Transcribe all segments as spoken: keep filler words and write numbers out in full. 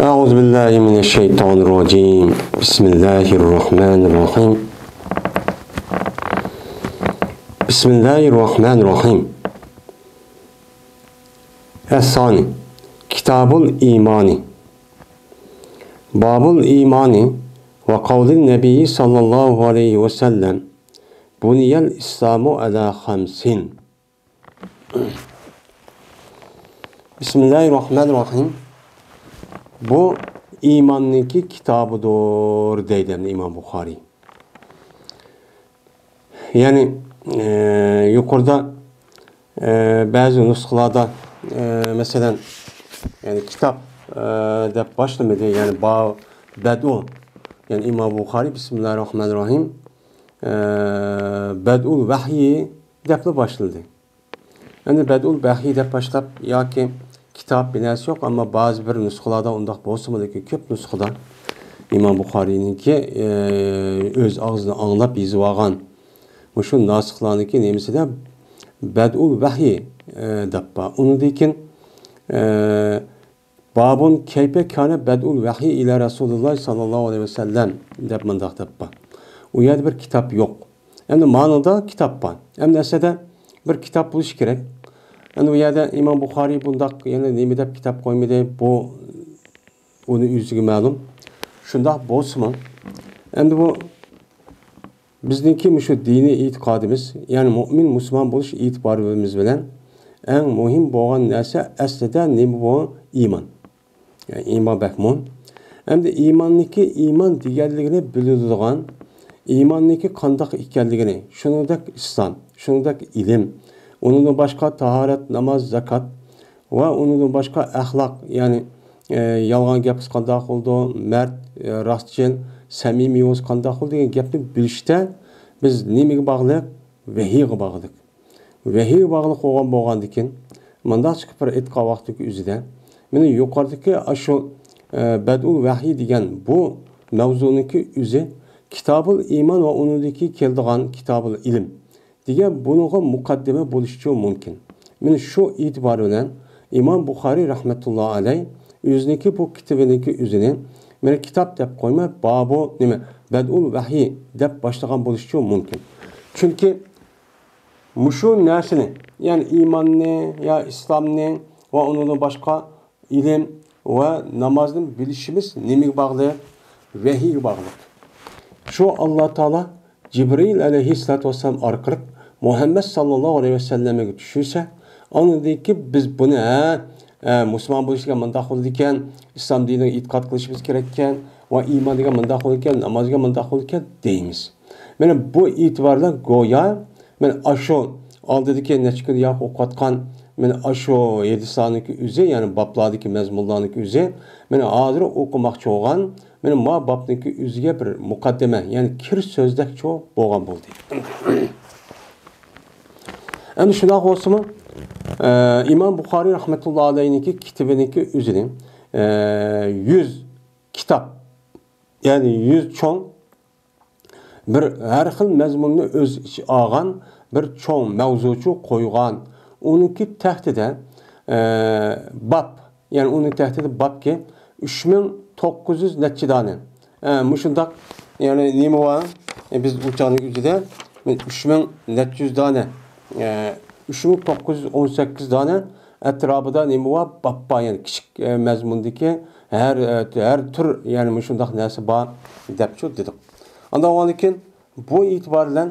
أعوذ بالله من الشيطان الرجيم. بسم الله الرحمن الرحيم. بسم الله الرحمن الرحيم. الثاني. كتاب الإيمان. باب الإيمان وقول النبي صلى الله عليه وسلم: بني الإسلام على خمس. بسم الله الرحمن الرحيم. بۇ ئىماننىڭكى كىتابىدۇر، دەيدۇ ئىمام بۇخارىي. يەنى، ئە، يۇقىرىدا، ئە، بەزى نۇسخىلاردا، ئە، مەسىلەن، يەنى كىتاب، ئە، دەپ باشلىمىدى، يەنى با-، بەدۇ، يەنى ئىمام بۇخارىي بىسمىللاھىر راھمانىر راھىم، ئە، بەدۇل ۋەھيى دەپلا باشلىدى. ئەمدى بەدئۇل ۋەھيى دەپ باشلاپ ياكى كىتاب بىناسى يوق، ئەمما بەزى بىر نۇسخىلاردا ئۇنداق بولسىمۇ، لېكىن كۆپ نۇسخىدا ئىمام بۇخارىينىڭكى، ئى، ئۆز ئاغزىدىن ئاڭلاپ يېزىۋالغان مۇشۇ ناسىخلارنىڭكى نېمىسىدە بەدئۇل ۋەھيى، ئى، دەپ بار. ئۇنىڭدىن كېيىن، ئى، بابۇن كەيپە كانە بەدئۇل ۋەھيى ئىلە رەسۇلىللاھ ساللاللاھۇ ئەلەيھى ۋەسەللەم دەپ مۇنداق دەپ بار. ئۇ يەردە بىر كىتاب يوق. ئەمدى مانىدا كىتاب بار. ئەمدى ئەسلىدە بىر كىتاب بولۇشى كېرەك. ئەمدى بۇ يەردە ئىمام بۇخارىي بۇنداق يەنە نېمە دەپ كىتاب قويمىدى، بۇ ئۇنى ئۆزىگە مەلۇم. شۇنداق بولسىمۇ، ئەمدى بۇ بىزنىڭكى مۇشۇ دىنىي ئېتىقادىمىز، يەنى مۇئمىن مۇسۇلمان بولۇش ئېتىبارىمىز بىلەن ئەڭ مۇھىم بولغان نەرسە ئەسلىدە نېمە بۇ؟ ئىمان. يەنى ئىمان بەك مۇھىم. ئەمدى ئىماننىڭكى ئىمان دېگەنلىكىنى بىلدۈرىدىغان، ئىماننىڭكى قانداق ئىكەنلىكىنى، شۇنىڭدەك ئىسلام، شۇنىڭدەك ئىلىم، ئۇنىڭدىن باشقا تاھارەت، ناماز، زاكات، ۋە ئۇنىڭدىن باشقا ئەخلاق، يەنى، ئە، يالغان گەپ قىلسا قانداق بولىدۇ، مەرد، ئە، راستچىل، سەمىمىي بولسا قانداق بولىدۇ دېگەن گەپنى بىلىشتە بىز نېمىگە باغلىق؟ ۋەھىيگە باغلىق. ۋەھىيگە باغلىق بولغان بولغاندىكىن، مۇنداق چىقىپ بىر ئېيتقان ۋاقتىدىكى ئۆزىدە، مانا يۇقىرىدىكى ئاشۇ، ئە، بەدئۇل ۋەھىي دېگەن بۇ مەۋزۇنىڭكى ئۆزى كىتابۇل ئىمان ۋە ئۇنىڭدىكى كېلىدىغان كىتابۇل ئىلىم دېگەن بۇنىڭغا مۇقەددىمە بولۇشىچۇ مۇمكىن. مانا شۇ ئېتىبار بىلەن ئىمام بۇخارىي رەھمەتۇللا ئەلەي ئۆزىنىڭكى بۇ كىتابىنىڭكى ئۆزىنى مانا كىتاب دەپ قويماي، بابۇ نېمە، بەدئۇل ۋەھيى دەپ باشلىغان بولۇشىچۇ مۇمكىن. چۈنكى مۇشۇ نەرسىنى، يەنى ئىماننى يا ئىسلامنى ۋە ئۇنىڭدىن باشقا ئىلىم ۋە نامازنى بىلىشىمىز نېمىگە باغلىق؟ ۋەھىيگە باغلىق. شۇ ئاللا تائالا جىبرىئىل ئەلەيھىسسالاتۇ ۋەسسالام ئارقىلىق مۇھەممەد ساللاللاھۇ ئەلەيھى ۋەسەللەمگە چۈشۈرسە، ئاندىن كېيىن بىز بۇنى، ھە، ھە، مۇسۇلمان بولۇش دېگەن مۇنداق بولىدىكەن، ئىسلام دىنىغا ئېتىقاد قىلىشىمىز كېرەككەن ۋە ئىمان دېگەن مۇنداق بولىدىكەن، ناماز دېگەن مۇنداق بولىدىكەن دەيمىز. مانا بۇ ئېتىبار بىلەن گويا مانا ئاشۇ ئالدىدىكى نەچچە كۈن ياق ئوقۇۋاتقان مانا ئاشۇ ھەدىسلەرنىڭكى ئۆزى، يەنى بابلاردىكى مەزمۇنلارنىڭكى ئۆزى، مانا ھازىر ئوقۇماقچى بولغان مانا ما بابنىڭكى ئۆزىگە بىر مۇقەددىمە، يەنى كىر سۆزدەكچۇ بولغان بولدى. ئەمدى شۇنداق بولسىمۇ، ئە، ئىمام بۇخارىي رەھمەتۇللا ئەلەيھنىڭكى كىتابىنىڭكى ئۆزىنى، ئە، يۈز كىتاب، يەنى يۈز چوڭ بىر ھەر خىل مەزمۇننى ئۆز ئىچىگە ئالغان بىر چوڭ مەۋزۇچۇ قويغان. ئۇنىڭكى تەھتىدە، ئە، باب، يەنى ئۇنىڭ تەھتىدە بابكى ئۈچ مىڭ توققۇز يۈز نەچچە دانە. ئە، مۇشۇنداق، يەنى نېمە بار؟ ئە، بىز ئۇ چاغنىڭ ئۆزىدە ئۈچ مىڭ نەچچە يۈز دانە، ئە، ئۈچ مىڭ توققۇز يۈز ئون سەككىز دانە ئەتراپىدا نېمە بار؟ باب بار، يەنى كىچىك، ئە، مەزمۇندىكى ھەر، ئە، ھەر تۈر، يەنى مۇشۇنداق نەرسە بار دەپچۇ دېدۇق. ئاندىن ئاۋۋالدىن كېيىن بۇ ئېتىبار بىلەن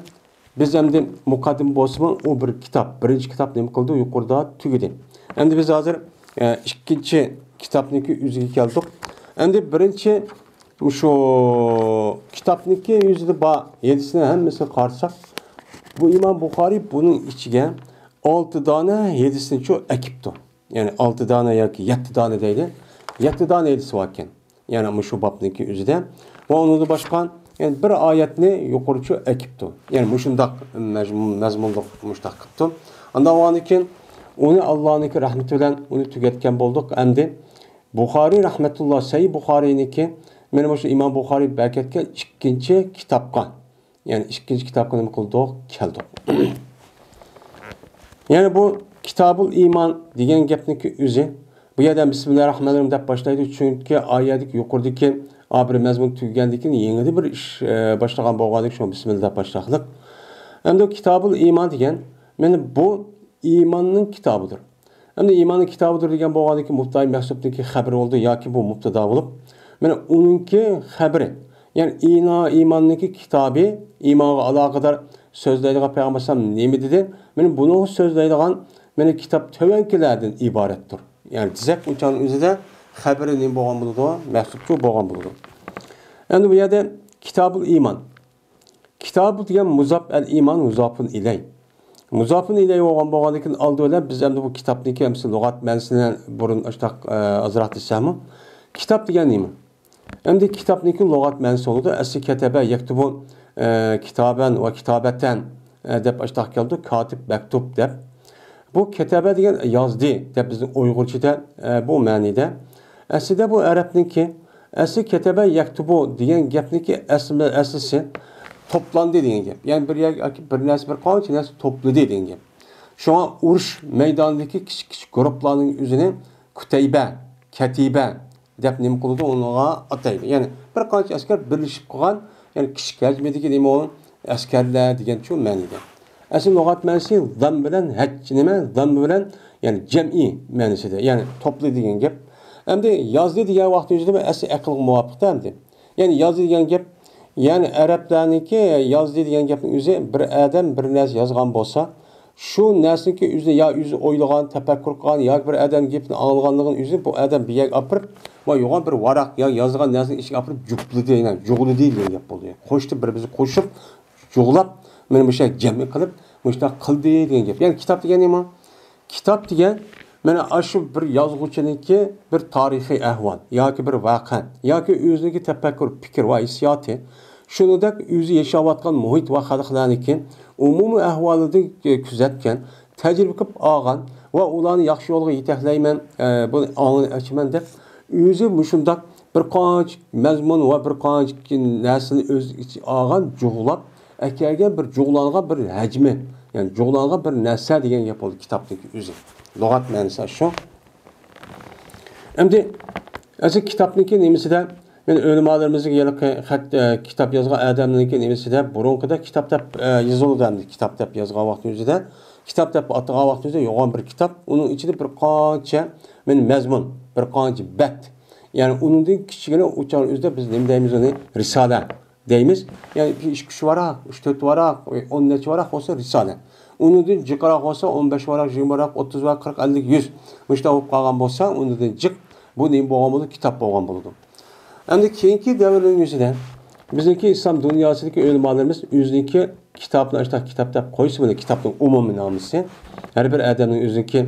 بىز ئەمدى مۇقەددىمە بولسىمۇ، ئۇ بىر كىتاب، بىرىنچى كىتاب نېمە قىلدى؟ يۇقىرىدا تۈگىدى. ئەمدى بىز ھازىر، ئە، ئىككىنچى كىتابنىڭكى ئۆزىگە كەلدۇق. ئەمدى بىرىنچى مۇشۇ كىتابنىڭكى ئۆزىدە بار ھەدىسنى ھەممىسىنى قارىساق، بۇ ئىمام بۇخارىي بۇنىڭ ئىچىگە ئالتە دانە ھەدىسنىچۇ ئەكىپتۇ. يەنى ئالتە دانە ياكى يەتتە دانە دەيلى. يەتتە دانە ھەدىسى باركەن. يەنى مۇشۇ بابنىڭكى ئۆزىدە. ۋە ئۇنىڭدىن باشقا، يەنى بىر ئايەتنى يۇقىرىچۇ ئەكىپتۇ. يەنى مۇشۇنداق مەزمۇن-، مەزمۇنلۇق مۇشۇنداق قىپتۇ. ئاندىن ئاۋۋالدىن كېيىن ئۇنى ئاللانىڭكى رەھمىتى بىلەن ئۇنى تۈگەتكەن بولدۇق. ئەمدى بۇخارىي رەھمەتۇللا، سەھىھ بۇخارىينىڭكى، مانا مۇشۇ ئىمام بۇخارىي بەركەتكەن ئىككىنچى كىتابقا، يەنى ئىككىنچى كىتابقا نېمە قىلدۇق؟ كەلدۇق. يەنى بۇ كىتابۇل ئىمان دېگەن گەپنىڭكى ئۆزى بۇ يەردە بىسمىللاھىررەھمانىررەھىم دەپ باشلايدۇ، چۈنكى ئايەتتىكى يۇقىرىدىكى ئا بىر مەزمۇن تۈگىگەندىن كېيىن يېڭىدىن بىر ئىش، ئە، باشلىغان بولغاندىكىن شۇڭا بىسمىللا دەپ باشلاقلىق. ئەمدى كىتابۇل ئىمان دېگەن، مانا بۇ ئىماننىڭ كىتابىدۇر. ئەمدى ئىماننىڭ كىتابىدۇر دېگەن بولغاندىكىن مۇبتەدا مەھزۇپنىڭكى خەبىرى بولدى ياكى بۇ مۇبتەدا بولۇپ، مانا ئۇنىڭكى خەبىرى. يەنى ئىنا-، ئىماننىڭكى كىتابى، ئىمانغا ئالاقىدار سۆزلەيدىغان پەيغەمبەر ئەلەيھىسسالام نېمە دېدى؟ مانا بۇنى سۆزلەيدىغان مانا كىتاب تۆۋەنكىلەردىن ئىبارەتتۇر. يەنى دېسەك، ئۇ چاغنىڭ ئۆزىدە خەبىرى نېمە بولغان بولىدۇ؟ مەھزۇپچۇ بولغان بولىدۇ. ئەمدى بۇ يەردە كىتابۇل ئىمان. كىتابۇ دېگەن مۇزاپ، ئەل ئىمان مۇزاپۇن ئىلەي. مۇزاپۇن ئىلەي بولغان بولغاندىكىن ئالدى بىلەن بىز ئەمدى بۇ كىتابنىڭكى ئەمسە لۇغەت مەنىسىنى بۇرۇن ئاشتاق، ئە، ئازراق دېسەممۇ. كىتاب دېگەن نېمە؟ ئەمدى كىتابنىڭكى لۇغەت مەنىسى بولىدۇ. ئەسلى كەتەبە يەكتۇبۇ، ئە، كىتابەن ۋە كىتابەتەن، ئە، دەپ ئاشتاق كەلدى. كاتىب، مەكتۇب دەپ. بۇ كەتەبە دېگەن يازدى دەپ بىزنىڭ ئۇيغۇرچىدا، ئە، بۇ مەنىدە. ئەسلىدە بۇ ئەرەبنىڭكى، ئەسلى كەتەبە يەكتۇبۇ دېگەن گەپنىڭكى ئەسلى، ئەسلىسى توپلاندى دېگەن گەپ. يەنى بىر يەرگە بىر نەرسە، بىر قانچە نەرسە توپلىدى دېگەن گەپ. شۇڭا ئۇرۇش مەيدانىدىكى كىچىك، كىچىك گۇرۇپپىلارنىڭ ئۆزىنى كۇتەيبە، كەتىبە دەپ نېمە قىلىدۇ، ئۇنىڭغا ئاتايدۇ. يەنى بىر قانچە ئەسكەر بىرلىشىپ قىلغان، يەنى كىچىك ھەجمىدىكى نېمە ئۇ ئەسكەرلەر دېگەن شۇ مەنىدە. ئەسلى لۇغەت مەنىسى زام بىلەن ھەج نېمە؟ زام بىلەن، يەنى جەمئىي مەنىسىدە، يەنى توپلا دېگەن گەپ. ئەمدى يازدى دېگەن ۋاقىتنىڭ ئۆزىدە ئەسلى ئەقىلگە مۇۋاپىق-تە ئەمدى. يەنى يازدى دېگەن گەپ، يەنى ئەرەبلەرنىڭكى يازدى دېگەن گەپنىڭ ئۆزى بىر ئادەم بىر نەرسە يازغان بولسا، شۇ نەرسىنىڭكى ئۆزىنى يا ئۆزى ئويلىغان، تەپەككۇر قىلغان ياكى بىر ئادەم گېپىنى ئاڭلىغانلىقىنى ئۆزى بۇ ئادەم بىر يەرگە ئاپىرىپ، ۋە يوغان بىر ۋاراق يا يازغان نەرسىنى ئىچىگە ئاپىرىپ جۇپلىدى، يەنى جۇغلىدى دېگەن گەپ بولدى. قوشتى، بىر-بىرسىگە قوشۇپ، جۇغلاپ، مانا مۇشۇ جەمئىي قىلىپ، مۇشۇنداق قىلدى دېگەن گەپ. يەنى كىتاب دېگەن نېمە؟ كىتاب دېگەن، مانا ئاشۇ بىر يازغۇچىنىڭكى بىر تارىخىي ئەھۋال ياكى بىر ۋەقە ياكى ئۆزىنىڭكى تەپەككۇر، پىكىر ۋە ھېسسىياتى، شۇنىڭدەك ئۆزى ياشاۋاتقان مۇھىت ۋە خەلقلەرنىڭكى ئومۇمىي ئەھۋالىدىن كۆزەتكەن، تەجرىبە قىلىپ ئالغان ۋە ئۇلارنى ياخشى يولغا يېتەكلەيمەن، ئە، بۇنى ئاڭىنى ئاچىمەن دەپ، ئۆزى مۇشۇنداق بىر قانچە مەزمۇن ۋە بىر قانچە نەرسىنى ئۆز ئىچىگە ئالغان، جۇغلاپ ئەكەلگەن بىر جۇغلانغان بىر ھەجمى، يەنى جۇغلانغان بىر نەرسە دېگەن گەپ بولدى كىتابتىكى ئۆزى. لۇغەت مەنىسى شۇ. ئەمدى ئەسلى كىتابنىڭكى نېمىسىدە، مەن ئۆلىمالىرىمىزنىڭ ھېلىقى خەت، ئە، كىتاب يازغان ئادەمنىڭكى نېمىسىدە، بۇرۇنقىدا كىتاب دەپ، ئە، يېزىلىدۇ ئەمدى. كىتاب دەپ يازغان ۋاقتىنىڭ ئۆزىدە، كىتاب دەپ ئاتىغان ۋاقتىنىڭ ئۆزىدە يوغان بىر كىتاب. ئۇنىڭ ئىچىدە بىر قانچە، مەن مەزمۇن، بىر قانچە بەت. يەنى ئۇنىڭدىن كىچىككىنە ئۇچار ئۆزىدە بىز نېمە دەيمىز ئۇنى؟ رىسالە دەيمىز. يەنى ئىككى، ئۈچ ۋاراق، ئۈچ، تۆت ۋاراق، ئون نەچچە ۋاراق بولسا رىسالە. ئۇنىڭدىن جىقراق بولسا ئون بەش ۋاراق، يىگىرمە ۋاراق، ئوتتۇز ۋاراق، قىرىق، ئەللىك، يۈز. مۇشۇنداق بولۇپ قالغان بولسا، ئۇنىڭدىن جىق بۇ نېمە بولغان بولىدۇ؟ كىتاب بولغان بولىدۇ. ئەمدى كېيىنكى دەۋرنىڭ يۈزىدە بىزنىڭكى ئىسلام دۇنياسىدىكى ئۆلىمالىرىمىز ئۆزىنىڭكى كىتابنى ئاشۇنداق كىتاب دەپ قويسا، بۇنى كىتابنىڭ ئومۇمىي نامىسى. ھەر بىر ئادەمنىڭ ئۆزىنىڭكى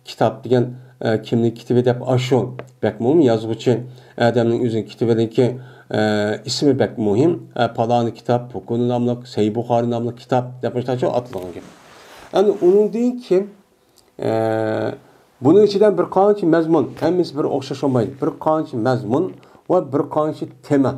كىتاب دېگەن، ئە، كىمنىڭ كىتابى دەپ ئاشۇ بەك مۇھىم. يازغۇچى ئادەمنىڭ ئۆزىنىڭ كىتابىنىڭكى، ئە، ئىسمى بەك مۇھىم. ئە، پالانى كىتاب، پۇكۇنى ناملىق، سەھىھ بۇخارى ناملىق كىتاب دەپ مۇشۇنداق ئاتىلغان گەپ. ئەمدى ئۇنىڭدىن كېيىن ئە، بۇنىڭ ئىچىدە بىر قانچە مەزمۇن، ھەممىسى بىر ئوخشاش بولمايدۇ. بىر قانچە مەزمۇن ۋە بىر قانچە تېما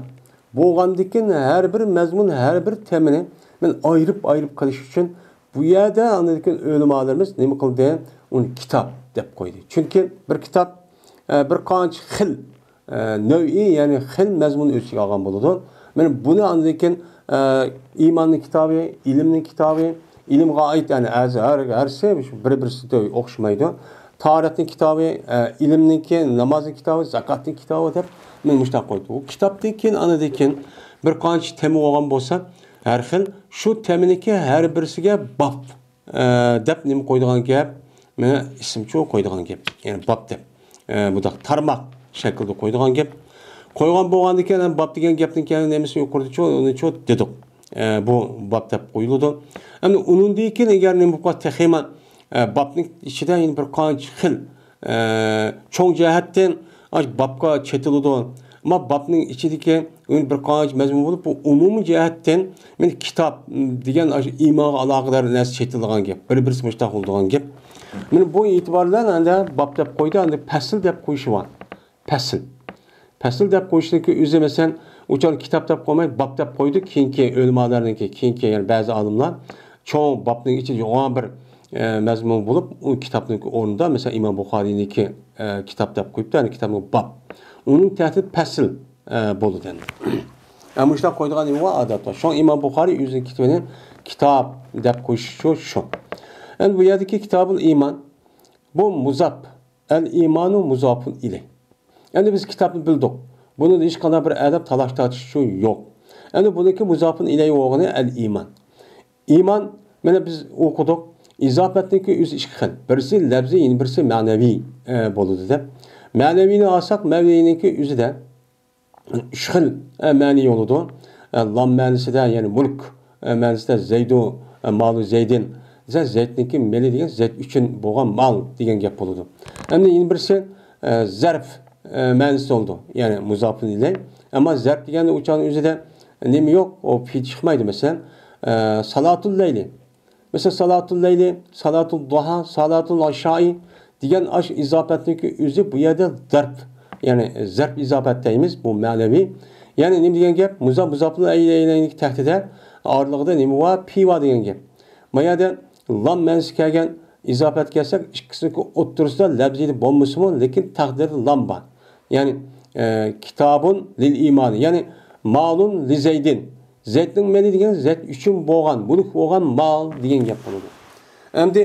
بولغاندىكىن، ھەر بىر مەزمۇن، ھەر بىر تېمىنى مەن ئايرىپ-ئايرىپ قىلىش ئۈچۈن بۇ يەردە ئاندىن كېيىن ئۆلىمالىرىمىز نېمە قىلدى؟ ئۇنى كىتاب دەپ قويدى. چۈنكى بىر كىتاب، ئە، بىر قانچە خىل ئە، نەۋئىي، يەنى خىل مەزمۇن ئۆز ئىچىگە ئالغان بولىدۇ. مانا بۇنى ئاندىن كېيىن، ئە، ئىماننىڭ كىتابى، ئىلىمنىڭ كىتابى، ئىلىمغا ئائىت، يەنى ھەر، ھەر، ھەرسى بىر-بىرسىدە ئوخشىمايدۇ. تاھارەتنىڭ كىتابى، ئە، ئىلىمنىڭكى، نامازنىڭ كىتابى، زاكاتنىڭ كىتابى دەپ مانا مۇشۇنداق قويدى. بۇ كىتابتىن كېيىن ئاندىن كېيىن بىر قانچە تېما بولغان بولسا، ھەر خىل، شۇ تېمىنىڭكى ھەر بىرسىگە باب ئە، دەپ نېمە قويىدىغان گەپ؟ مانا ئىسىمچۇ قويىدىغان گەپ. يەنى باب دەپ. ئە، بۇنداق تارماق شەكلىدە قويىدىغان گەپ. قويغان بولغاندىكىن، باب دېگەن گەپنىڭ كەينى نېمىسى يۇقىرىدىچۇ، ئۇنىچۇ دېدۇق. ئە، بۇ باب دەپ قويۇلىدۇ. ئەمدى ئۇنىڭدىن كېيىن ئەگەر نېمە بولۇپ قالسا، تېخىمۇ، ئە، بابنىڭ ئىچىدە يەنە بىر قانچە خىل، ئە، چوڭ جەھەتتىن ئاشۇ بابقا چېتىلىدۇ. ئەمما بابنىڭ ئىچىدىكى ئۇنى بىر قانچە مەزمۇن بولۇپ، بۇ ئومۇمىي جەھەتتىن مانا كىتاب دېگەن ئاشۇ ئىمانغا ئالاقىدار نەرسە چېتىلىدىغان گەپ. بىر-بىرسى مۇشتاق بولىدىغان گەپ. مانا بۇ ئېتىبار بىلەن ئەندە باب دەپ قويدى، ئەندە پەسىل دەپ قويۇشى بار. پەسىل. پەسىل دەپ قويۇشنىڭكى ئۆزى، مەسىلەن، ئۇچان كىتاب دەپ قويماي، باب دەپ قويدى. كېيىنكى ئۆلىمالارنىڭكى، كېيىنكى، يەنى بەزى ئالىملار چوڭ بابنىڭ ئىچىدە يوغان بىر ئە، مەزمۇن بولۇپ، ئۇ كىتابنىڭكى ئورنىدا، مەسىلەن، ئىمام بۇخارىينىڭكى، ئە، كىتاب دەپ قويۇپتۇ، يەنى كىتابنىڭ باب. ئۇنىڭ تەھتىدە پەسىل، ئە، بولىدۇ ئەمدى. ئە، مۇشۇنداق قويىدىغان نېمە بار ئادەتتە؟ شۇڭا ئىمام بۇخارىي ئۆزىنىڭ كىتابىنى كىتاب دەپ قويۇشى شۇ. ئەمدى بۇ يەردىكى كىتابۇل ئىمان، بۇ مۇزاپ. ئەل ئىمانۇ مۇزاپۇن ئىلەي. ئەمدى بىز كىتابنى بىلدۇق. بۇنىڭدا ھېچقانداق بىر ئادەم تالاش تارتىش ئۈچۈن يوق. ئەمدى بۇنىڭكى مۇزاپۇن ئىلەي بولغىنى ئەل ئىمان. ئىمان، مانا بىز ئوقۇدۇق. ئىزاپەتنىڭكى ئۆزى ئىككى خىل. بىرسى لەپزىي، يەنە بىرسى مەنەۋىي، ئە، بولىدۇ دەپ. مەنەۋىينى ئالساق، مەنەۋىينىڭكى ئۆزىدە ئۈچ خىل، ئە، مەنىي بولىدۇ. ئە، لام مەنىسىدە، يەنى مۇلك، ئە، مەنىسىدە زەيدۇ، ئە، مالۇ زەيدىن دېسە، زەيدنىڭكى مېلى دېگەن زەيد ئۈچۈن بولغان مال دېگەن گەپ بولىدۇ. ئەمدى يەنە بىرسى، ئە، زەرپ، ئە، مەنىسى بولىدۇ. يەنى مۇزاپۇن ئىلەي. ئەمما زەرپ دېگەندە ئۇ چاغنىڭ ئۆزىدە نېمە يوق؟ ئۇ پېئىل چىقمايدۇ. مەسىلەن، ئە، سالاتۇل لەيلى. مەسىلەن، سالاتۇل لەيلى، سالاتۇل دۇھا، سالاتۇل ئىشائى دېگەن ئاش ئىزاپەتنىڭكى ئۆزى بۇ يەردە زەرپ، يەنى زەرپ ئىزاپەت دەيمىز، بۇ مەنىۋى. يەنى نېمە دېگەن گەپ؟ مۇزا-، مۇزاپۇل ئەيلەينىڭكى تەھتىدە ئارىلىقىدا نېمە بار؟ پېئىل بار دېگەن گەپ. ما يەردە لام مەنىسى كەلگەن ئىزاپەت كەلسەك، ئىككىسىنىڭكى ئوتتۇرىسىدا لەپزىي بولمىسىمۇ، لېكىن تەقدىردە لام بار. يەنى، ئە، كىتابۇن لىل ئىمانى، يەنى مالۇن لىزەيدىن. زەيدنىڭ مېلى دېگەن زەيد ئۈچۈن بولغان، مۈلۈك بولغان مال دېگەن گەپ بولىدۇ. ئەمدى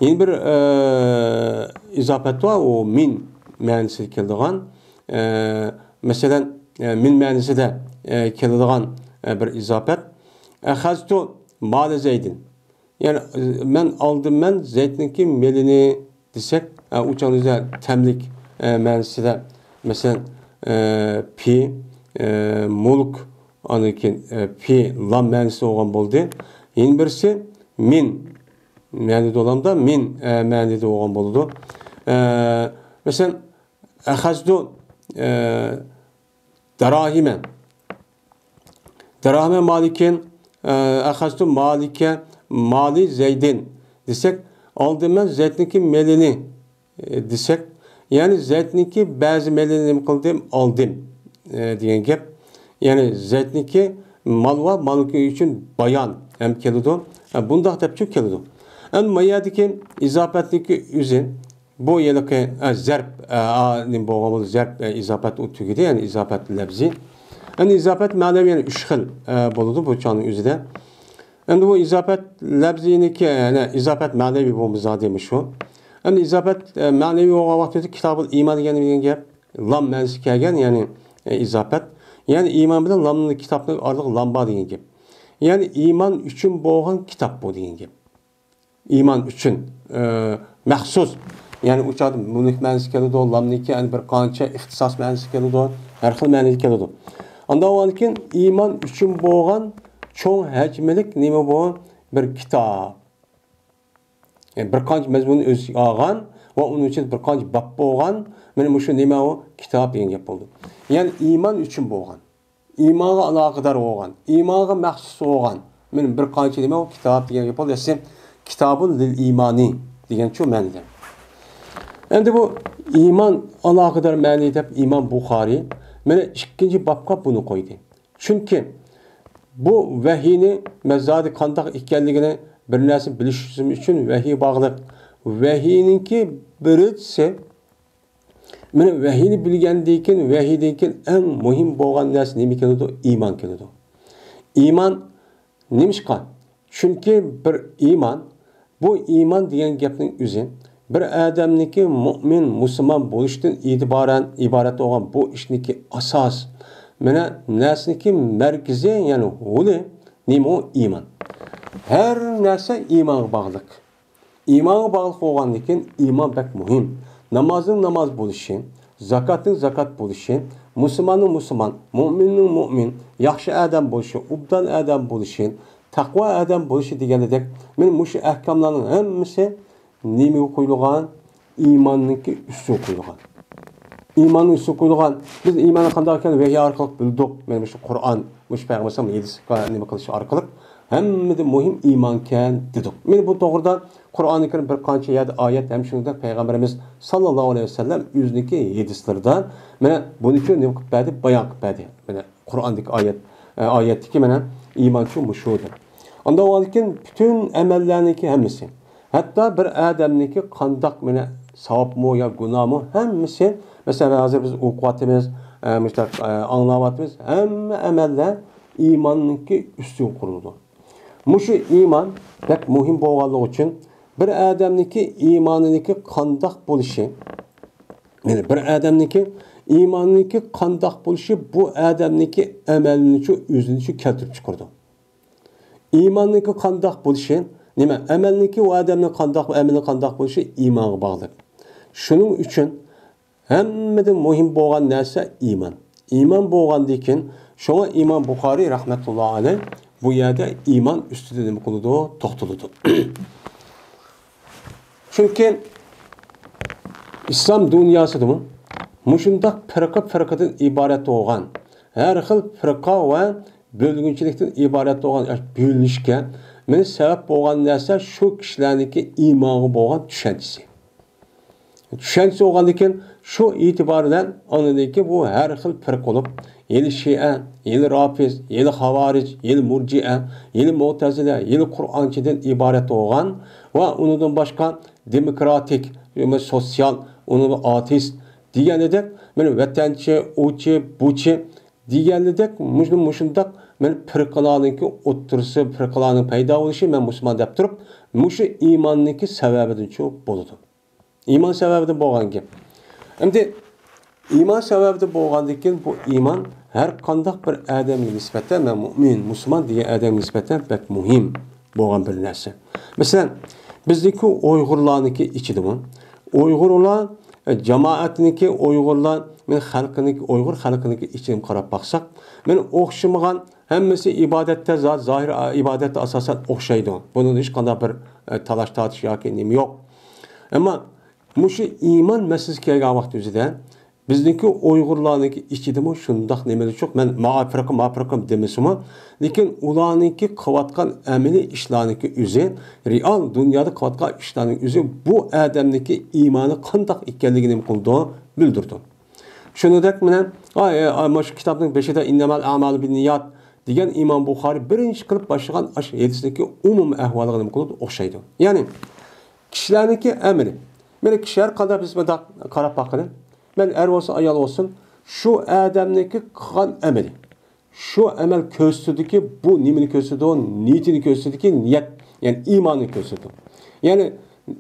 يەنە بىر، ئە، ئىزاپەت بار، ئۇ مىن مەنىسىدە كېلىدىغان. ئە، مەسىلەن، ئە، مىن مەنىسىدە، ئە، كېلىدىغان، ئە، بىر ئىزاپەت. ئەخەزتۇ مالە زەيدىن. يەنى، ئە، مەن ئالدىم مەن زەيدنىڭكى مېلىنى دېسەك، ئە، ئۇ چاغدا تەملىك، ئە، مەنىسىدە، مەسىلەن، ئە، پېئىل، ئە، مۇلك، ئاندىن كېيىن، ئە، پېئىل لام مەنىسى بولغان بولدى. يەنە بىرسى مىن مەنىدە بولامدا، مىن، ئە، مەنىدە بولغان بولىدۇ. ئە، مەسىلەن، ئەخەزتۇ، ئە، دەراھىمە. دەراھىمە مالىكىن، ئە، ئەخەزتۇ مالىكە، مالى زەيدىن دېسەك، ئالدىم مەن زەيدنىڭكى مېلىنى، ئە، دېسەك، يەنى زەيدنىڭكى بەزى مېلىنى نېمە قىلدىم؟ ئالدىم، ئە، دېگەن گەپ. يەنى زەيدنىڭكى مال ۋە مالكى ئۈچۈن بايان ھەم كېلىدۇ. ئە، بۇنداق دەپچۇ كېلىدۇ. ئەمدى ما يەردىكى ئىزاپەتنىڭكى ئۆزى، بۇ ھېلىقى، ئە، زەرپ، ئە، ئا، نېمە بولغان بولدى؟ زەرپ، ئە، ئىزاپەت ئۇ تۈگىدى، يەنى ئىزاپەت لەپزى. ئەمدى ئىزاپەت مەنىۋى يەنە ئۈچ خىل، ئە، بولىدۇ بۇ چاغنىڭ ئۆزىدە. ئەمدى بۇ ئىزاپەت لەپزىنىڭكى، يەنە ئىزاپەت مەنىۋى بولمىسا دېمە شۇ. ئەمدى ئىزاپەت، ئە، مەنىۋى بولغان ۋاقتىدا كىتابۇل ئىمان دېگەن، دېگەن گەپ لام مەنىسى كەلگەن، يەنى، ئە، ئىزاپەت. يەنى ئىمان بىلەن لامنى، كىتابنىڭ ئارىلىق لام بار دېگەن گەپ. يەنى ئىمان ئۈچۈن بولغان كىتاب بۇ دېگەن گەپ. ئىمان ئۈچۈن، ئە، مەخسۇس. يەنى ئۇ چاغدا مۈلۈك مەنىسى كېلىدۇ، لامنىڭكى يەنە بىر قانچە ئىختىساس مەنىسى كېلىدۇ، ھەر خىل مەنىدە كېلىدۇ. ئاندىن كېيىن ئىمان ئۈچۈن بولغان چوڭ ھەجمىلىك نېمە بۇ؟ بىر كىتاب. يەنى بىر قانچە مەزمۇننى ئۆز ئىچىگە ئالغان ۋە ئۇنىڭ ئىچىدە بىر قانچە باب بولغان، مانا مۇشۇ نېمە ئۇ؟ كىتاب دېگەن گەپ بولىدۇ. يەنى ئىمان ئۈچۈن بولغان. ئىمانغا ئالاقىدار بولغان، ئىمانغا مەخسۇس بولغان، مانا بىر قانچە نېمە ئۇ كىتاب دېگەن گەپ بولدى. ئەسلى كىتابۇن لىل ئىمانى دېگەن شۇ مەنىدە. ئەمدى بۇ ئىمان ئالاقىدار مەنى دەپ ئىمام بۇخارىي مانا ئىككىنچى بابقا بۇنى قويدى. چۈنكى بۇ ۋەھىينى مەززادى قانداق ئىكەنلىكىنى بىر نەرسە بىلىشىمىز ئۈچۈن ۋەھىي باغلىق. ۋەھىينىڭكى بىرىنچىسى مانا ۋەھىينى بىلگەندىن كېيىن، ۋەھىيدىن كېيىن ئەڭ مۇھىم بولغان نەرسە نېمە كېلىدۇ؟ ئىمان كېلىدۇ. ئىمان نېمىشقا؟ چۈنكى بىر ئىمان، بۇ ئىمان دېگەن گەپنىڭ ئۆزى بىر ئادەمنىڭكى مۇئمىن، مۇسۇلمان بولۇشتىن ئېتىبارەن ئىبارەت بولغان بۇ ئىشنىڭكى ئاساس، مانا نەرسىنىڭكى مەركىزى، يەنى غولى نېمە ئۇ؟ ئىمان. ھەر نەرسە ئىمانغا باغلىق. ئىمانغا باغلىق بولغاندىن كېيىن ئىمان بەك مۇھىم. نامازنىڭ ناماز بولۇشى، زاكاتنىڭ زاكات بولۇشى، مۇسۇلماننىڭ مۇسۇلمان، مۇئمىننىڭ مۇئمىن، ياخشى ئادەم بولۇشى، ئوبدان ئادەم بولۇشى، تەقۋا ئادەم بولۇشى دېگەندەك، مانا مۇشۇ ئەھكاملارنىڭ ھەممىسى نېمىگە قويۇلغان؟ ئىماننىڭكى ئۈستىگە قويۇلغان. ئىماننىڭ ئۈستىگە قويۇلغان. بىز ئىماننىڭ قانداق ئىكەنلىكىنى ۋەھىي ئارقىلىق بىلدۇق. مانا مۇشۇ قۇرئان، مۇشۇ پەيغەمبەرنىڭ ھەدىسىگە نېمە قىلىش ئارقىلىق ھەممىدىن مۇھىم ئىمانكەن دېدۇق. مانا بۇ توغرىدا قۇرئانى كەرىم بىر قانچە يەردە ئايەت ھەم شۇنىڭدەك پەيغەمبىرىمىز ساللاللاھۇ ئەلەيھى ۋەسەللەم ئۆزىنىڭكى ھەدىسلىرىدا مانا بۇنى شۇ نېمە قىلىپ بەردى؟ بايان قىلىپ بەردى. مانا قۇرئاندىكى ئايەت، ئە، ئايەتتىكى مانا ئىمان شۇ مۇشۇ دەپ. ئاندىن ئاندىن كېيىن پۈتۈن ئەمەللەرنىڭكى ھەممىسى، ھەتتا بىر ئادەمنىڭكى قانداق مانا ساۋابمۇ يا گۇناھمۇ، ھەممىسى، مەسىلەن، ھازىر بىز ئوقۇۋاتىمىز، ئە، مۇشۇنداق، ئە، ئاڭلاۋاتىمىز، ھەممە ئەمەللەر ئىماننىڭكى ئۈستىگە قۇرۇلىدۇ. مۇشۇ ئىمان بەك مۇھىم بولغانلىقى ئۈچۈن، بىر ئادەمنىڭكى ئىمانىنىڭكى قانداق بولۇشى، يەنى بىر ئادەمنىڭكى ئىمانىنىڭكى قانداق بولۇشى بۇ ئادەمنىڭكى ئەمەلىنىچۇ، ئۆزىنىچۇ كەلتۈرۈپ چىقىرىدۇ. ئىماننىڭكى قانداق بولۇشى، نېمە، ئەمەلنىڭكى ئۇ ئادەمنىڭ قانداق، ئەمىلى قانداق بولۇشى ئىمانغا باغلىق. شۇنىڭ ئۈچۈن ھەممىدىن مۇھىم بولغان نەرسە ئىمان. ئىمان بولغاندىن كېيىن، شۇڭا ئىمام بۇخارىي رەھمەتۇللا ئەلەي بۇ يەردە ئىمان ئۈستىدە نېمە قىلىدۇ؟ توختىلىدۇ. چۈنكى ئىسلام دۇنياسىدىمۇ مۇشۇنداق پىرقە-پىرقىدىن ئىبارەت بولغان، ھەر خىل پىرقە ۋە بۆلگۈنچىلىكتىن ئىبارەت بولغان بۆلۈنۈشكە مېنى سەۋەب بولغان نەرسە شۇ كىشىلەرنىڭكى ئىمانغا بولغان چۈشەنچىسى. چۈشەنچىسى بولغاندىن كېيىن، شۇ ئېتىبار بىلەن ئاندىن كېيىن بۇ ھەر خىل پىرقە بولۇپ، ھېلى شىئە، ھېلى رافىز، ھېلى خاۋارىج، ھېلى مۇرجىئە، ھېلى مۇئتەزىلە، ھېلى قۇرئانچىدىن ئىبارەت بولغان ۋە ئۇنىڭدىن باشقا دېموكراتىك، سوتسىيال، ئۇنىڭدىن ئاتېئىست دېگەنىدەك، مانا ۋەتەنچى، ئۇچى، بۇچى دېگەنىدەك، مۇشۇ، مۇشۇنداق مانا پىرقىلارنىڭكى ئوتتۇرىسى، پىرقىلارنىڭ پەيدا بولۇشى، مەن مۇسۇلمان دەپ تۇرۇپ، مۇشۇ ئىماننىڭكى سەۋەبىدىنچۇ بولىدۇ. ئىمان سەۋەبىدىن بولغان گەپ. ئەمدى ئىمان سەۋەبىدىن بولغاندىن كېيىن، بۇ ئىمان ھەر قانداق بىر ئادەمگە نىسبەتەن، مەن مۇئمىن، مۇسۇلمان دېگەن ئادەمگە نىسبەتەن بەك مۇھىم بولغان بىر نەرسە. مەسىلەن، بىزدىكى ئۇيغۇرلارنىڭكى ئىچىدىمۇ، ئۇيغۇرلار، ئە، جامائەتنىڭكى ئۇيغۇرلار، مەن خەلقىنىڭكى، ئۇيغۇر خەلقىنىڭكى ئىچىدىن قاراپ باقساق، مەن ئوخشىمىغان، ھەممىسى ئىبادەتتە، زا-، زاھىر ئىبادەتتە ئاساسەن ئوخشايدۇ. بۇنىڭدا ھېچقانداق بىر، ئە، تالاش-تارتىش ياكى نېمە يوق. ئەمما مۇشۇ ئىمان مەسىلىسىگە كەلگەن ۋاقىت ئۆزىدە، بىزنىڭكى ئۇيغۇرلارنىڭكى ئىچىدىمۇ شۇنداق نېمىلىرى چوق، مەن ما پىرقە، ما پىرقە دېمىسىمۇ، لېكىن ئۇلارنىڭكى قىلىۋاتقان ئەمەلىي ئىشلارنىڭكى ئۆزى، رېئال دۇنيادا قىلىۋاتقان ئىشلارنىڭ ئۆزى بۇ ئادەمنىڭكى ئىمانى قانداق ئىكەنلىكىنى نېمە قىلىدۇ؟ بىلدۈرىدۇ. شۇنىڭدەك مانا، ئاي، ئاي، مانا شۇ كىتابنىڭ بېشىدا «ئىننەمەل ئەمالۇ بىننىيات» دېگەن ئىمام بۇخارىي بىرىنچى قىلىپ باشلىغان ئاشۇ ھەدىسنىڭكى ئومۇمىي ئەھۋالىغا نېمە قىلىدۇ؟ ئوخشايدۇ. يەنى كىشىلەرنىڭكى ئەمىلى. مانا كىشى ھەر قانداق بىز مۇنداق قاراپ باققىلى. مەن ئەر بولسۇن، ئايال بولسۇن، شۇ ئادەمنىڭكى قىلغان ئەمىلى. شۇ ئەمەل كۆرسىتىدۇكى، بۇ نېمىنى كۆرسىتىدۇ؟ نىيىتىنى كۆرسىتىدۇكى، نىيەت، يەنى ئىماننى كۆرسىتىدۇ. يەنى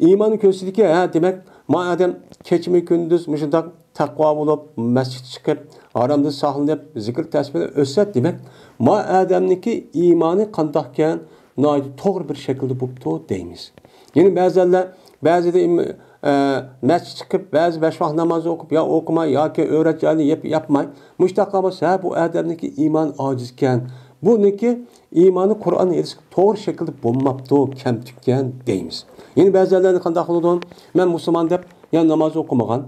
ئىماننى كۆرسىتىدىكى، ھە، دېمەك، ما ئادەم كېچىمۇ كۈندۈز مۇشۇنداق تەقۋا بولۇپ، مەسچىتكە چىقىپ، ھارامدىن ساقلىنىپ، زىكىر تەسبىھلەر ئۆتسە، دېمەك، ما ئادەمنىڭكى ئىمانى قانداقكەن، ناھايىتى توغرا بىر شەكىلدە بوپتۇ دەيمىز. يەنە بەزەنلەر، بەزىدە ئىم-، ئە، مەسچىتكە چىقىپ، بەزى بەش ۋاق ناماز ئوقۇپ، يا ئوقۇماي ياكى ئۆرەت جاينى يېپ-، ياپماي، مۇشۇنداق قىلمىسا، ھە، بۇ ئادەمنىڭكى ئىمانى ئاجىزكەن. بۇنىڭكى ئىمانى قۇرئان ھەدىسكە توغرا شەكىلدە بولماپتۇ، كەمتۈككەن دەيمىز. يەنە بەزەنلەرنى قانداق قىلىدۇ؟ مەن مۇسۇلمان دەپ يا ناماز ئوقۇمىغان،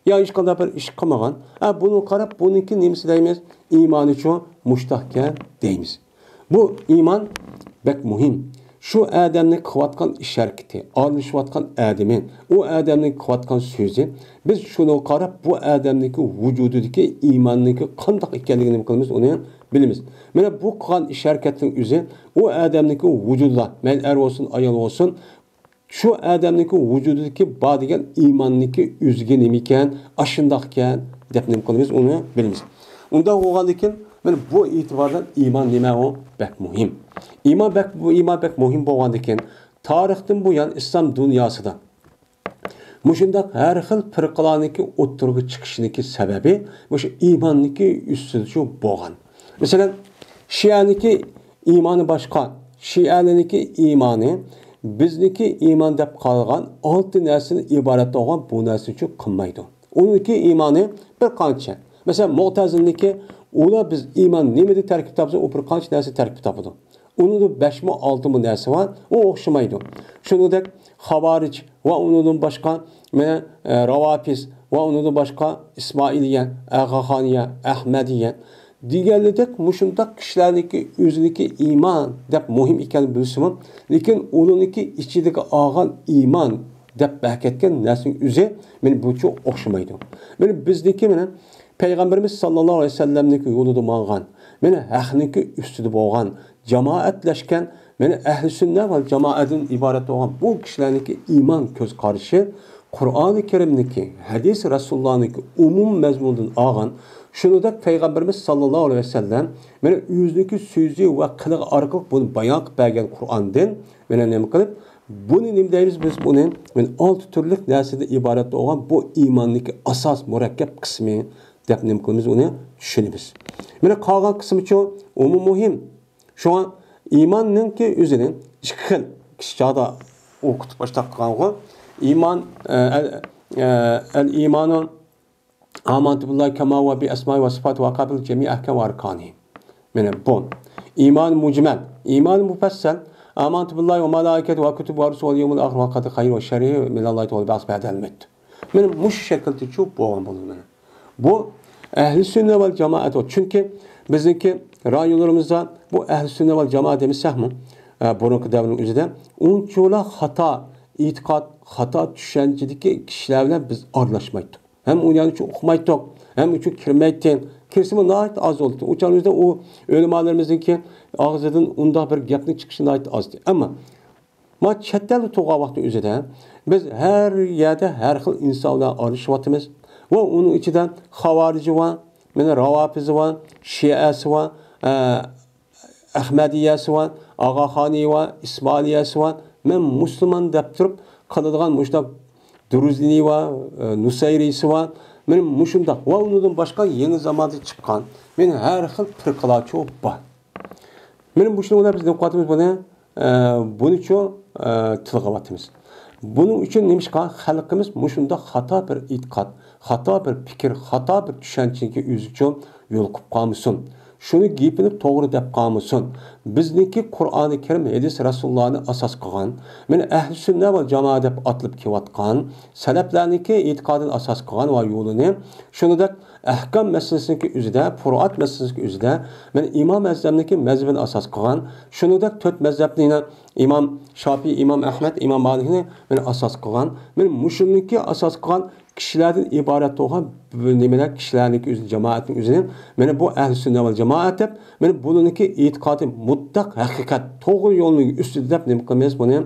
يا ھېچقانداق بىر ئىش قىلمىغان. ھە، بۇنىڭغا قاراپ، بۇنىڭكى نېمىسى دەيمىز؟ ئىمانىچۇ مۇشتاقكەن دەيمىز. بۇ ئىمان بەك مۇھىم. شۇ ئادەمنىڭ قىلىۋاتقان ئىش ھەرىكىتى، ئارىلىشىۋاتقان ئادىمى، ئۇ ئادەمنىڭ قىلىۋاتقان سۆزى، بىز شۇنىڭغا قاراپ، بۇ ئادەمنىڭكى ۋۇجۇدىدىكى ئىماننىڭكى قانداق ئىكەنلىكىنى نېمە قىلىمىز، ئۇنى بىلىمىز. مانا بۇ قىلغان ئىش ھەرىكەتنىڭ ئۆزى ئۇ ئادەمنىڭكى ۋۇجۇدىدا، مەيلى ئەر بولسۇن، ئايال بولسۇن، شۇ ئادەمنىڭكى ۋۇجۇدىدىكى بار دېگەن ئىماننىڭكى ئۆزىگە نېمىكەن، ئاشۇنداقكەن دەپ نېمە قىلىمىز، ئۇنى بىلىمىز. ئۇنداق بولغاندىكىن، مانا بۇ ئېتىباردىن ئىمان نېمە ئۇ؟ بەك مۇھىم. ئىمان بەك، بۇ ئىمان بەك مۇھىم بولغاندىكىن، تارىختىن بۇيان ئىسلام دۇنياسىدا مۇشۇنداق ھەر خىل پىرقىلارنىڭكى ئوتتۇرىغا چىقىشىنىڭكى سەۋەبى مۇشۇ ئىماننىڭكى ئۈستىدىچۇ بولغان. مەسىلەن، شىئەنىڭكى ئىمانى باشقا، شىئەلەرنىڭكى ئىمانى بىزنىڭكى ئىمان دەپ قارىغان ئالتە نەرسىدىن ئىبارەت بولغان بۇ نەرسىنىچۇ قىلمايدۇ. ئۇنىڭكى ئىمانى بىر قانچە. مەسىلەن، مۇئتەزىلىنىڭكى، ئۇلار بىز ئىمان نېمىدىن تەركىب تاپسا، ئۇ بىر قانچە نەرسە تەركىب تاپىدۇ. ئۇنىڭدا بەشمۇ، ئالتىمۇ نەرسە بار، ئۇ ئوخشىمايدۇ. شۇنىڭدەك خاۋارىج ۋە ئۇنىڭدىن باشقا، مانا، ئە، راۋاپىز ۋە ئۇنىڭدىن باشقا ئىسمائىلىيە، ئاغاخانىيە، ئەھمەدىيە دېگەنلىدەك مۇشۇنداق كىشىلەرنىڭكى ئۆزىنىڭكى ئىمان دەپ مۇھىم ئىكەنلىكىنى بىلسىمۇ، لېكىن ئۇلارنىڭكى ئىچىدىكى ئالغان ئىمان دەپ بەھكەتكەن نەرسىنىڭ ئۆزى مانا بۇچۇ ئوخشىمايدۇ. مانا بىزنىڭكى مانا پەيغەمبىرىمىز ساللاللاھۇ ئەلەيھى ۋەسەللەمنىڭكى يولىدا ماڭغان، مانا ھەقنىڭكى ئۈستىدە بولغان، جامائەتلەشكەن، مانا ئەھلى سۈننە ۋەل جامائەدىن ئىبارەت بولغان بۇ كىشىلەرنىڭكى ئىمان كۆز قارىشى قۇرئانى كەرىمنىڭكى، ھەدىس رەسۇلۇللانىڭكى ئومۇم مەزمۇندىن ئالغان، شۇنىڭدەك پەيغەمبىرىمىز ساللاللاھۇ ئەلەيھى ۋەسەللەم مانا ئۆزىنىڭكى سۆزى ۋە قىلىقى ئارقىلىق بۇنى بايان قىلىپ بەرگەن قۇرئاندىن مانا نېمە قىلىپ، بۇنى نېمە دەيمىز بىز بۇنى؟ مانا ئالتە تۈرلۈك نەرسىدىن ئىبارەت بولغان بۇ ئىماننىڭكى ئاساس مۇرەككەپ قىسمى دەپ نېمە قىلىمىز، ئۇنى چۈشىنىمىز. مانا قالغان قىسمىچۇ ئومۇم مۇھىم. شۇڭا ئىماننىڭكى ئۆزىنى ئىككى خىل كىچىك چاغدا ئوقۇتۇپ باشلاپ قىلغانغۇ. ئىمان، ئە، ئەل، ئە، ئەل ئىمانۇ ئامانتۇ بىللاھى كەما ۋە بى ئەسمائى ۋە سىفاتى ۋە قابىل جەمىئ ئەھكام ۋە ئاركانى. مانا بۇ. ئىمان مۇجمەل، ئىمان مۇپەسسەل. ئامانتۇ بىللاھى ۋە مالائىكەتى ۋە كۇتۇبى ۋە رۇسۇلى ۋەل يەۋمىل ئاخىر ۋە قەدىر خەيرى ۋە شەررىھى مىنەللاھى تەئالە بەئس بەدەل مەت. مانا مۇشۇ شەكىلدىچۇ بولغان بولىدۇ مانا. بۇ ئەھلى سۈننە ۋەل جامائەت. چۈنكى بىزنىڭكى رايونلىرىمىزدا بۇ ئەھلى سۈننە ۋەل جامائەت دېمىسەكمۇ، ئە، بۇرۇنقى دەۋرنىڭ ئۆزىدە ئۇنچىۋالا خاتا ئېتىقاد، خاتا چۈشەنچىدىكى كىشىلەر بىلەن بىز ئارىلاشمايتتۇق. ھەم ئۇ يەرنى ئۇقمايتتۇق، ھەم ئۇچۇ كىرمەيتتى. كىرسىمۇ ناھايىتى ئاز بولدى. ئۇ چاغنىڭ ئۆزىدە ئۇ ئۆلىمالىرىمىزنىڭكى ئاغزىدىن ئۇنداق بىر گەپنىڭ چىقىشى ناھايىتى ئازدى. ئەمما ما چەت ئەلدە تۇرغان ۋاقتى ئۆزىدە بىز ھەر يەردە ھەر خىل ئىنسان بىلەن ئارىلىشىۋاتىمىز. ۋە ئۇنىڭ ئىچىدە خاۋارىجى بار، مانا راۋاپىزى بار، شىئەسى بار، ئە، ئەخمەدىيەسى بار، ئاغاخانى بار، ئىسمائىلىيەسى بار. مەن مۇسۇلمان دەپ تۇرۇپ قىلىدىغان مۇشۇنداق دۇرۇزىنى بار، ئە، نۇسەيرىسى بار. مانا مۇشۇنداق ۋە ئۇنىڭدىن باشقا يېڭى زاماندا چىققان مانا ھەر خىل پىرقىلارچۇ بار. مانا مۇشۇنىڭ بىلەن بىز نېمە قىلىۋاتىمىز بۇنى؟ ئە، بۇنىچۇ، ئە، تىلغا ئاۋاتىمىز. بۇنىڭ ئۈچۈن نېمىشقا خەلقىمىز مۇشۇنداق خاتا بىر ئېتىقاد، خاتا بىر پىكىر، خاتا بىر چۈشەنچىگە ئۆزىچۇ يولۇقۇپ قالمىسۇن؟ شۇنى گېپىنى توغرا دەپ قالمىسۇن؟ بىزنىڭكى قۇرئانى كەرىم، ھەدىس رەسۇلۇللانى ئاساس قىلغان، مانا ئەھلى سۈننە ۋە جامائە دەپ ئاتىلىپ كېلىۋاتقان سەلەفلەرنىڭكى ئېتىقادىنى ئاساس قىلغان ۋە يولىنى، شۇنىڭدەك ئەھكام مەسىلىسىنىڭكى ئۆزىدە، پۇرۇئات مەسىلىسىنىڭكى ئۆزىدە، مانا ئىمام ئەزەمنىڭكى مەزھىپىنى ئاساس قىلغان، شۇنىڭدەك تۆت مەزھەپنى، يەنە ئىمام شاپىي، ئىمام ئەھمەد، ئىمام مالىكنى مانا ئاساس قىلغان، مانا مۇشۇنىڭكى ئاساس قىلغان كىشىلەردىن ئىبارەت بولغان بۇ نېمىلەر، كىشىلەرنىڭكى ئۆزى، جامائەتنىڭ ئۆزىنى مانا بۇ ئەھلى سۈننە ۋەل جامائەت دەپ، مانا بۇلارنىڭكى ئېتىقادى مۇتلەق ھەقىقەت، توغرا يولنىڭ ئۈستىدە دەپ نېمە قىلىمىز بۇنى؟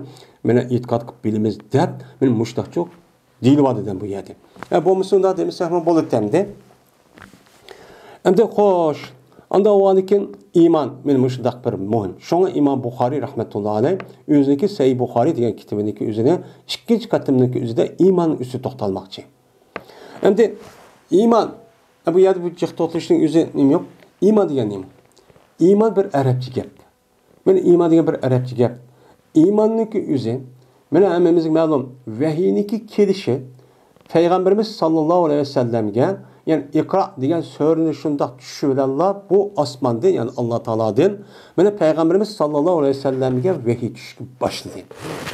مانا ئېتىقاد قىلىپ بىلىمىز دەپ، مانا مۇشۇنداقچۇ دېيىلىۋاتىدۇ بۇ يەردە. ئە، بولمىسا ئۇنداق دېمىسەكمۇ بولىدۇ ئەمدى. ئەمدى خوش، ئانداق بولغاندىن كېيىن ئىمان، مانا مۇشۇنداق بىر مۇھىم. شۇڭا ئىمام بۇخارىي رەھمەتۇللا ئەلەيھ ئۆزىنىڭكى سەھىھ بۇخارىي دېگەن كىتابىنىڭكى ئۆزىنى ئىككىنچى قېتىمنىڭكى ئۆزىدە ئىماننىڭ ئۈستىدە توختالماقچى. ئەمدى ئىمان، بۇ يەردە بۇ جىق توختىلىشنىڭ ئۆزى نېمە يوق؟ ئىمان دېگەن نېمە؟ ئىمان بىر ئەرەبچە گەپ. مانا ئىمان دېگەن بىر ئەرەبچە گەپ. ئىماننىڭكى ئۆزى، مانا ھەممىمىزگە مەلۇم، ۋەھىينىڭكى كېلىشى، پەيغەمبىرىمىز ساللاللاھۇ ئەلەيھى ۋەسەللەمگە، يەنى ئىقرا دېگەن سۈرىنى شۇنداق چۈشى بىلەنلا بۇ ئاسماندىن، يەنى ئاللا تائالادىن، مانا پەيغەمبىرىمىز ساللاللاھۇ ئەلەيھى ۋەسەللەمگە ۋەھىي چۈشۈشكە باشلىدى.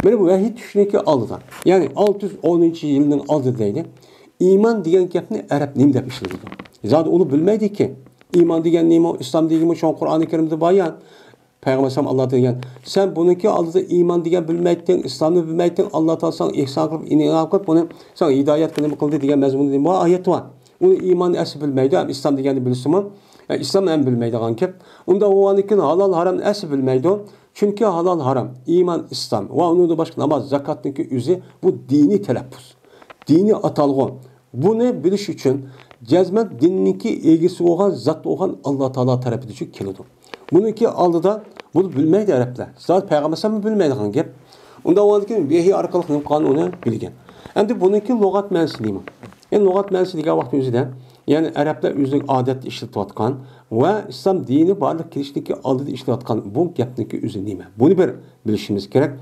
مانا بۇ ۋەھىي چۈشۈشنىڭكى ئالدىدا، يەنى ئالتە يۈز ئونىنچى يىلنىڭ ئالدىدا دەيدۇ. ئىمان دېگەن گەپنى ئەرەب نېمە دەپ ئىشلىتىدۇ؟ زادى ئۇنى بىلمەيدىكى. ئىمان دېگەن نېمە، ئىسلام دېگەنمۇ شۇڭا قۇرئانى كەرىمدە بار يا. پەيغەمبەر ئەلەيھىسسالام ئاللا دېگەن، سەن بۇنىڭكى ئالدىدا ئىمان دېگەن بىلمەيتتىڭ، ئىسلامنى بىلمەيتتىڭ، ئاللا تائالا ساڭا ئېھسان قىلىپ، ئىنئام قىلىپ، بۇنى ساڭا ھىدايەت قىلىپ قىلدى دېگەن مەزمۇندا نېمە بار؟ ئايەت بار. ئۇنى ئىمان ئەسلى بىلمەيدۇ، ھەم ئىسلام دېگەننى بىلسىمۇ، ئە، ئىسلام ھەم بىلمەيدىغان گەپ. ئۇنداق بولغاندىن كېيىن ھالال ھارامنى ئەسلى بىلمەيدۇ. چۈنكى ھالال ھارام، ئىمان ئىسلام ۋە ئۇنىڭدىن باشقا ناماز، زاكاتنىڭكى ئۆزى بۇ دىنىي تەلەپپۇز. دىنىي ئاتالغۇ. بۇنى بىلىش ئۈچۈن جەزمەن دىننىڭكى ئىگىسى بولغان زات بولغان ئاللا تائالا تەرىپىدىن كېلىدۇ. بۇنىڭكى ئالدىدا بۇنى بىلمەيدۇ ئەرەبلەر. زادى پەيغەمبەر ئەلەيھىسسالام بىلمەيدىغان گەپ. ئۇنداق بولغاندىن كېيىن ۋەھىي ئارقىلىق نېمە قىلغان ئۇنى بىلگەن. ئەمدى بۇنىڭكى لۇغەت مەنىسى نېمە؟ يەنى لۇغەت مەنىسى دېگەن ۋاقىت ئۆزىدە، يەنى ئەرەبلەر ئۆزلۈك ئادەتتە ئىشلىتىۋاتقان ۋە ئىسلام دىنى بارلىققا كېلىشتىكى ئالدىدا ئىشلەتكەن بۇ گەپنىڭكى ئۆزى نېمە؟ بۇنى بىر بىلىشىمىز كېرەك.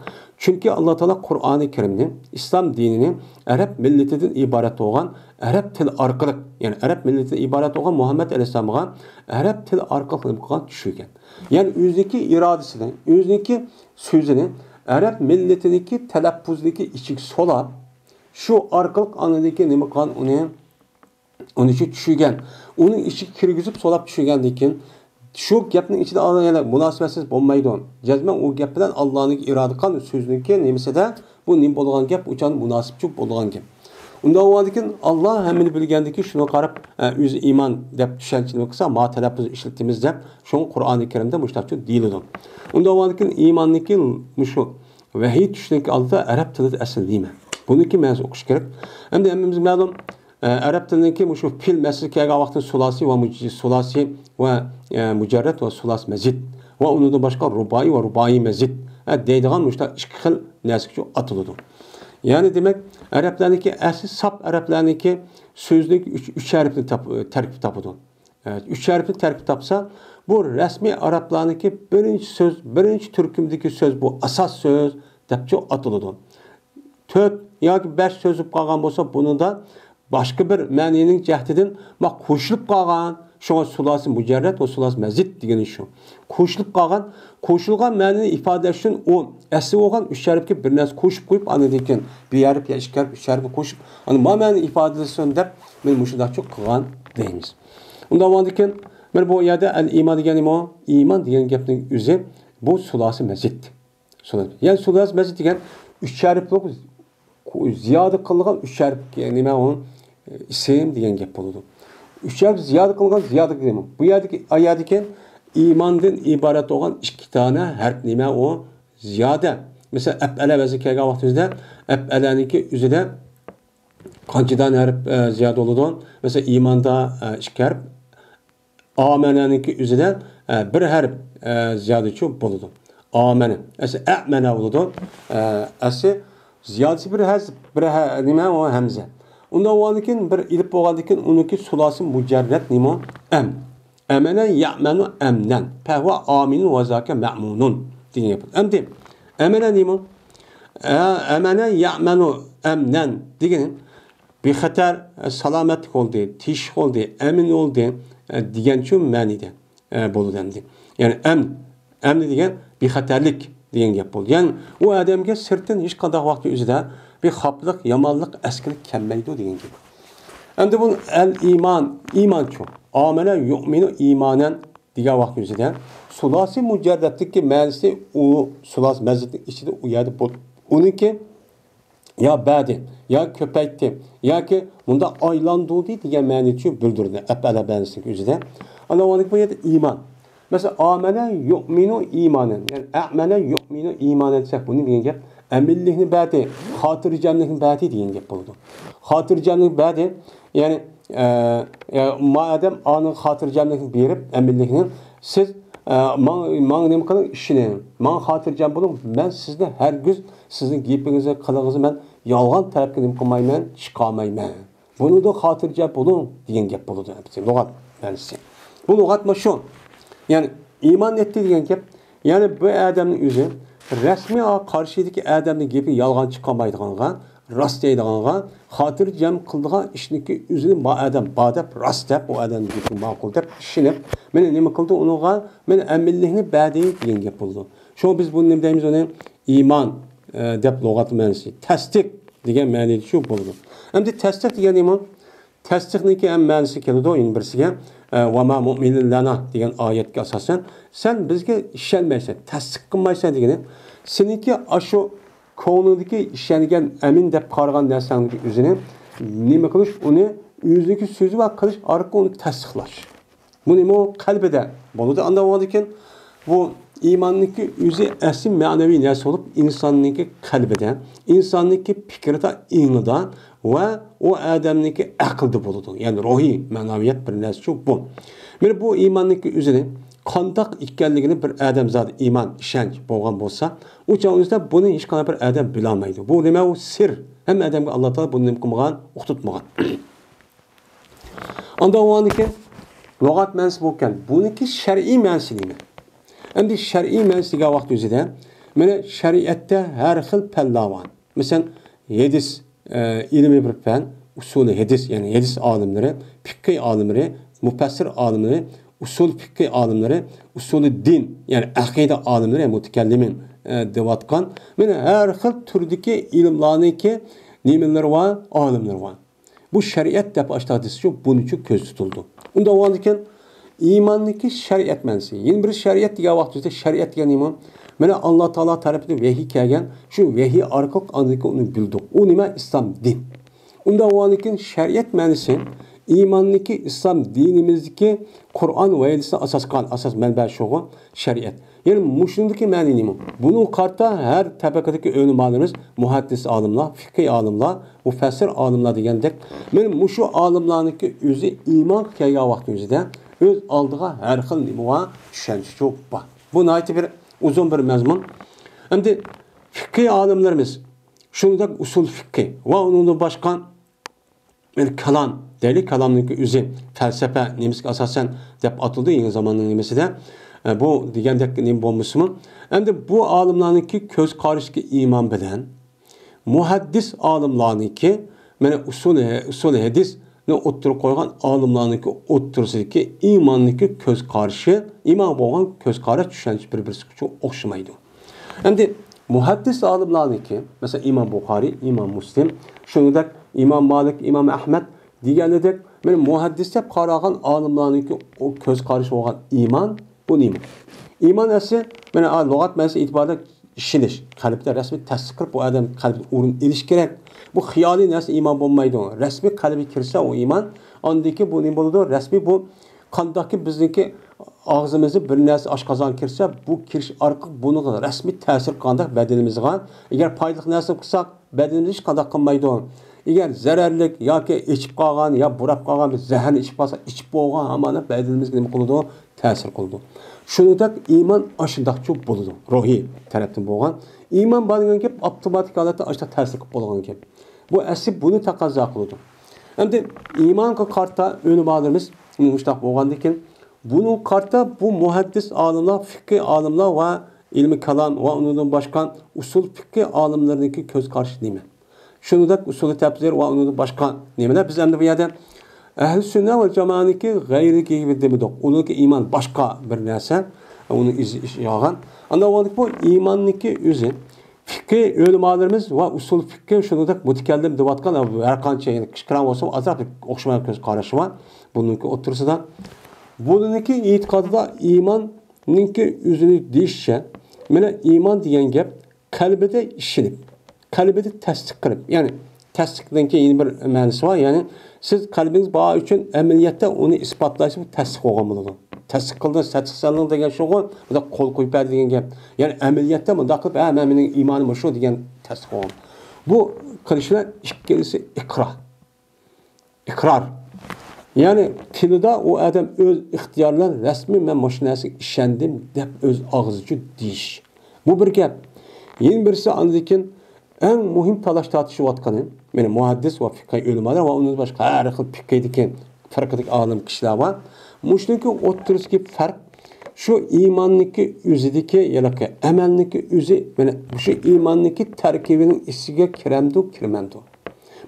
چۈنكى ئاللا تائالا قۇرئانى كەرىمنى، ئىسلام دىنىنى ئەرەب مىللىتىدىن ئىبارەت بولغان ئەرەب تىلى ئارقىلىق، يەنى ئەرەب مىللىتىدىن ئىبارەت بولغان مۇھەممەد ئەلەيھىسسالامغا ئەرەب تىلى ئارقىلىق نېمە قىلغان؟ چۈشۈرگەن. يەنى ئۆزىنىڭكى ئىرادىسىنى، ئۆزىنىڭكى سۆزىنى ئەرەب مىللىتىنىڭكى تەلەپپۇزىنىڭكى ئىچىگە سولاپ، شۇ ئارقىلىق ئاندىن كېيىن نېمە قىلغان؟ ئۇنى ئۇنى چۈشۈرگەن. ئۇنىڭ ئىچىگە كىرگۈزۈپ سولاپ چۈشۈرگەندىن كېيىن، شۇ گەپنىڭ ئىچىدە ئاللا يەنە مۇناسىۋەتسىز بولمايدۇ. جەزمەن ئۇ گەپ بىلەن ئاللانىڭ ئىرادە قىلغان سۆزنىڭكى نېمىسىدە بۇ نېمە بولىدىغان گەپ، ئۇچان مۇناسىپ چۈشۈپ بولىدىغان گەپ. ئۇنداق بولغاندىكىن، ئاللا ھەممىنى بىلگەندىكىن، شۇنىڭغا قاراپ، ئە، ئۆزى ئىمان دەپ چۈشەنچىنى قىلسا، ما تەلەپپۇز ئىشلىتىمىز دەپ، شۇڭا قۇرئانى كەرىمدە مۇشۇنداق دېيىلىدۇ. ئۇنداق بولغاندىكىن، ئىماننىكى مۇشۇ ۋەھىي چۈشۈشنىڭكى ئالدىدا ئەرەب تىلىدا ئەسلى نېمە؟ بۇنىڭكى مەنىسىنى ئوقۇش كېرەك. ئەمدى ھەممىمىزگە مەلۇم، ئە، ئەرەب تىلىنىڭكى مۇشۇ پېئىل مەسىلىسى كەلگەن ۋاقىتتا سۇلاسىي ۋە مۇج-، سۇلاسىي ۋە، ئە، مۇجەررەد ۋە سۇلاسىي مەزىد ۋە ئۇنىڭدىن باشقا رۇبائىي ۋە رۇبائىي مەزىد، ئە، دەيدىغان مۇشۇنداق ئىككى خىل نەرسىگە ئاتىلىدۇ. يەنى دېمەك، ئەرەبلەرنىڭكى ئەسلى ساپ ئەرەبلەرنىڭكى سۆزىنىڭكى ئۈچ، ئۈچ ھەرپنى تاپ-، تەركىب تاپىدۇ. ئە، ئۈچ ھەرپنى تەركىب تاپسا، بۇ رەسمىي ئەرەبلەرنىڭكى بىرىنچى سۆز، بىرىنچى تۈركۈمدىكى سۆز، بۇ ئاساس سۆز دەپچۇ ئاتىلىدۇ. تۆت ياكى بەش سۆز بولۇپ قالغان بولسا، بۇنىڭدا باشقا بىر مەنىنىڭ جەھىتىدىن ما قوشۇلۇپ قالغان، شۇڭا سۇلاسىي مۇجەررەد ۋە سۇلاسىي مەزىد دېگىنى شۇ. قوشۇلۇپ قالغان، قوشۇلغان مەنىنى ئىپادىلەش ئۈچۈن ئۇ ئەسلى بولغان ئۈچ ھەرپكە بىر نەرسە قوشۇپ قويۇپ، ئاندىن كېيىن بىر ھەرپ يا ئىككى ھەرپ، ئۈچ ھەرپنى قوشۇپ، ئاندىن ما مەنىنى ئىپادىلىسۇن دەپ، مەن مۇشۇنداقچۇ قىلغان دەيمىز. ئۇنداق بولغاندىكىن، مانا بۇ يەردە ئەل ئىمان دېگەن نېمە؟ ئىمان دېگەن گەپنىڭ ئۆزى بۇ سۇلاسىي مەزىد. سۇلاسىي. يەنى سۇلاسىي مەزىد دېگەن ئۈچ ھەرپلىك زىيادە قىلىنغان ئۈچ ھەرپ، نېمە ئۇ؟ ئىسىم دېگەن گەپ بولىدۇ. ئۈچ ھەرپ زىيادە قىلىنغان زىيادە دېگەن. بۇ يەردىكى، ئايەتتىكى ئىماندىن ئىبارەت بولغان ئىككى دانە ھەرپ نېمە ئۇ؟ زىيادە. مەسىلەن، ئەپئەلە ۋەزنى كەلگەن ۋاقتىمىزدا ئەپئەلەنىڭكى ئۆزىدە قانچە دانە ھەرپ، ئە، زىيادە بولىدۇ؟ مەسىلەن، ئىماندا، ئە، ئىككى ھەرپ، ئامەنەنىڭكى ئۆزىدە، ئە، بىر ھەرپ، ئە، زىيادىچۇ بولىدۇ. ئامەنە. ئەسلى ئەمەنە بولىدۇ. ئە، ئەسلى زىيادىسى بىر ھەز-، بىر ھە-، نېمە ئۇ؟ ھەمزە. ئۇنداق بولغاندىن كېيىن، بىر ئېلىپ بولغاندىن كېيىن، ئۇنىڭكى سۇلاسى مۇجەررەت نېمە؟ ئەم. ئەمەنە يەمەنۇ ئەمنەن. پەھۋە ئامىنۇن ۋە زاكە مەمۇنۇن دېگەن گەپ. ئەمدى ئەمەنە نېمە؟ ئە، ئەمەنە يەمەنۇ ئەمنەن دېگىنى بىخەتەر، ئە، سالامەتلىك بولدى، تىنچلىق بولدى، ئەمىن بولدى، ئە، دېگەنچۇ مەنىدە، ئە، بولىدۇ ئەمدى. يەنى ئەمن، ئەمن دېگەن بىخەتەرلىك دېگەن گەپ بولدى. يەنى ئۇ ئادەمگە سىرتتىن ھېچقانداق ۋاقىتتا ئۆزىدە بىر خاپىلىق، يامانلىق، ئەسكىلىك كەلمەيدۇ دېگەن گەپ. ئەمدى بۇ ئەل ئىمان، ئىمانچۇ. ئامەنە يۇئمىنۇ ئىمانەن دېگەن ۋاقىت ئۆزىدە سۇلاسى مۇجەررەتتىكى مەنىسى ئۇ سۇلاسى مەزىدنىڭ ئىچىدە ئۇ يەردە بۇ-، ئۇنىڭكى يا بەدى، يا كۆپەيتتى، ياكى مۇنداق ئايلاندۇردى دېگەن مەنىچۇ بىلدۈرىدۇ ئەپئەلە مەنىسىنىڭ ئۆزىدە. ئانا ئۇنىڭكى بۇ يەردە ئىمان. مەسىلەن، ئامەنە يۇئمىنۇ ئىمانەن. يەنى ئەمەنە يۇئمىنۇ ئىمانەن دېسەك، بۇنى دېگەن گەپ ئەمىنلىكنى بەردى، خاتىرجەملىكنى بەردى دېگەن گەپ بولىدۇ. خاتىرجەملىك بەردى، يەنى، ئە، ئە، ما ئادەم ئانىڭ خاتىرجەملىكنى بېرىپ، ئەمىنلىكنى، سىز، ئە، ماڭ-، ماڭا نېمە قىلىڭ، ئىشىنىڭ، ماڭا خاتىرجەم بولۇڭ، مەن سىزنى ھەرگىز سىزنىڭ گېپىڭىزنى، قىلىقىڭىزنى مەن يالغان تەرەپكە نېمە قىلمايمەن، چىقارمايمەن. بۇنىڭدا خاتىرجەم بولۇڭ دېگەن گەپ بولىدۇ، لۇغەت مەنىسى. بۇ لۇغەتمۇ شۇ. يەنى ئىمان ئېيتتى دېگەن گەپ، يەنى بۇ ئادەمنىڭ ئۆزى رەسمىي قارشىدىكى ئادەمنىڭ گېپى يالغان چىقارمايدىغانغا، راست دەيدىغانغا، خاتىرجەم قىلىدىغان ئىشنىكى ئۆزىنى ما ئادەم بار دەپ، راست دەپ، ئۇ ئادەمنىڭ گېپى ماقۇل دەپ ئىشىنىپ، مېنى نېمە قىلدى ئۇنىڭغا، مېنى ئەمىنلىكنى بەردى دېگەن گەپ بولىدۇ. شۇڭا بىز بۇنى نېمە دەيمىز ئۇنى؟ ئىمان، ئە، دەپ لۇغەت مەنىسى. تەستىق دېگەن مەنىدە شۇ بولىدۇ. ئەمدى تەستىق دېگەن نېمە؟ تەستىقنىڭكى ھەم مەنىسى كېلىدۇ يەنە بىرسىگە. ئە، ۋە ما مۇئمىنىن لەنا دېگەن ئايەتكە ئاساسەن، سەن بىزگە ئىشەنمەيسەن، تەستىق قىلمايسەن دېگىنى، سېنىڭكى ئاشۇ كۆڭلۈڭدىكى ئىشەنگەن، ئەمىن دەپ قارىغان نەرسەڭنىڭكى ئۆزىنى نېمە قىلىش، ئۇنى ئۆزىنىڭكى سۆزى ۋە قىلىش ئارقىلىق ئۇنى تەستىقلاش. بۇ نېمە؟ قەلبىدە بولىدۇ. ئاندىن بولغاندىكىن بۇ ئىماننىڭكى ئۆزى ئەسلى مەنىۋى نەرسە بولۇپ، ئىنساننىڭكى قەلبىدە، ئىنساننىڭكى پىكرىدە، ئېڭىدا ۋە ئۇ ئادەمنىڭكى ئەقلىدە بولىدۇ. يەنى روھىي مەنىۋىيەت بىر نەرسىچۇ بۇ. مانا بۇ ئىماننىڭكى ئۆزىنى قانداق ئىكەنلىكىنى بىر ئادەم زادى ئىمان، ئىشەنچ بولغان بولسا، ئۇ چاغ ئۆزىدە بۇنى ھېچقانداق بىر ئادەم بىلەلمەيدۇ. بۇ نېمە؟ ئۇ سىر. ھەممە ئادەمگە ئاللا تائالا بۇنى نېمە قىلمىغان؟ ئۇقتۇرتمىغان. ئاندىن بولغاندىكىن لۇغەت مەنىسى بولغان. بۇنىڭكى شەرئىي مەنىسى نېمە؟ ئەمدى شەرئىي مەنىسى دېگەن ۋاقىت ئۆزىدە، مانا شەرىئەتتە ھەر خىل پەنلەر بار. مەسىلەن، ھەدىس، ئە، ئىلمى بىر پەن، ئۇسۇلى ھەدىس، يەنى ھەدىس ئالىملىرى، پىققى ئالىملىرى، مۇپەسسىر ئالىملىرى، ئۇسۇل پىققى ئالىملىرى، ئۇسۇلى دىن، يەنى ئەقىدە ئالىملىرى، مۇتەكەللىمىن، ئە، دەۋاتقان، مانا ھەر خىل تۈردىكى ئىلىملارنىڭكى نېمىلىرى بار، ئالىملىرى بار. بۇ شەرىئەت دەپ ئاشتاق دېسىچۇ، بۇنىچۇ كۆزدە تۇتۇلىدۇ. ئۇنداق بولغاندىكىن، ئىماننىڭكى شەرىئەت مەنىسى. يەنە بىر شەرىئەت دېگەن ۋاقتىمىزدا، شەرىئەت دېگەن نېمە؟ مانا ئاللا تائالا تەرىپىدىن ۋەھىي كەلگەن، شۇ ۋەھىي ئارقىلىق ئاندىن كېيىن ئۇنى بىلدۇق. ئۇ نېمە؟ ئىسلام دىن. ئۇنداق بولغاندىكىن شەرىئەت مەنىسى ئىماننىكى، ئىسلام دىنىمىزدىكى قۇرئان ۋە ھەدىستىن ئاساس قىلغان، ئاساس مەنبە شۇغۇ شەرىئەت. يەنى مۇشۇندىكى مەنە نېمە؟ بۇنىڭغا قارىتا ھەر تەبەقىدىكى ئۆلىمالىرىمىز، مۇھەددىس ئالىملار، فىقھىي ئالىملار، مۇفەسسىر ئالىملار دېگەندەك، مانا مۇشۇ ئالىملارنىڭكى ئۆزى ئىمانغا كەلگەن ۋاقتى ئۆزىدە ئۆز ئالدىغا ھەر خىل نېمە بار؟ چۈشەنچە بار. بۇ ناھايىتى بىر ئۇزۇن بىر مەزمۇن. ئەمدى فىقھىي ئالىملىرىمىز، شۇنداق ئۇسۇل فىقھى ۋە ئۇنىڭدىن باشقا، يەنى كالام دەيلى، كالامنىڭكى ئۆزى، پەلسەپە نېمىسىگە ئاساسەن دەپ ئاتىلىدۇ يېڭى زاماننىڭ نېمىسىدە. ئە، بۇ دېگەندەك نېمە بولمىسىمۇ، ئەمدى بۇ ئالىملارنىڭكى كۆز قارىشىدىكى ئىمان بىلەن مۇھەددىس ئالىملارنىڭكى، مانا ئۇسۇل، ئۇسۇل ھەدىسنى ئوتتۇرىغا قويغان ئالىملارنىڭكى ئوتتۇرىسىدىكى ئىماننىڭكى كۆز قارىشى، ئىمانغا بولغان كۆز قاراش، چۈشەنچە بىر-بىرسىگە ئوخشىمايدۇ. ئەمدى مۇھەددىس ئالىملارنىڭكى، مەسىلەن، ئىمام بۇخارىي، ئىمام مۇسلىم، شۇنىڭدەك ئىمام مالىك، ئىمام ئەھمەد دېگەنلىدەك، مانا مۇھەددىس دەپ قارالغان ئالىملارنىڭكى ئۇ كۆز قارىشى بولغان ئىمان، بۇ نېمە؟ ئىمان ئەسلى، مانا، ئا، لۇغەت مەنىسى ئېتىبارىدا ئىشىنىش، قەلبىدە رەسمىي تەستىق قىلىپ، بۇ ئادەم قەلبىدە ئورۇن ئېلىش كېرەك. بۇ خىيالىي نەرسە ئىمان بولمايدۇ. رەسمىي قەلبىگە كىرسە ئۇ ئىمان، ئاندىن كېيىن بۇ نېمە بولىدۇ؟ رەسمىي بۇ قانداقكى بىزنىڭكى ئاغزىمىزدا بىر نەرسە ئاشقازانغا كىرسە، بۇ كىرىش ئارقىلىق بۇنىڭغا رەسمىي تەسىر قىلغاندەك بەدىنىمىزغا. ئەگەر پايدىلىق نەرسىنى قىلساق، بەدىنىمىز ھېچقانداق قىلمايدۇ. ئەگەر زەرەرلىك ياكى ئېچىپ قالغان يا بۇراپ قالغان بىر زەھەرنى ئىچىپ قالساق، ئىچىپ بولغان ھامان بەدىنىمىزگە نېمە قىلىدۇ؟ تەسىر قىلىدۇ. شۇنىڭدەك ئىمان ئاشۇنداقچۇ بولىدۇ. روھىي تەرەپتىن بولغان ئىمان بار دېگەن گەپ ئاپتوماتىك ھالەتتە ئاشۇنداق تەسىر قىلىپ بولىدىغان گەپ. بۇ ئەسلى بۇنى تەقەززا قىلىدۇ. ئەمدى ئىمانغا قارىتا ئۆلىمالىرىمىز مۇشۇنداق بولغاندىكىن، بۇنىڭغا قارىتا بۇ مۇھەددىس ئالىملار، فىقھىي ئالىملار ۋە ئىلمى كالام ۋە ئۇنىڭدىن باشقا ئۇسۇل فىقھىي ئالىملىرىنىڭكى كۆز قارىشى نېمە؟ شۇنىڭدەك ئۇسۇلى تەپسىر ۋە ئۇنىڭدىن باشقا نېمىلەر؟ بىز ئەمدى بۇ يەردە ئەھلى سۈننە ۋە جامائەنىڭكى غەيرىي دېمىدۇق. ئۇنىڭكى ئىمان باشقا بىر نەرسە، ئۇنى ئىز ئىش يالغان. ئاندىن بۇ ئىماننىڭكى ئۆزى فىقھىي ئۆلىمالىرىمىز ۋە ئۇسۇل فىقھىي شۇنىڭدەك مۇتەكەللىم دەۋاتقان، ھەر قانچە يەنە كىچىكرەك بولسا ئازراق ئوخشىمايدىغان كۆز قارىشى بار بۇنىڭكى ئوتتۇرىسىدا. بۇنىڭكى ئېتىقادىدا ئىماننىڭكى ئۆزىنى دېيىشىچە، مانا ئىمان دېگەن گەپ قەلبىدە ئىشىنىپ، قەلبىدە تەستىق قىلىپ، يەنى تەستىقتىن كېيىن يەنە بىر مەنىسى بار. يەنى سىز قەلبىڭىز بار ئۈچۈن ئەمەلىيەتتە ئۇنى ئىسپاتلايسىز، بۇ تەستىق بولغان بولىدۇ. تەستىق قىلدى، تەستىقسەنلىڭ دېگەن شۇغۇ، بۇنداق قول قويۇپ بەردى دېگەن گەپ. يەنى ئەمەلىيەتتە مۇنداق قىلىپ، ھە، مەن، مېنىڭ ئىمانىم شۇ دېگەن تەستىق بولغان. بۇ قىلىشلار ئىككىلىسى ئىقرار. ئىقرار. يەنى تىلىدا ئۇ ئادەم ئۆز ئىختىيارى بىلەن رەسمىي مەن مۇشۇ نەرسىگە ئىشەندىم دەپ ئۆز ئاغزىچە دېيىش. بۇ بىر گەپ. يەنە بىرسى ئاندىن كېيىن ئەڭ مۇھىم تالاش تارتىشىۋاتقىنى، مانا مۇھەددىس ۋە فىقھىي ئۆلىمالار ۋە ئۇنىڭدىن باشقا ھەر خىل پىقىدىكى، فىرقىدىكى ئالىم كىشىلەر بار. مۇشۇنىڭكى ئوتتۇرىسىدىكى پەرق شۇ ئىماننىڭكى ئۆزىدىكى ياكى ئەمەلنىڭكى ئۆزى، مانا شۇ ئىماننىڭكى تەركىبىنىڭ ئىچىگە كىرەمدۇ، كىرمەمدۇ؟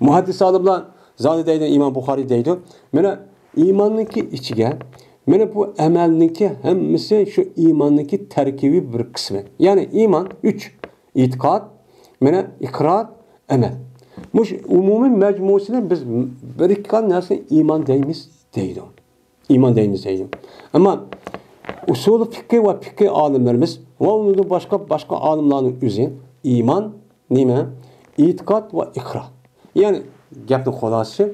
مۇھەددىس ئالىملار زادى دەيدۇ، ئىمام بۇخارىي دەيدۇ، مانا ئىماننىڭكى ئىچىگە، مانا بۇ ئەمەلنىڭكى ھەممىسى شۇ ئىماننىڭكى تەركىبىي بىر قىسمى. يەنى ئىمان ئۈچ، ئېتىقاد، مانا ئىقرار، ئەمەل. مۇشۇ ئومۇمىي مەجمۇسىنى بىز بىرىككەن نەرسىنى ئىمان دەيمىز دەيدۇ. ئىمان دەيمىز دەيدۇ. ئەمما ئۇسۇلى فىقھى ۋە پىقھى ئالىملىرىمىز ۋە ئۇنىڭدىن باشقا، باشقا ئالىملارنىڭ ئۆزى ئىمان نېمە؟ ئېتىقاد ۋە ئىقرار. يەنى گەپنىڭ خۇلاسىسى،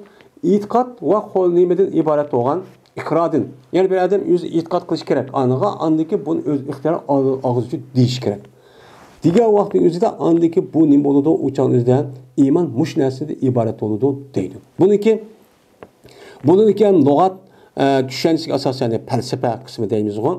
ئېتىقاد ۋە قول نېمىدىن ئىبارەت بولغان؟ ئىقراردىن. يەنى بىر ئادەم ئۆزى ئېتىقاد قىلىشى كېرەك. ئانىغا ئاندىكى بۇنى ئۆز ئىختىيارى ئاغ-، ئاغزىچە دېيىشى كېرەك. دېگەن ۋاقىتنىڭ ئۆزىدە ئاندىكى بۇ نېمە بولىدۇ؟ ئۇ چاغنىڭ ئۆزىدە ئىمان مۇشۇ نەرسىدىن ئىبارەت بولىدۇ دەيدۇ. بۇنىڭكى بۇنىڭدىكى ھەم لۇغەت، ئە، چۈشەنچىسىگە ئاساسەن، يەنى پەلسەپە قىسمى دەيمىزغۇ.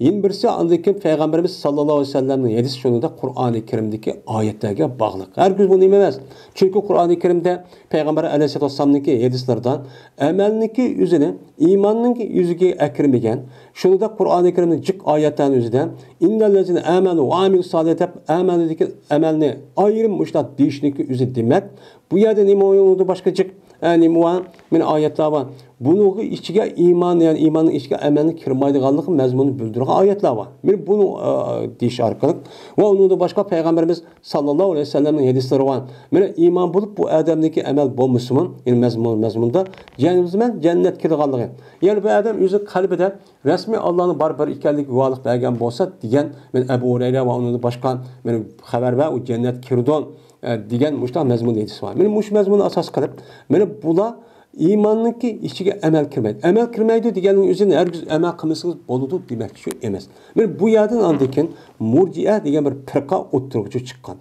يەنە بىرسى، ئاندىن كېيىن پەيغەمبىرىمىز ساللاللاھۇ ئەلەيھى ۋەسەللەمنىڭ ھەدىسى، شۇنىڭدەك قۇرئانى كەرىمدىكى ئايەتلەرگە باغلىق. ھەرگىز بۇ نېمە ئەمەس. چۈنكى قۇرئانى كەرىمدە پەيغەمبەر ئەلەيھىسسالاتۇ ۋەسسالامنىڭكى ھەدىسلىرىدا ئەمەلنىڭكى ئۆزىنى ئىماننىڭكى ئۆزىگە ئەكىرمىگەن. شۇنىڭدەك قۇرئانى كەرىمنىڭ جىق ئايەتلەرنىڭ ئۆزىدە، ئىننەللەزىنە ئامەنۇ ۋە ئامىلۇس سالىھات دەپ ئامەنۇدىكى ئەمەلنى ئايرىم مۇشۇنداق دېيىشنىڭكى ئۆزى دېمەك. بۇ يەردە نېمە ئۇنىڭدىن باشقا جىق ئە، نېمە بار؟ مانا ئايەتلەر بار. بۇنىڭغا ئىچىگە ئىمان، يەنى ئىماننىڭ ئىچىگە ئەمەلنى كىرمەيدىغانلىقى مەزمۇنىنى بىلدۈرگەن ئايەتلەر بار. مانا بۇنى، ئە، دېيىش ئارقىلىق ۋە ئۇنىڭدىن باشقا پەيغەمبىرىمىز ساللاللاھۇ ئەلەيھى ۋەسەللەمنىڭ ھەدىسلىرى بار. مانا ئىمان بولۇپ بۇ ئادەمنىڭكى ئەمەل بولمىسىمۇ، يەنى مەزمۇن، مەزمۇندا جەننەت، جەننەتكە كىرىدىغانلىقى. يەنى بۇ ئادەم ئۆزى قەلبىدە رەسمىي ئاللانىڭ بار بىر ئىكەنلىكىگە گۇۋاھلىق بەرگەن بولسا دېگەن، مانا ئەبۇ ھۇرەيرە ۋە ئۇنىڭدىن باشقا مانا خەۋەر بار، ئۇ جەننەتكە كىرىدۇ. ئە، دېگەن مۇشۇنداق مەزمۇن ھەدىس بار. مانا مۇشۇ مەزمۇننى ئاساس قىلىپ، مانا بۇلار ئىماننىڭكى ئىچىگە ئەمەل كىرمەيدۇ. ئەمەل كىرمەيدۇ دېگەننىڭ ئۆزىنى ھەرگىز ئەمەل قىلمىسىڭىز بولىدۇ دېمەكچى ئەمەس. مانا بۇ يەردىن ئاندىن كېيىن مۇرجىئە دېگەن بىر پىرقە ئوتتۇرىغا چىققان.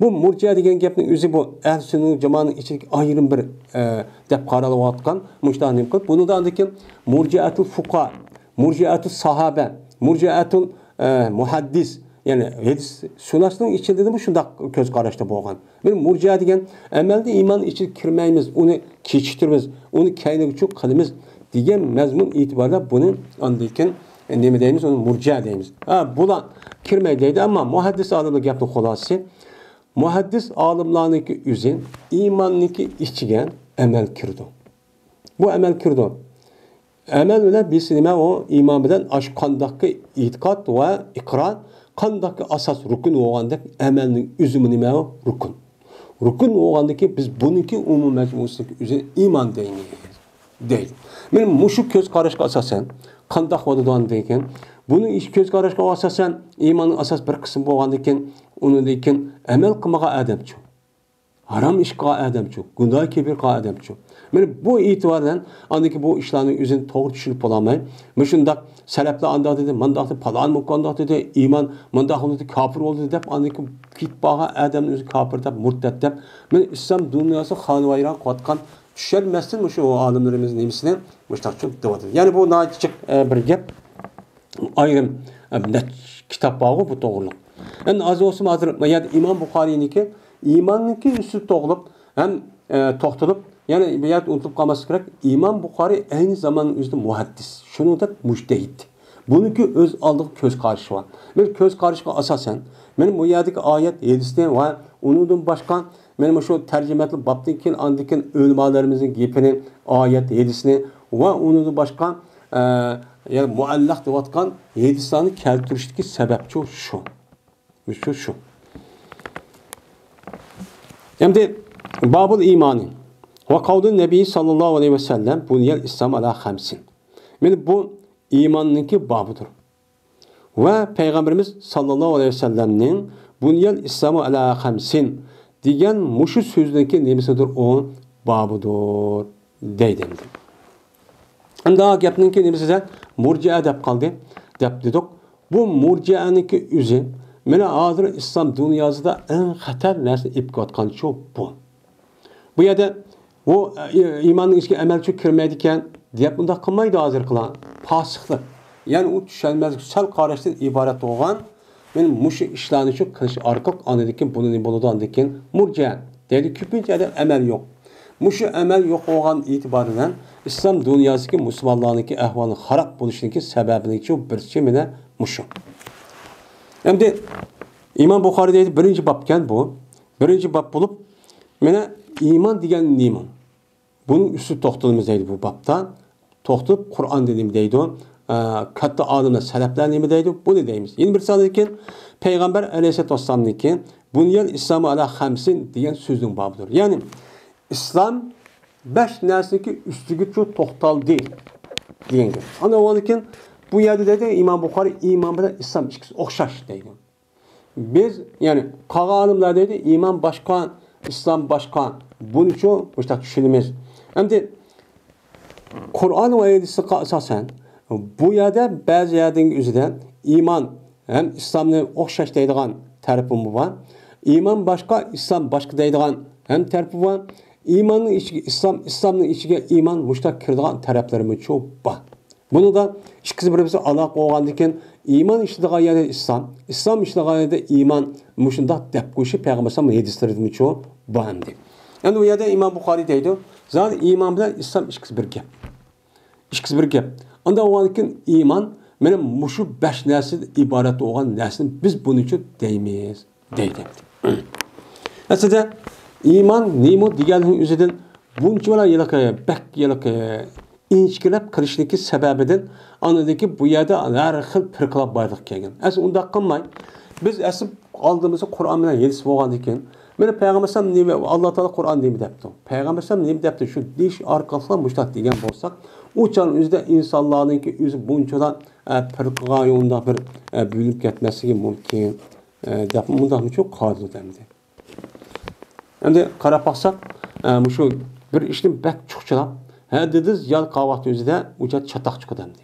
بۇ مۇرجىئە دېگەن گەپنىڭ ئۆزى بۇ ئەھلى سۈننە جامائەتنىڭ ئىچىدىكى ئايرىم بىر، ئە، دەپ قارىلىۋاتقان مۇشۇنداق نېمە قىلىپ، بۇنىڭدا ئاندىن كېيىن مۇرجىئەتۇل فۇقاھا، مۇرجىئەتۇل ساھابە، مۇرجىئەتۇل، ئە، مۇھەددىس، يەنى ھەدىس شۇناسنىڭ ئىچىدىمۇ شۇنداق كۆز قاراشتا بولغان. بىر مۇرجىئە دېگەن ئەمەلدە ئىمان ئىچىگە كىرمەيمىز، ئۇنى كېچىكتۈرىمىز، ئۇنى كەينىگە چۈك قىلىمىز دېگەن مەزمۇن ئېتىبارىدا بۇنى ئاندىن كېيىن نېمە دەيمىز؟ ئۇنى مۇرجىئە دەيمىز. ھە، بۇلار كىرمەيدۇ دەيدۇ، ئەمما مۇھەددىس ئالىملار گەپنىڭ خۇلاسىسى، مۇھەددىس ئالىملارنىڭكى ئۆزى ئىماننىڭكى ئىچىگە ئەمەل كىرىدۇ. بۇ ئەمەل كىرىدۇ. ئەمەل بىلەن بىرسى نېمە؟ ئۇ ئىمان بىلەن ئاشۇ قانداقكى ئېتىقاد ۋە ئىقرار، قانداقكى ئاساس رۇكۇن بولغاندەك ئەمەلنىڭ ئۆزىمۇ نېمە؟ ئۇ رۇكۇن. رۇكۇن بولغاندىكى بىز بۇنىڭكى ئومۇمىي مەجمۇسىدىكى ئۆزىنى ئىمان دەيمىز، دەيدۇ. مانا مۇشۇ كۆز قاراشقا ئاساسەن قانداق بولىدۇ ئاندىن كېيىن؟ بۇنىڭ ئىش كۆز قاراشقا ئاساسەن ئىماننىڭ ئاساس بىر قىسمى بولغاندىن كېيىن، ئۇنىڭدىن كېيىن ئەمەل قىلمىغان ئادەمچۇ؟ ھارام ئىش قىلغان ئادەمچۇ، گۇناھ كەبىرە قىلغان ئادەمچۇ؟ مانا بۇ ئېتىبار بىلەن ئاندىكى بۇ ئىشلارنى ئۆزىنى توغرا چۈشىنىپ بولالماي، مۇشۇنداق سەلەپلەر ئانداق دېدى، مانداق دېدى، پالان مۇكانداق دېدى، ئىمان مانداق بولدى، كاپىر بولدى دەپ ئاندىكى كېتىپ بارغان ئادەمنى ئۆزى كاپىر دەپ، مۇرتەت دەپ، مانا ئىسلام دۇنياسى خانىۋايران قىلىۋاتقان، چۈشەنمەستىن مۇشۇ ئالىملىرىمىز نېمىسىنى مۇشۇنداق دەۋاتىدۇ. يەنى بۇ ناھايىتى جىق، ئە، بىر گەپ. ئايرىم، ئە، نەچچە كىتاب بارغۇ بۇ توغرىلىق. ئەمدى ئاز بولسىمۇ ھازىر بۇ يەردە ئىمام بۇخارىينىڭكى ئىماننىڭكى ئۈستىدە توغرىلىپ ھەم، ئە، توختىلىپ، يەنە بۇ يەردە ئۇنتۇلۇپ قالماسلىق كېرەك، ئىمام بۇخارىي ئەينى زاماننىڭ ئۆزىدە مۇھەددىس، شۇنىڭدەك مۇجتەھىد. بۇنىڭكى ئۆز ئالدىغا كۆز قارىشى بار. بىر كۆز قاراشقا ئاساسەن، مانا بۇ يەردىكى ئايەت ھەدىسنى ۋە ئۇنىڭدىن باشقا مانا مۇشۇ تەرجىمەتلىك بابتىن كېيىن، ئاندىن كېيىن ئۆلىمالىرىمىزنىڭ گېپىنى، ئايەت ھەدىسنى ۋە ئۇنىڭدىن باشقا، ئە، يەنى مۇئەللەق دەۋاتقان ھەدىسلارنى كەلتۈرۈشتىكى سەۋەبچۇ شۇ. شۇ، شۇ. ئەمدى بابۇل ئىمانى ۋە قەۋلۇن نەبىي ساللاللاھۇ ئەلەيھى ۋەسەللەم بۇنىيەل ئىسلام ئەلا خەمسىن. مانا بۇ ئىماننىڭكى بابىدۇر. ۋە پەيغەمبىرىمىز ساللاللاھۇ ئەلەيھى ۋەسەللەمنىڭ بۇنىيەل ئىسلامۇ ئەلا خەمسىن دېگەن مۇشۇ سۆزنىڭكى نېمىسىدۇر؟ ئۇ بابىدۇر دەيدۇ ئەمدى. ئەمدى گەپنىڭكى نېمىسىدە مۇرجىئە دەپ قالدى، دەپ دېدۇق. بۇ مۇرجىئەنىڭكى ئۆزى مانا ھازىر ئىسلام دۇنياسىدا ئەڭ خەتەر نەرسىنى ئېلىپ كېلىۋاتقانچۇ بۇ. بۇ يەردە بۇ، ئە، ئىماننىڭ ئىچىگە ئەمەلچۇ كىرمەيدىكەن دەپ ئۇنداق قىلمايدۇ ھازىرقىلار. پاسىقلىق. يەنى ئۇ چۈشەنمەسلىك، سەل قاراشتىن ئىبارەت بولغان، مانا مۇشۇ ئىشلارنى شۇ قىلىش ئارقىلىق ئاندىن كېيىن بۇنى نېمە بولىدۇ؟ ئاندىن كېيىن مۇرجىئە دەيدۇ. كۆپىنچە ئادەم ئەمەل يوق. مۇشۇ ئەمەل يوق بولغان ئېتىبارى بىلەن ئىسلام دۇنياسىدىكى مۇسۇلمانلارنىڭكى ئەھۋالىنىڭ خاراب بولۇشىنىڭكى سەۋەبىنىڭكى بىرسى مانا مۇشۇ. ئەمدى ئىمام بۇخارى دەيدۇ، بىرىنچى بابكەن بۇ. بىرىنچى باب بولۇپ، مانا ئىمان دېگەن نېمە؟ بۇنىڭ ئۈستىدە توختىلىمىز دەيدۇ بۇ بابتا. توختىلىپ، قۇرئاندا نېمە دەيدۇ؟ ئە، كاتتا ئالىملار، سەلەپلەر نېمە دەيدۇ؟ بۇنى دەيمىز. يەنە بىر سانىدىن كېيىن، پەيغەمبەر ئەلەيھىسسالاتۇ ۋەسسالامدىن كېيىن، بۇنىيەل ئىسلامۇ ئەلا خەمسىن دېگەن سۆزنىڭ بابىدۇر. يەنى، ئىسلام بەش نەرسىنىڭكى ئۈستىگىچۇ توختالدى دېگەن گەپ. ئاندىن كېيىن، بۇ يەردە دەيدۇ، ئىمام بۇخارى ئىمان بىلەن ئىسلام ئىككىسى ئوخشاش دەيدۇ. بىز، يەنى قالغان ئالىملار دەيدۇ، ئىمان باشقا، ئىسلام باشقا. بۇنىچۇ مۇشۇنداق چۈشىنىمىز. ئەمدى قۇرئان ۋە ھەدىسقا ئاساسەن، بۇ يەردە بەزى يەردىن ئۆزىدە ئىمان ھەم ئىسلامنى ئوخشاش دەيدىغان تەرىپىمۇ بار. ئىمان باشقا، ئىسلام باشقا دەيدىغان ھەم تەرىپى بار. ئىماننىڭ ئىچىگە ئىسلام، ئىسلامنىڭ ئىچىگە ئىمان مۇشۇنداق كىرىدىغان تەرەپلىرىمۇچۇ بار. بۇنىڭدا ئىككىسى بىر-بىرسىگە ئالاقە بولغاندىن كېيىن، ئىمان ئىشلىدىغان يەردە ئىسلام، ئىسلام ئىشلىدىغان يەردە ئىمان، مۇشۇنداق دەپ قويۇشى پەيغەمبەر ئەلەيھىسسالام ھەدىسلىرىدىمۇچۇ بار ئەمدى. ئەمدى بۇ يەردە ئىمام بۇخارىي دەيدۇ، زادى ئىمان بىلەن ئىسلام ئىككىسى بىر گەپ. ئىككىسى بىر گەپ. ئانداق بولغاندىن كېيىن ئىمان مانا مۇشۇ بەش نەرسىدىن ئىبارەت بولغان نەرسىنى بىز بۇنىچۇ دەيمىز. دەيدۇ. ئەسلىدە ئىمان نېمە دېگەننىڭ ئۆزىدىن بۇنچىۋالا ھېلىقى، بەك ھېلىقى ئىنچىكىلەپ قىلىشنىڭكى سەۋەبىدىن ئاندىن كېيىن بۇ يەردە ھەر خىل پىرقىلار بارلىققا كەلگەن. ئەسلى ئۇنداق قىلماي، بىز ئەسلى ئالدىمىزدا قۇرئان بىلەن ھەدىس بولغاندىن كېيىن، مانا پەيغەمبەر ئەلەيھىسسالام نېمە، ئاللا تائالا قۇرئان نېمە دەپتۇ؟ پەيغەمبەر ئەلەيھىسسالام نېمە دەپتۇ؟ شۇ دېيىش ئارقىلىقلا مۇشۇنداق دېگەن بولساق، ئۇ چاغنىڭ ئۆزىدە ئىنسانلارنىڭكى ئۆزى بۇنچىلا، ئە، پىرقىغا يولۇنداق بىر، ئە، بۆلۈنۈپ كەتمەسلىكى مۇمكىن، ئە، دەپ مۇنداقمۇچۇ قارىلىدۇ ئەمدى. ئەمدى قاراپ باقساق، ئە، مۇشۇ بىر ئىشنى بەك چۇخچىلاپ، ھەددىدىن زىيادە قىلغان ۋاقتى ئۆزىدە ئۇ چاغ چاتاق چىقىدۇ ئەمدى.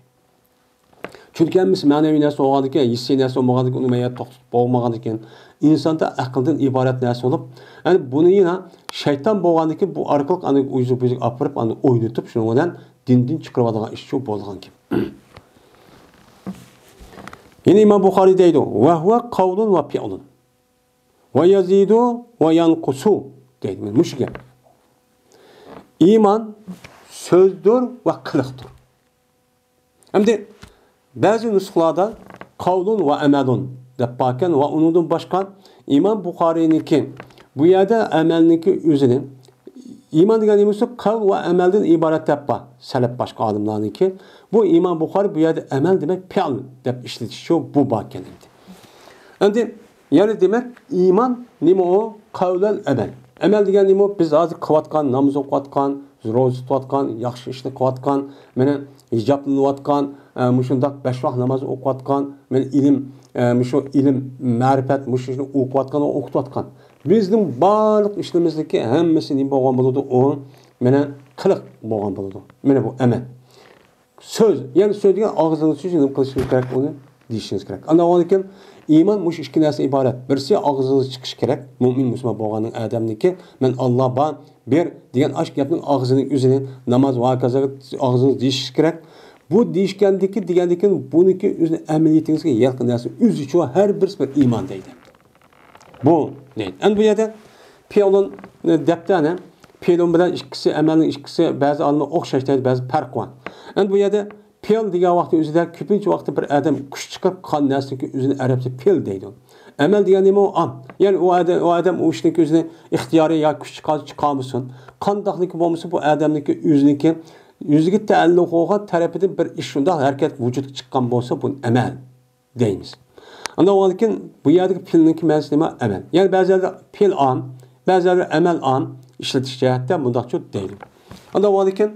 چۈنكى ھەممىسى مەنىۋى نەرسە بولغاندىكىن، ھېسسىي نەرسە بولمىغاندىكىن، ئۇنى مەيەر توختىتىپ بولمىغاندىكىن، ئىنساندا ئەقىلدىن ئىبارەت نەرسە بولۇپ، يەنى بۇنى يەنە شەيتان بولغاندىكىن، بۇ ئارقىلىق ئۇنى ئۆزى بۇزۇپ ئاپىرىپ، ئۇنى ئوينىتىپ، شۇنىڭ بىلەن دىندىن چىقىرىۋالىدىغان ئىش شۇ بولىدىغان گەپ. يەنە ئىمام بۇخارىي دەيدۇ، «ۋەھۇۋە قەۋلۇن ۋە پىئلۇن ۋە يەزىدۇ ۋە يەنقۇسۇ» دەيدۇ. مانا مۇشۇ گەپ. ئىمان سۆزدۇر ۋە قىلىقتۇر. ئەمدى بەزى نۇسخىلاردا قەۋلۇن ۋە ئەمەلۇن دەپ باركەن ۋە ئۇنىڭدىن باشقا ئىمام بۇخارىينىڭكى بۇ يەردە ئەمەلنىڭكى ئۆزىنى، ئىمان دېگەن نېمە بولسا، قەۋل ۋە ئەمەلدىن ئىبارەت دەپ بار. سەلەپ باشقا ئالىملارنىڭكى. بۇ ئىمام بۇخارىي بۇ يەردە ئەمەل دېمەي، پىئل دەپ ئىشلىتىشى بۇ باركەن ئەمدى. ئەمدى يەنى دېمەك، ئىمان نېمە ئۇ؟ قەۋلەن ئەمەل. ئەمەل دېگەن نېمە ئۇ؟ بىز ھازىر قىلىۋاتقان، ناماز ئوقۇۋاتقان، روزا تۇتۇۋاتقان، ياخشى ئىشنى قىلىۋاتقان، مانا ھىجابلىنىۋاتقان، ئە، مۇشۇنداق بەش ۋاق ناماز ئوقۇۋاتقان، مانا ئىلىم، ئە، مۇشۇ ئىلىم، مەرىپەت، مۇشۇ ئىشنى ئوقۇۋاتقان ۋە ئوقۇتۇۋاتقان. بىزنىڭ بارلىق ئىشلىرىمىزدىكى ھەممىسى نېمە بولغان بولىدۇ؟ ئۇ مانا قىلىق بولغان بولىدۇ. مانا بۇ ئەمەل. سۆز، يەنى سۆز دېگەن ئاغزىڭىزدا سۆزنى نېمە قىلىشىڭىز كېرەك، ئۇنى دېيىشىڭىز كېرەك. ئاندىن ئاندىن كېيىن ئىمان مۇشۇ ئىككى نەرسىدىن ئىبارەت. بىرسى ئاغزىڭىزدا چىقىشى كېرەك، مۆمىن مۇسۇلمان بولغاننىڭ ئادەمنىڭكى، «مەن ئاللا بار، بىر» دېگەن ئاشۇ گەپنىڭ ئاغزىنىڭ ئۆزىنى، ناماز ۋە ھاكازا ئاغزىڭىز دېيىشىش كېرەك. بۇ دېيىشكەندىكى، دېگەندىكىن بۇنىڭكى ئۆزىنى ئەمەلىيىتىڭىزگە يېقىن نەرسە ئۆزىچۇ ھەر بىرسى بىر ئىمان دەيدۇ. بۇ دەيدۇ. ئەمدى بۇ يەردە پىئلۇن دەپتۇ ئەنە. پىئلۇن بىلەن ئىككىسى، ئەمەلنىڭ ئىككىسى بەزى ئالىملار ئوخشاش دەيدۇ، بەزى پەرق بار. ئەمدى بۇ يەردە پىئل دېگەن ۋاقىتتا ئۆزىدە كۆپىنچە ۋاقىتتا بىر ئادەم كۈچ چىقىرىپ قىلغان نەرسىنىڭكى ئۆزىنى ئەرەبچە پىئل دەيدۇ. ئەمەل دېگەن نېمە ئۇ؟ ئام. يەنى ئۇ ئادەم، ئۇ ئادەم ئۇ ئىشنىڭكى ئۆزىنى ئىختىيارىي يا كۈچ چىقار-، چىقارمىسۇن. قانداقلىكى بولمىسۇن، بۇ ئادەمنىڭكى ئۆزىنىڭكى، ئۆزىگە تەئەللۇق بولغان تەرىپىدىن بىر ئىش شۇنداق ھەرىكەت ۋۇجۇدقا چىققان بولسا، بۇنى ئەمەل دەيمىز. ئاندىن بولغاندىكىن بۇ يەردىكى پىئلنىڭكى مەنىسى نېمە؟ ئەمەل. يەنى بەزىلەردە پىئل ئام، بەزىلەردە ئەمەل ئام ئىشلىتىش جەھەتتە مۇنداقچۇ دەيدۇ. ئاندىن بولغاندىكىن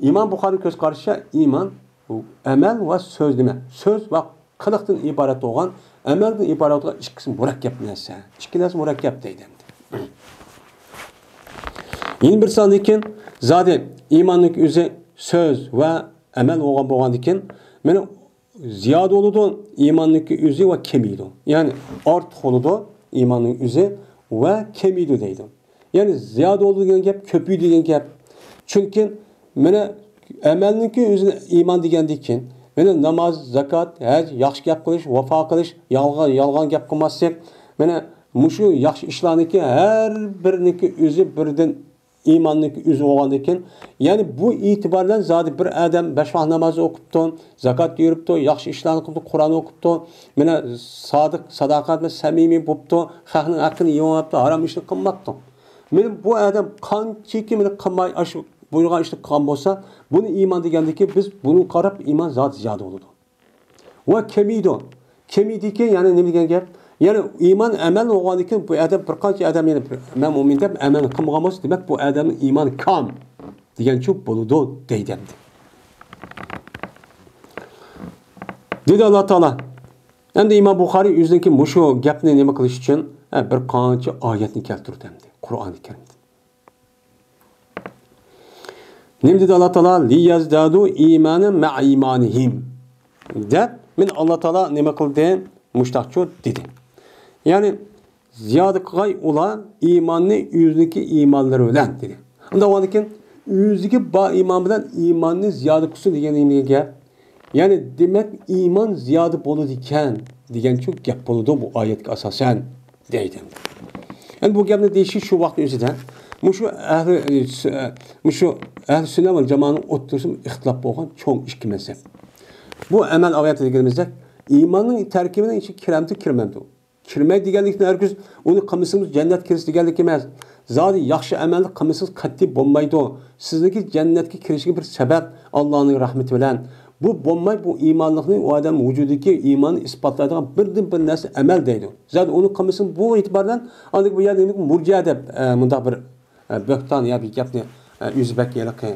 ئىمام بۇخارىي كۆز قارىشىچە ئىمان ئەمەل ۋە سۆز نېمە؟ سۆز ۋە قىلىقتىن ئىبارەت بولغان، ئەمەلدىن ئىبارەت بولغان ئىككىسى مۇرەككەپ نەرسە. ئىككى نەرسە مۇرەككەپ دەيدۇ ئەمدى. يەنە بىر ساندىن كېيىن زادى ئىماننىڭ ئۆزى سۆز ۋە ئەمەل بولغان بولغاندىكىن، مانا زىيادە بولىدۇ، ئىماننىڭكى ئۆزى ۋە كېمىيىدۇ. يەنى ئارتۇق بولىدۇ ئىماننىڭ ئۆزى ۋە كېمىيىدۇ دەيدۇ. يەنى زىيادە بولىدۇ دېگەن گەپ، كۆپىيىدۇ دېگەن گەپ. چۈنكى مانا ئەمەلنىڭكى ئۆزىنى ئىمان دېگەندىن كېيىن، مانا ناماز، زاكات، ھەج، ياخشى گەپ قىلىش، ۋاپا قىلىش، يالغان، يالغان گەپ قىلماسلىق، مانا مۇشۇ ياخشى ئىشلارنىڭكى ھەر بىرىنىڭكى ئۆزى بىردىن ئىماننىڭكى ئۆزى بولغاندىكىن، يەنى بۇ ئېتىبار بىلەن زادى بىر ئادەم بەش ۋاق ناماز ئوقۇپتۇ، زاكات بېرىپتۇ، ياخشى ئىشلارنى قىلىپتۇ، قۇرئان ئوقۇپتۇ، مانا سادىق، ساداقەت بىلەن سەمىمىي بوپتۇ، خەقنىڭ ھەققىنى يېمەپتۇ، ھارام ئىشنى قىلماپتۇ. مانا بۇ ئادەم قانچىكى مانا قىلماي ئاشۇ بۇيرۇغان ئىشنى قىلغان بولسا، بۇنى ئىمان دېگەندىكىن بىز بۇنى قاراپ ئىمان زادى زىيادە بولىدۇ. ۋە كېمىيىدۇ. كېمىيدىكى، يەنى نېمە دېگەن گەپ؟ يەنى ئىمان ئەمەل بولغاندىكىن بۇ ئادەم بىر قانچە ئادەم يەنە بىر، مەن مۆمىن دەپ ئەمەل قىلمىغان بولسا، دېمەك بۇ ئادەمنىڭ ئىمانى كام دېگەنچۇ بولىدۇ دەيدۇ ئەمدى. دېدى ئاللا تائالا. ئەمدى ئىمام بۇخارىي ئۆزىنىڭكى مۇشۇ گەپنى نېمە قىلىش ئۈچۈن، ھە، بىر قانچە ئايەتنى كەلتۈردى ئەمدى قۇرئانى كەرىمدىن. نېمە دېدى ئاللا تائالا؟ لىيەزدادۇ ئىمانەن مەئە ئىمانىھىم دەپ، مانا ئاللا تائالا نېمە قىلدى؟ مۇشتاقچۇ دېدى. يەنى زىيادە قىلغاي ئۇلار ئىماننى ئۆزىنىڭكى ئىمانلىرى بىلەن دېدى. ئۇنداق بولغاندىكىن ئۆزىگە بار ئىمان بىلەن ئىماننى زىيادە قىلسۇن دېگەن نېمە گەپ؟ يەنى دېمەك ئىمان زىيادە بولىدىكەن دېگەنچۇ گەپ بولىدۇ بۇ ئايەتكە ئاساسەن. دەيدۇ. ئەمدى بۇ گەپنى دېيىشى شۇ ۋاقىتنىڭ ئۆزىدە مۇشۇ ئەھلى، مۇشۇ ئەھلى سۈننە ۋەل جامائەتنىڭ ئوتتۇرىسىدا ئىختىلاپ بولغان چوڭ ئىككى مەزھەپ. بۇ ئەمەل ئايەتتە دېگىنىمىزدەك ئىماننىڭ تەركىبىنىڭ ئىچىگە كىرەمدۇ، كىرمەمدۇ؟ كىرمەي دېگەنلىكتىن ھەرگىز ئۇنى قىلمىسىڭىز جەننەتكە كىرىسىز دېگەنلىك ئەمەس. زادى ياخشى ئەمەلنى قىلمىسىڭىز قەتئىي بولمايدۇ. سىزنىڭكى جەننەتكە كىرىشىگە بىر سەۋەب ئاللانىڭ رەھمىتى بىلەن. بۇ بولماي، بۇ ئىمانلىقنى ئۇ ئادەم ۋۇجۇدىدىكى ئىماننى ئىسپاتلايدىغان بىردىن بىر نەرسە ئەمەل دەيدۇ. زادى ئۇنى قىلمىسىڭىز بۇ ئېتىبار بىلەن ئاندىن بۇ يەردە مۇرجىئە دەپ، ئە، مۇنداق بىر، ئە، بۆھتان يا بىر گەپنى، ئە، ئۆزى بەك ھېلىقى،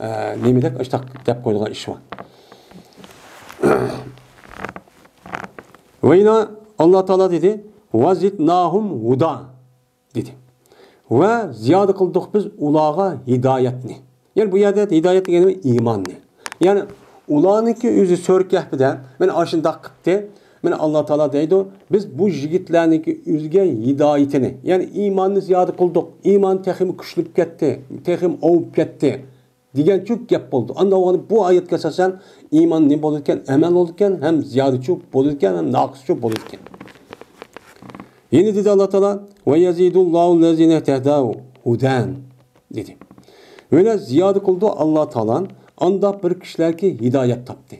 ئە، نېمىدەك ئاشتاق دەپ قويىدىغان ئىش بار. ۋە يەنە ئاللا تائالا دېدى، ۋەزىدناھۇم ھۇدا دېدى. ۋە زىيادە قىلدۇق بىز ئۇلارغا ھىدايەتنى. يەنى بۇ يەردە ھىدايەت دېگەنى ئىماننى. يەنى ئۇلارنىڭكى ئۆزى سۈرە كەھپىدە مانا ئاشۇنداق قىپتى. مانا ئاللا تائالا دەيدۇ، بىز بۇ يىگىتلەرنىڭكى ئۆزىگە ھىدايىتىنى، يەنى ئىماننى زىيادە قىلدۇق. ئىمان تېخىمۇ كۈچلىنىپ كەتتى، تېخىمۇ ئاۋۇپ كەتتى دېگەنچۇ گەپ بولدى. ئاندا بۇ ئايەتكە ئاساسەن ئىمان نېمە بولىدىكەن؟ ئەمەل بولىدىكەن، ھەم زىيادىچۇ بولىدىكەن، ھەم ناقىسچۇ بولىدىكەن. يەنە دېدى ئاللا تائالا، ۋە يەزىدۇللاھۇ لەزىنە تەھتەدەۋ ھۇدەن دېدى. يەنە زىيادە قىلدى ئاللا تائالا ئاندا بىر كىشىلەرگە ھىدايەت تاپتى.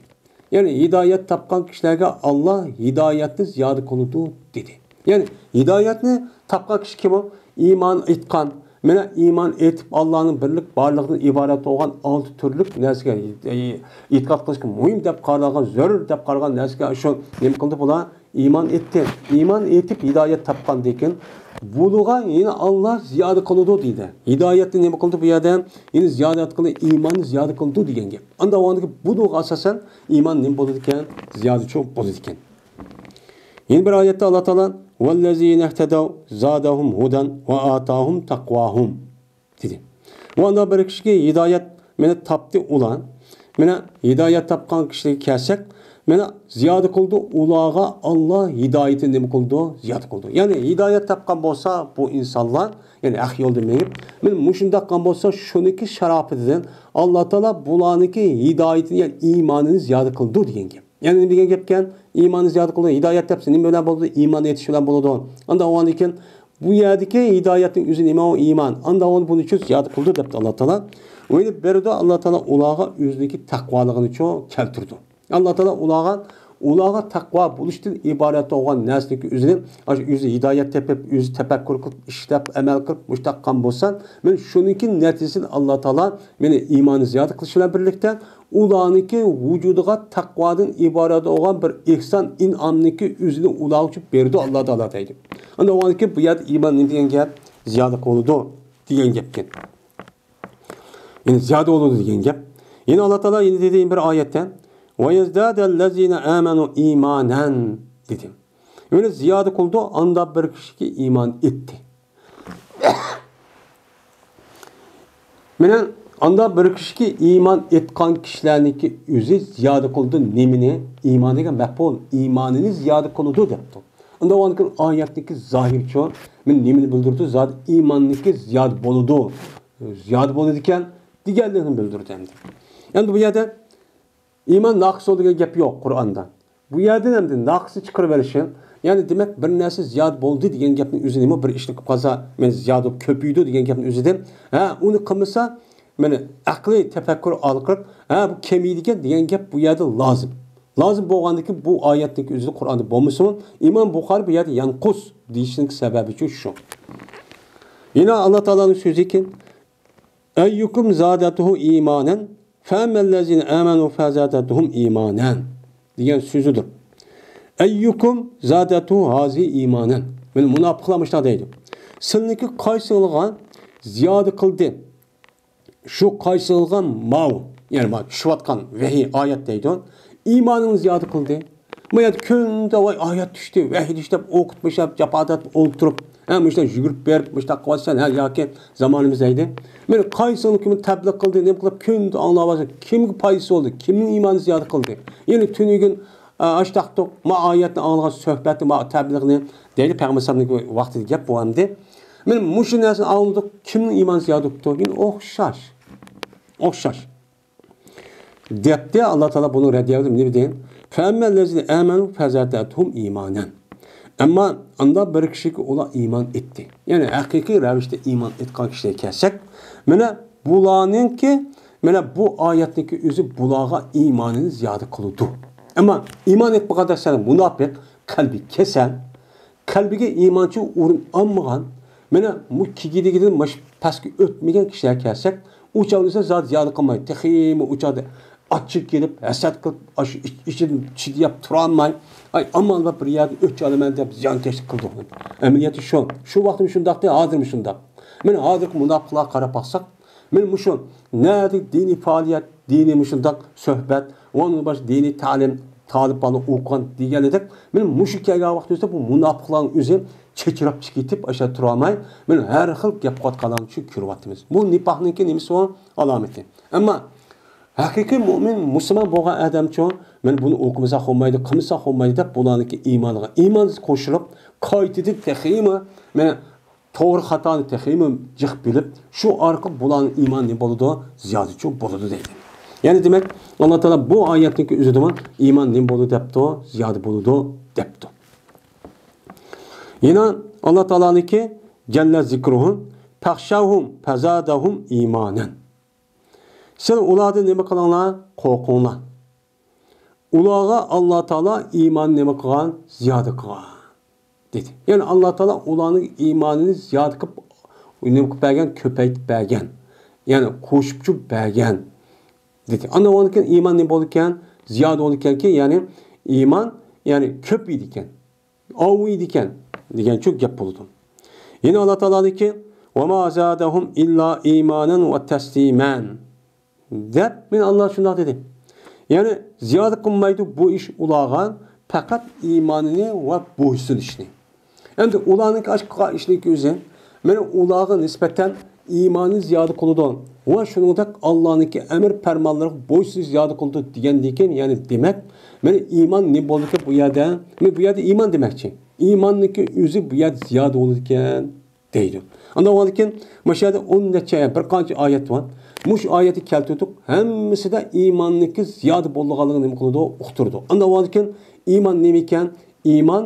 يەنى ھىدايەت تاپقان كىشىلەرگە ئاللا ھىدايەتنى زىيادە قىلىدۇ دېدى. يەنى ھىدايەتنى تاپقان كىشى كىم ئۇ؟ ئىمان ئېيتقان. مانا ئىمان ئېيتىپ، ئاللانىڭ بىرلىك بارلىقىدىن ئىبارەت بولغان ئالتە تۈرلۈك نەرسىگە ئېتىقاد قىلىشقا مۇھىم دەپ قارالغان، زۆرۈر دەپ قارالغان نەرسىگە شۇ نېمە قىلدى بۇلار؟ ئىمان ئېيتتى. ئىمان ئېيتىپ ھىدايەت تاپقاندىن كېيىن بۇلارغا يەنە ئاللا زىيادە قىلىدۇ دېدى. ھىدايەتنى نېمە قىلدى بۇ يەردە؟ يەنە زىيادە قىلدى، ئىماننى زىيادە قىلىدۇ دېگەن گەپ. ئاندا ئۇنىڭدىكى بۇلارغا ئاساسەن ئىمان نېمە بولىدىكەن؟ زىيادىچۇ بولىدىكەن. يەنە بىر ئايەتتە ئاللا تائالا، ۋەللەزىنە ئىھتەدەۋ زادەھۇم ھۇدەن ۋە ئاتاھۇم تەقۋاھۇم دېدى. ۋە ئاندا بىر كىشىگە ھىدايەت مانا تاپتى ئۇلار. مانا ھىدايەت تاپقان كىشىگە كەلسەك، مانا زىيادە قىلدى ئۇلارغا ئاللا ھىدايىتىنى نېمە قىلدى؟ زىيادە قىلدى. يەنى ھىدايەت تاپقان بولسا بۇ ئىنسانلار، يەنى ھەق يولدا مېڭىپ، مانا مۇشۇنداق قىلغان بولسا شۇنىڭكى شاراپىتىدىن ئاللا تائالا بۇلارنىڭكى ھىدايىتىنى، يەنى ئىمانىنى زىيادە قىلدى دېگەن گەپ. يەنى نېمە دېگەن گەپكەن؟ ئىماننى زىيادە قىلدى. ھىدايەت دەپسە نېمە بىلەن بولىدۇ؟ ئىمان ئېيتىش بىلەن بولىدۇ. ئاندا ئۇنىڭدىن كېيىن بۇ يەردىكى ھىدايەتنىڭ ئۆزى نېمە؟ ئۇ ئىمان. ئاندا ئۇنى بۇنىڭ ئۈچۈن زىيادە قىلدى دەپتۇ ئاللا تائالا. ئۇنى بېرىدۇ ئاللا تائالا ئۇلارغا ئۆزىنىڭكى تەقۋالىقىنىچۇ كەلتۈرىدۇ. ئاللا تائالا ئۇلارغا، ئۇلارغا تەقۋا بولۇشتىن ئىبارەت بولغان نەرسىنىڭكى ئۆزىنى، ئاشۇ ئۆزى ھىدايەت تېپىپ، ئۆزى تەپەككۇر قىلىپ، ئىشلەپ، ئەمەل قىلىپ، مۇشۇنداق قىلغان بولسا، مانا شۇنىڭكى نەتىجىسىنى ئاللا تائالا مانا ئىماننى زىيادە قىلىش بىلەن بىرلىكتە، ئۇلارنىڭكى ۋۇجۇدىغا تەقۋادىن ئىبارەت بولغان بىر ئېھسان، ئىنئامنىڭكى ئۆزىنى ئۇلارغا ئۈچۈن بېرىدۇ ئاللا تائالا دەيدۇ. ئاندا ئۇنىڭدىن كېيىن بۇ يەردە ئىمان نېمە دېگەن گەپ؟ زىيادە قىلىدۇ دېگەن گەپكەن. يەنى زىيادە بولىدۇ دېگەن گەپ. يەنە ئاللا تائالا يەنە دېدى بىر ئايەتتە، ۋە يەزدادەللەزىنە ئامەنۇ ئىمانەن دېدى. يەنى زىيادە قىلىدۇ ئاندا بىر كىشىگە ئىمان ئېيتتى. مانا ئاندا بىر كىشىگە ئىمان ئېيتقان كىشىلەرنىڭكى ئۆزى زىيادە قىلدى نېمىنى؟ ئىمان دېگەن مەپئۇل، ئىمانىنى زىيادە قىلىدۇ دەپتۇ. ئاندا ئاندىن كېيىن ئايەتتىكى زاھىرچۇ، مانا نېمىنى بىلدۈرىدۇ؟ زادى ئىماننىكى زىيادە بولىدۇ، زىيادە بولىدىكەن دېگەنلىكنى بىلدۈرىدۇ ئەمدى. ئەمدى بۇ يەردە ئىمان ناقىس بولدى دېگەن گەپ يوق قۇرئاندا. بۇ يەردىن ئەمدى ناقىسنى چىقىرىۋېلىشى، يەنى دېمەك بىر نەرسە زىيادە بولدى دېگەن گەپنىڭ ئۆزى نېمە؟ بىر ئىشنى قىلىپ قالسا، مەن زىيادە بولۇپ كۆپىيىدۇ دېگەن گەپنىڭ ئۆزىدىن. ھە، ئۇنى قىلمىسا، مانا ئەقلىي تەپەككۇر ئارقىلىق، ھە، بۇ كېمىيىدىكەن دېگەن گەپ بۇ يەردە لازىم. لازىم بولغاندىكىن بۇ ئايەتنىڭكى ئۆزىدە قۇرئاندا بولمىسىمۇ، ئىمام بۇخارى بۇ يەردە يەنقۇس دېيىشنىڭ سەۋەبىچۇ شۇ. يەنە ئاللا تائالانىڭ سۆزىكەن، ئەييۇكۇم زادەتۇھۇ ئىمانەن فەئەممەللەزىنە ئامەنۇ فەزادەتۇھۇم ئىمانەن دېگەن سۆزىدۇر. ئەييۇكۇم زادەتۇھۇ ھازىھى ئىمانەن. مانا مۇناپىقلار مۇشۇنداق دەيدۇ. سىلىنىڭكى قايسىڭلارغا زىيادە قىلدى؟ شۇ قايسىڭلارغا ماۋۇ، يەنى مانا چۈشۈۋاتقان ۋەھىي ئايەت دەيدۇ. ئىمانىڭنى زىيادە قىلدى. ما يەردە كۈندە ۋاي ئايەت چۈشتى، ۋەھىي چۈشتى دەپ ئوقۇتۇپ مۇشۇنداق جاپا تارتىپ ئولتۇرۇپ، ھە، مۇشۇنداق يۈگۈرۈپ بېرىپ مۇشۇنداق قىلىۋاتىسەن، ھە، ياكى زامانىمىز دەيدۇ. مانا قايسىڭلار كىم تەبلىغ قىلدى، نېمە قىلىپ كۈندە ئاڭلاۋاتىسەن، كىمگە پايدىسى بولدى، كىمنىڭ ئىمانى زىيادە قىلدى؟ يەنى تۈنۈگۈن، ئە، ئاشتاقتۇق، ما ئايەتنى ئاڭلىغان سۆھبەتنى، ما تەبلىغنى دەيدۇ پەيغەمبەر ئەلەيھىسسالامنىڭ ۋاقتىدا گەپ بۇ ئەمدى. مانا مۇشۇ نەرسىنى ئاڭلىدۇق، كىمنىڭ ئىمانى زىيادە بوپتۇ؟ يەنە ئوخشاش. ئوخشاش. دەپتۇ ئاللا تائالا بۇنىڭ رەددىيەسىدە نېمە دېدى؟ فەئەممەللەزىنە ئامەنۇ فەزادەتۇھۇم ئىمانەن. ئەمما ئاندا بىر كىشىگە ئۇلار ئىمان ئېيتتى. يەنى ھەقىقىي رەۋىشتە ئىمان ئېيتقان كىشىلەرگە كەلسەك، مانا بۇلارنىڭكى، مانا بۇ ئايەتنىڭكى ئۆزى بۇلارغا ئىمانىنى زىيادە قىلىدۇ. ئەمما ئىمان ئېيتمىغان دەسەن مۇناپىق، قەلبى كېسەل، قەلبىگە ئىمانچى ئورۇن ئالمىغان، مانا بۇ كېگىدىكىدىن مۇشۇ پەسكە ئۆتمىگەن كىشىلەرگە كەلسەك، ئۇ چاغدا دېسە زادى زىيادە قىلماي، تېخىمۇ ئۇ چاغدا ئاچچىق كېلىپ، ھەسەت قىلىپ، ئاشۇ ئىچ-، ئىچىدىن چىدىياپ تۇرالماي، ئاي، ئامال بار بىر يەردىن ئۆچ ئالىمەن دەپ زىيانكەشلىك قىلىدۇ. ئەمەلىيەتتە شۇ. شۇ ۋاقتىمۇ شۇنداقتى، ھازىرمۇ شۇنداق. مانا ھازىرقى مۇناپىقلارغا قاراپ باقساق، مانا مۇشۇ نەدە دىنىي پائالىيەت، دىنىي مۇشۇنداق سۆھبەت، ئۇنىڭدىن باشقا دىنىي تەلىم، تالىپلارنى ئوقۇغان دېگەنىدەك، مانا مۇشۇ كەلگەن ۋاقتىمىزدا بۇ مۇناپىقلارنىڭ ئۆزى چېچىراپ چىقىپ ئاشۇ تۇرالماي، مانا ھەر خىل گەپ قىلىۋاتقانلارنى شۇ كۆرۈۋاتىمىز. بۇ نىپاقنىڭكى نېمىسى ئۇ؟ ئالامىتى. ئەمما ھەقىقىي مۇئمىن، مۇسۇلمان بولغان ئادەمچۇ، مانا بۇنى ئوقۇمىساق بولمايدۇ، قىلمىساق بولمايدۇ دەپ، بۇلارنىڭكى ئىمانىغا ئىمان قوشۇلۇپ، قايتىدىن تېخىمۇ، مانا توغرا خاتانى تېخىمۇ جىق بىلىپ، شۇ ئارقىلىق بۇلارنىڭ ئىمانى نېمە بولىدۇ؟ زىيادىچۇ بولىدۇ دەيدۇ. يەنى دېمەك، ئاللا تائالا بۇ ئايەتنىڭكى ئۆزىدىمۇ ئىمان نېمە بولىدۇ دەپتۇ؟ زىيادە بولىدۇ دەپتۇ. يەنە ئاللا تائالانىڭكى جەللە زىكرۇھۇ، فەخشەۋھۇم فەزادەھۇم ئىمانەن. سىلەر ئۇلاردىن نېمە قىلىڭلار؟ قورقۇڭلار. ئۇلارغا ئاللا تائالا ئىمان نېمە قىلغان؟ زىيادە قىلغان، دېدى. يەنى ئاللا تائالا ئۇلارنىڭ ئىمانىنى زىيادە قىلىپ، نېمە قىلىپ بەرگەن؟ كۆپەيتىپ بەرگەن. يەنى قوشۇپچۇ بەرگەن، دېدى. ئاندىن كېيىن ئىمان نېمە بولىدىكەن؟ زىيادە بولىدىكەنكى، يەنى ئىمان، يەنى كۆپىيىدىكەن، ئاۋۇيىدىكەن دېگەنچۇ گەپ بولىدۇ. يەنە ئاللا تائالانىڭكى، ۋە ما زادەھۇم ئىللا ئىمانەن ۋە تەسلىمەن، دەپ، مانا ئاللا شۇنداق دېدى. يەنى زىيادە قىلمايدۇ بۇ ئىش ئۇلارغا، پەقەت ئىمانىنى ۋە بويسۇنۇشنى. ئەمدى ئۇلارنىڭكى ئاشۇ قىلغان ئىشىنىڭكى ئۆزى، مانا ئۇلارغا نىسبەتەن ئىمانى زىيادە قىلىدۇ ۋە شۇنىڭدەك ئاللانىڭكى ئەمر پەرمانلىرىغا بويسۇنۇش زىيادە قىلىدۇ دېگەندىن كېيىن، يەنى دېمەك، مانا ئىمان نېمە بولىدىكەن بۇ يەردە؟ مانا بۇ يەردە ئىمان دېمەكچى. ئىماننىڭكى ئۆزى بۇ يەردە زىيادە بولىدىكەن دەيدۇ. ئاندىن كېيىن مۇشۇ يەردە ئون نەچچە، بىر قانچە ئايەت بار. مۇشۇ ئايەتنى كەلتۈردۇق. ھەممىسىدە ئىماننىڭكى زىيادە بولىدىغانلىقىنى نېمە قىلىدۇ؟ ئۇقتۇرىدۇ. ئاندىن كېيىن ئىمان نېمىكەن؟ ئىمان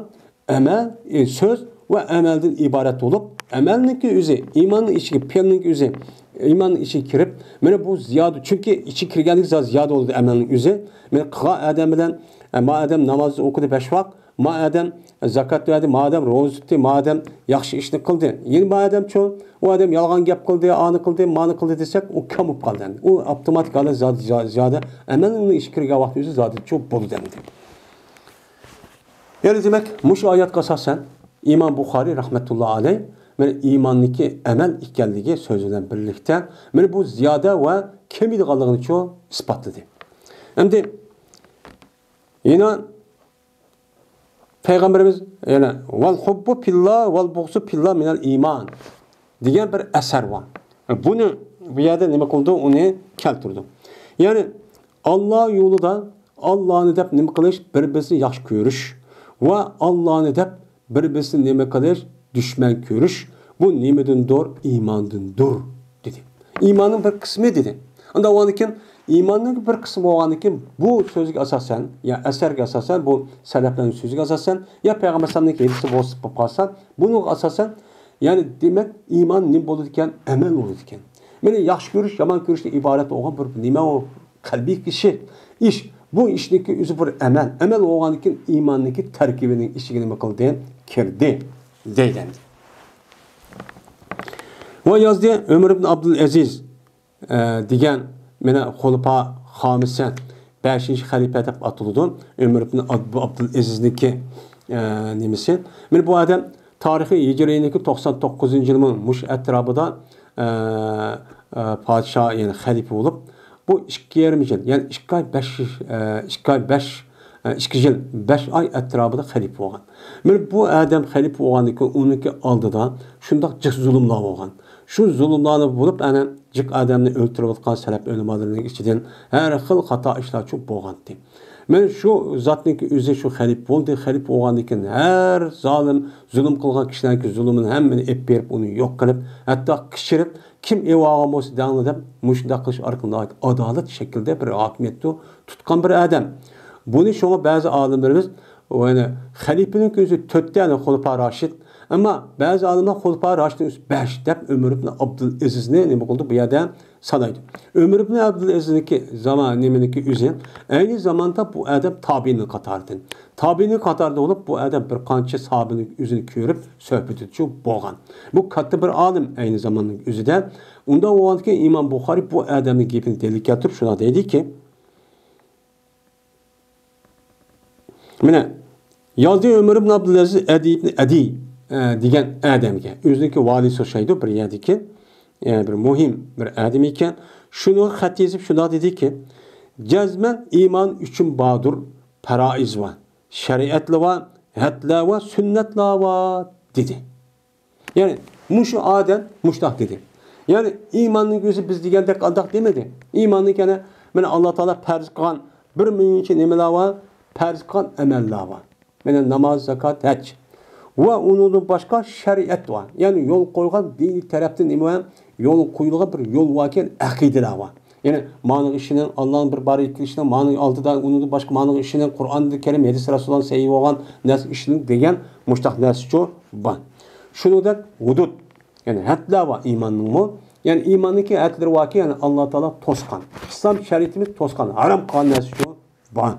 ئەمەل، ئى، سۆز ۋە ئەمەلدىن ئىبارەت بولۇپ، ئەمەلنىڭكى ئۆزى، ئىماننىڭ ئىچىگە، پېئىلنىڭكى ئۆزى، ئىماننىڭ ئىچىگە كىرىپ، مانا بۇ زىيادە، چۈنكى ئىچىگە كىرگەنلىكى زا-، زىيادە بولىدۇ ئەمەلنىڭ ئۆزى. مانا قىلغان ئادەم بىلەن، ئە، ما ئادەم ناماز ئوقۇدى بەش ۋاق، ما ئادەم زاكات بەردى، ما ئادەم روزا تۇتتى، ما ئادەم ياخشى ئىشنى قىلدى. يەنە ما ئادەمچۇ، ئۇ ئادەم يالغان گەپ قىلدى، ئانى قىلدى، مانى قىلدى دېسەك، ئۇ كەم بولۇپ قالدى ئەمدى. ئۇ ئاپتوماتىك ھالدا زا-، زا-، زىيادە ئەمەلنىڭ ئىچىگە كىرگەن ۋاقتى ئۆزى زىيادىچۇ بولىدۇ ئەمدى. يەنى دېمەك، مۇشۇ ئايەتكە ئاساسەن، ئىمام بۇخارىي رەھمەتۇللا ئەلەيھ، مانا ئىماننىڭكى ئەمەل ئىكەنلىكى سۆزى بىلەن بىرلىكتە، مانا بۇ زىيادە ۋە كېمىيىدىغانلىقىنىچۇ ئىسپاتلىدى. ئەمدى يەنە پەيغەمبىرىمىز يەنە، ۋەل ھۇببۇ فىللا ۋەل بۇغزۇ فىللا مىنەل ئىمان، دېگەن بىر ئەسەر بار. بۇنى بۇ يەردە نېمە قىلدى؟ ئۇنى كەلتۈردى. يەنى ئاللا يولىدا ئاللانى دەپ نېمە قىلىش؟ بىر-بىرسىنى ياخشى كۆرۈش ۋە ئاللانى دەپ بىر-بىرسىنى نېمە قىلىش؟ دۈشمەن كۆرۈش. بۇ نېمىدىندۇر؟ ئىماندىندۇر، دېدى. ئىماننىڭ بىر قىسمى، دېدى. ئاندىن كېيىن ئىماننىڭ بىر قىسمى بولغاندىن كېيىن، بۇ سۆزگە ئاساسەن، يا ئەسەرگە ئاساسەن، بۇ سەلەپلەرنىڭ سۆزىگە ئاساسەن، يا پەيغەمبەر ئەلەيھىسسالامنىڭ ھەدىسى بولسا، بولۇپ قالسا، بۇنىڭغا ئاساسەن، يەنى دېمەك، ئىمان نېمە بولىدىكەن؟ ئەمەل بولىدىكەن. مانا ياخشى كۆرۈش، يامان كۆرۈشتىن ئىبارەت بولغان بىر نېمە ئۇ؟ قەلبىي كىشى، ئىش. بۇ ئىشنىڭكى ئۆزى بىر ئەمەل. ئەمەل بولغاندىن كېيىن ئىماننىڭكى تەركىبىنىڭ ئىچىگە نېمە قىلدى؟ كىردى، دەيدۇ. ۋە يازدى ئۆمەر ئىبن ئابدۇلئەزىز، ئە، دېگەن، مانا خۇلىپا خامىسە، بەشىنچى خەلىپە دەپ ئاتىلىدۇ. ئۆمەر ئىبن ئابدۇ-، ئابدۇلئەزىزنىڭكى، ئە، نېمىسى. مانا بۇ ئادەم تارىخىي ھىجرىينىڭكى توقسان توققۇزىنچى يىلىمۇ مۇشۇ ئەتراپىدا، ئە، ئە، پادىشاھ، يەنى خەلىپە بولۇپ، بۇ ئىككى يېرىم يىل، يەنى ئىككى ئاي بەش، ئە، ئىككى ئاي بەش، ئە، ئىككى يىل بەش ئاي ئەتراپىدا خەلىپە بولغان. مانا بۇ ئادەم خەلىپە بولغاندىن كېيىن ئۇنىڭكى ئالدىدا شۇنداق جىق زۇلۇملار بولغان. شۇ زۇلۇملارنى بولۇپ، ئەنە جىق ئادەمنى ئۆلتۈرۈۋاتقان سەلەپ ئۆلىمالىرىنىڭ ئىچىدىن ھەر خىل خاتا ئىشلار چوپ بولغانتى. مانا شۇ زاتنىڭكى ئۆزى شۇ خەلىپە بولدى. خەلىپە بولغاندىن كېيىن ھەر زالىم، زۇلۇم قىلغان كىشىلەرنىڭكى زۇلۇمىنى ھەممىنى ئېلىپ بېرىپ، ئۇنى يوق قىلىپ، ھەتتا قىچقىرىپ، كىم ئېلىۋالغان بولسا دەڭلار دەپ، مۇشۇنداق قىلىش ئارقىلىق ناھايىتى ئادالەت شەكىلدە بىر ھاكىمىيەتتە تۇتقان بىر ئادەم. بۇنى شۇڭا بەزى ئالىملىرىمىز، يەنى خەلىپىنىڭ ئۆزى تۆت دانە خۇلىپا راشىد. ئەمما بەزى ئالىملار خۇلىپا راشىدنىڭ ئۆزى بەش دەپ ئۆمەر ئىبن ئابدۇلئەزىزنى نېمە قىلدى؟ بۇ يەردە سانايدۇ. ئۆمەر ئىبن ئابدۇلئەزىزنىڭكى زامان نېمىنىڭكى ئۆزى ئەينى زاماندا بۇ ئادەم تابىئىننىڭ قاتارىدىن. تابىئىننىڭ قاتارىدا بولۇپ، بۇ ئادەم بىر قانچە ساھابىنىڭ ئۆزىنى كۆرۈپ سۆھبەت ئېتىشى بولغان. بۇ كاتتا بىر ئالىم ئەينى زاماننىڭ ئۆزىدە. ئۇنداق بولغاندىكىن ئىمام بۇخارىي بۇ ئادەمنىڭ گېپىنى دەلىل كەلتۈرۈپ شۇنداق دەيدىكى، مانا، يازدى ئۆمەر ئىبن ئابدۇلئەزىز ئەدى ئىبن ئەدى، ئە، دېگەن ئادەمگە. ئۆزىنىڭكى ۋالىسى ئوخشايدۇ، بىر يەردىكى، ئە، بىر مۇھىم بىر ئادەم ئىكەن. شۇنىڭغا خەت يېزىپ شۇنداق دېدىكى، جەزمەن ئىمان ئۈچۈن باردۇر، پەرائىز بار، شەرىئەتلەر بار، ھەدلەر بار، سۈننەتلەر بار، دېدى. يەنى مۇشۇ ئادەم مۇشۇنداق دېدى. يەنى ئىماننىڭ ئۆزى بىز دېگەندەك ئانداق دېمىدى. ئىماننىڭ يەنە مانا ئاللا تائالا پەرز قىلغان بىر مۇنچە نېمىلەر بار، پەرز قىلغان ئەمەللەر بار. مانا ناماز، زاكات، ھەج. ۋە ئۇنىڭدىن باشقا شەرىئەت بار. يەنى يول قويغان دىنىي تەرەپتىن نېمە بار؟ يول قويۇلغان بىر يول باركەن، ئەقىدىلەر بار. يەنى مانىغا ئىشىنىڭ، ئاللانىڭ بىر بار ئىكەنلىكىنىڭ مانىغا ئالدىدا، ئۇنىڭدىن باشقا مانىغا ئىشىنىڭ، قۇرئانى كەرىم، ھەدىس رەسۇلۇللانىڭ سەھىھ بولغان نەرسە ئىشىنىڭ دېگەن مۇشۇنداق نەرسىچۇ بار. شۇنىڭدەك ھۇدۇد، يەنى ھەدلەر بار ئىماننىڭمۇ. يەنى ئىماننىڭكى ھەدلىرى باركى، يەنى ئاللا تائالا توسقان. ئىسلام شەرىئىتىمىز توسقان، ھارام قىلغان نەرسىچۇ بار.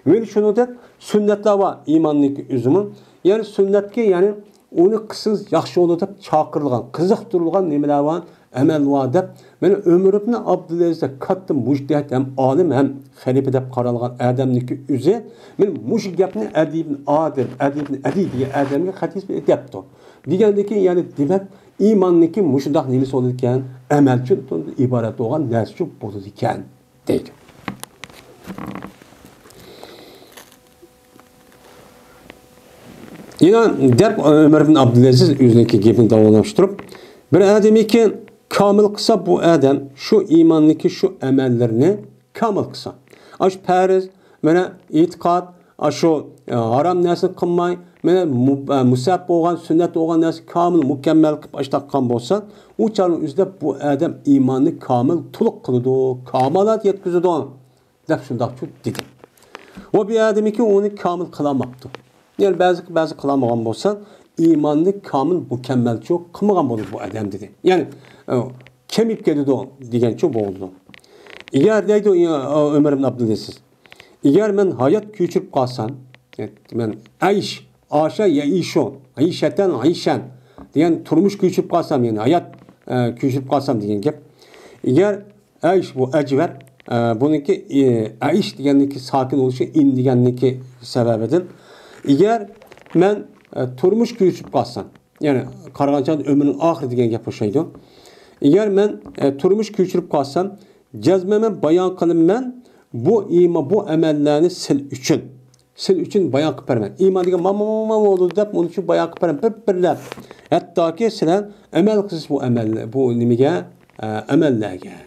ۋە شۇنىڭدەك سۈننەتلەر بار ئىماننىڭكى ئۆزىمۇ. يەنى سۈننەتكە، يەنى ئۇنى قىلسىڭىز ياخشى بولىدۇ دەپ چاقىرىلغان، قىزىقتۇرۇلغان نېمىلەر بار، ئەمەل بار دەپ. مانا ئۆمەر ئىبن ئابدۇلئەزىز كاتتا مۇجتەھىد ھەم ئالىم ھەم خەلىپە دەپ قارالغان ئادەمنىڭكى ئۆزى مانا مۇشۇ گەپنى ئەدى ئىبن ئادىل، ئەدى ئىبن ئەدى دېگەن ئادەمگە خەتىس دەپتۇ. دېگەندىكىن، يەنى دېمەك، ئىماننىڭكى مۇشۇنداق نېمىسى بولىدىكەن، ئەمەلچىدىن ئىبارەت بولغان نەرسىچۇ بولىدىكەن، دەيدۇ. يەنە دەپ ئۆمەر ئىبن ئابدۇلئەزىز ئۆزىنىڭكى گېپىنى داۋاملاشتۇرۇپ، بىر ئادەمكى كامىل قىلسا، بۇ ئادەم شۇ ئىماننىڭكى شۇ ئەمەللىرىنى كامىل قىلسا، ئاشۇ پەرز، مانا ئېتىقاد، ئاشۇ، ئە، ھارام نەرسىنى قىلماي، مانا مۇ-، ئە، مۇسەپ بولغان، سۈننەت بولغان نەرسە كامىل مۇكەممەل قىلىپ ئاشۇنداق قىلغان بولسا، ئۇ چاغنىڭ ئۆزىدە بۇ ئادەم ئىماننى كامىل، تولۇق قىلىدۇ، كامالات يەتكۈزىدۇ، دەپ شۇنداقچۇ دېدى. ۋە بۇ ئادەمكى ئۇنى كامىل قىلالماپتۇ. يەنى بەزى، بەزى قىلالمىغان بولسا، ئىماننى كامىل، مۇكەممەلچۇ قىلمىغان بولىدۇ بۇ ئادەم، دېدى. يەنى، ئە، كېمىيىپ كېتىدۇ دېگەنچۇ بولىدۇ. ئەگەر دەيدۇ، ئە، ئۆمەر ئىبن ئابدۇلئەزىز، ئەگەر مەن ھايات كۆچۈرۈپ قالسام، مەن ئەيش، ئاشا يەئىشۇ، ئەيشەتەن ئەيشەن دېگەن تۇرمۇش كۆچۈرۈپ قالسام، يەنى ھايات، ئە، كۆچۈرۈپ قالسام دېگەن گەپ. ئەگەر ئەيش بۇ ئەجۋەر، ئە، بۇنىڭكى، ئە، ئەيش دېگەننىڭكى ساكىن بولۇشى ئىن دېگەننىڭكى سەۋەبىدىن. ئەگەر مەن، ئە، تۇرمۇش كۆچۈرۈپ قالسام، يەنى قارىغانچە ئۆمرىنىڭ ئاخىرى دېگەن گەپ ئوخشايدۇ. ئەگەر مەن، ئە، تۇرمۇش كۆچۈرۈپ قالسام، جەزمەن مەن بايان قىلىمەن، بۇ ئىما-، بۇ ئەمەللەرنى سىل ئۈچۈن، سىل ئۈچۈن بايان قىلىپ بېرىمەن. ئىمان دېگەن مانا، مانا، مانا بولىدۇ دەپ، ئۇنى شۇ بايان قىلىپ بېرىمەن، بىر-بىرلەپ. ھەتتاكى سىلەر ئەمەل قىلسىز بۇ ئەمەل، بۇ نېمىگە، ئە، ئەمەللەرگە.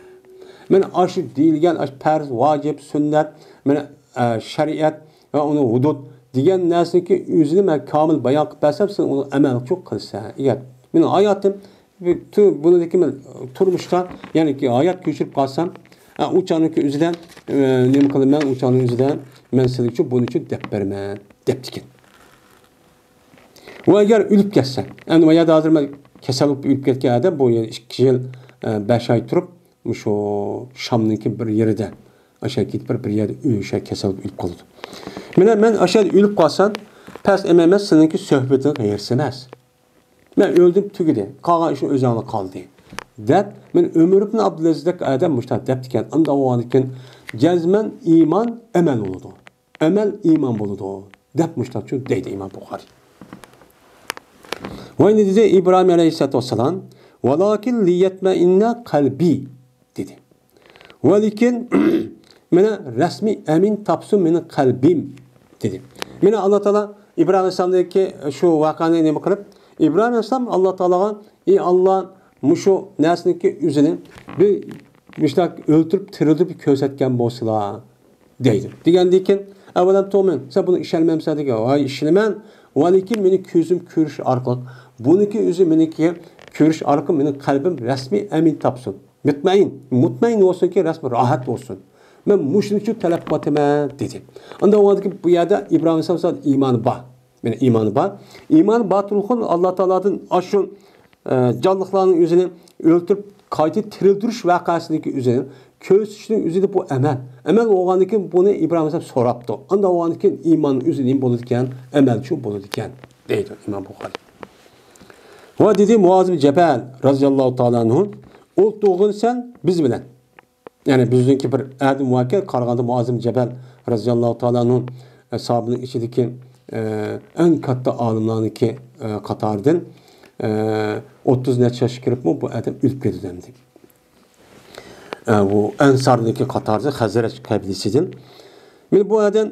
مانا ئاشۇ دېيىلگەن، ئاشۇ پەرز، ۋاجىپ، سۈننەت، مانا، ئە، شەرىئەت ۋە ئۇنىڭ ھۇدۇد دېگەن نەرسىنىڭكى ئۆزىنى مەن كامىل بايان قىلىپ بەرسەم، سىز ئۇنى ئەمەلچۇ قىلىسەن. ئەگەر مېنىڭ ھاياتىم بۇ، بۇنىڭدىكى مەن تۇرمۇشقا، يەنى ھايات كۆچۈرۈپ قالسام، ئە، ئۇ چاغنىڭكى ئۆزىدە، ئە، نېمە قىلىمەن، ئۇ چاغنىڭ ئۆزىدە مەن سىلىگىچۇ بۇنىچۇ دەپ بېرىمەن، دەپتىكەن. ۋە ئەگەر ئۆلۈپ كەتسە، ئەمدى ما يەردە ھازىر مەن كېسەل بولۇپ ئۆلۈپ كەتكەن ئادەم، بۇ يەنە ئىككى يىل، ئە، بەش ئاي تۇرۇپ، مۇشۇ شامنىڭكى بىر يېرىدە، ئاشۇ كېتىپ بىر، بىر يەردە ئۆ-، ئاشۇ كېسەل بولۇپ ئۆلۈپ قالىدۇ. مانا مەن ئاشۇ يەردە ئۆلۈپ قالسام، پەس ئەمەس، سېنىڭكى سۆھبىتىڭ ھېرىس ئەمەس. مەن ئۆلدۈم، تۈگىدى. قالغان ئىشىڭ ئۆزۈڭلا قالدى. دەپ، مەن ئۆمەر ئىبن ئابدۇلئەزىزدەك ئادەم مۇشۇنداق دەپتىكەن. ئانداق بولغاندىكىن، جەزمەن ئىمان ئەمەل بولىدۇ. ئەمەل ئىمان بولىدۇ. دەپ مۇشۇنداقچۇ دەيدۇ ئىمام بۇخارىي. ۋە ئەمدى دېدى ئىبراھىم ئەلەيھىسسالاتۇ ۋەسسالام، ۋالاكىن لىيەتمەئىننە قەلبى، دېدى. ۋە لېكىن، مانا رەسمىي ئەمىن تاپسۇن مېنىڭ قەلبىم، دېدى. مانا ئاللا تائالا ئىبراھىم ئەلەيھىسسالامدىكى شۇ ۋەقەنى نېمە قىلىپ، ئىبراھىم ئەلەيھىسسالام ئاللا تائالاغا، ئى ئاللا، مۇشۇ نەرسىنىڭكى ئۆزىنى بىر مۇشۇنداق ئۆلتۈرۈپ، تىرىلتىپ كۆرسەتكەن بولسىلا، دەيدۇ. دېگەندىكىن، ئەۋەلەم تۇئمىن، سەن بۇنى ئىشەنمەمسەن دېگەن، ۋاي ئىشىنىمەن، ۋە لېكىن مېنى كۆزۈم كۆرۈش ئارقىلىق، بۇنىڭكى ئۆزى مېنىڭكى كۆرۈش ئارقىلىق مېنىڭ قەلبىم رەسمىي ئەمىن تاپسۇن. مۇتمەئىن، مۇتمەئىن بولسۇنكى، رەسمىي راھەت بولسۇن. مەن مۇشۇنى ئۈچۈن تەلەپ قىلىۋاتىمەن، دېدى. ئانداق بولغاندىكىن بۇ يەردە ئىبراھىم ئەلەيھىسسالام ئىمانى بار. مانا ئىمانى بار. ئىمانى بار تۇرغۇن ئاللا تائالادىن ئاشۇ، ئە، جانلىقلارنىڭ ئۆزىنى ئۆلتۈرۈپ، قايتا تىرىلدۈرۈش ۋەقەسىنىڭكى ئۆزىنى كۆرسىتىشنىڭ ئۆزىدە بۇ ئەمەل. ئەمەل بولغاندىكىن بۇنى ئىبراھىم ئەلەيھىسسالام سوراپتۇ. ئانداق بولغاندىكىن ئىمان ئۆزى نېمە بولىدىكەن؟ ئەمەلچۇ بولىدىكەن، دەيدۇ ئىمام بۇخارىي. ۋە دېدى مۇئاز بىن جەبەل رەزىياللاھۇ تائالا ئەنھۇ، ئولتۇرغىن سەن بىز بىلەن. يەنى بىزنىڭكى بىر ئادەم باركەن، قارىغاندا مۇئاز بىن جەبەل رەزىياللاھۇ تائالا ئەنھۇ، ئە، ساھابىنىڭ ئىچىدىكى، ئە، ئەڭ كاتتا ئالىملارنىڭكى، ئە، قاتارىدىن، ئە، ئوتتۇز نەچچە ياشقا كىرىپمۇ بۇ ئادەم ئۆلۈپ كېتىدۇ ئەمدى. ئە، بۇ ئەنسارنىڭكى قاتارىدا خەزرەج قەبىلىسىدىن. مانا بۇ ئادەم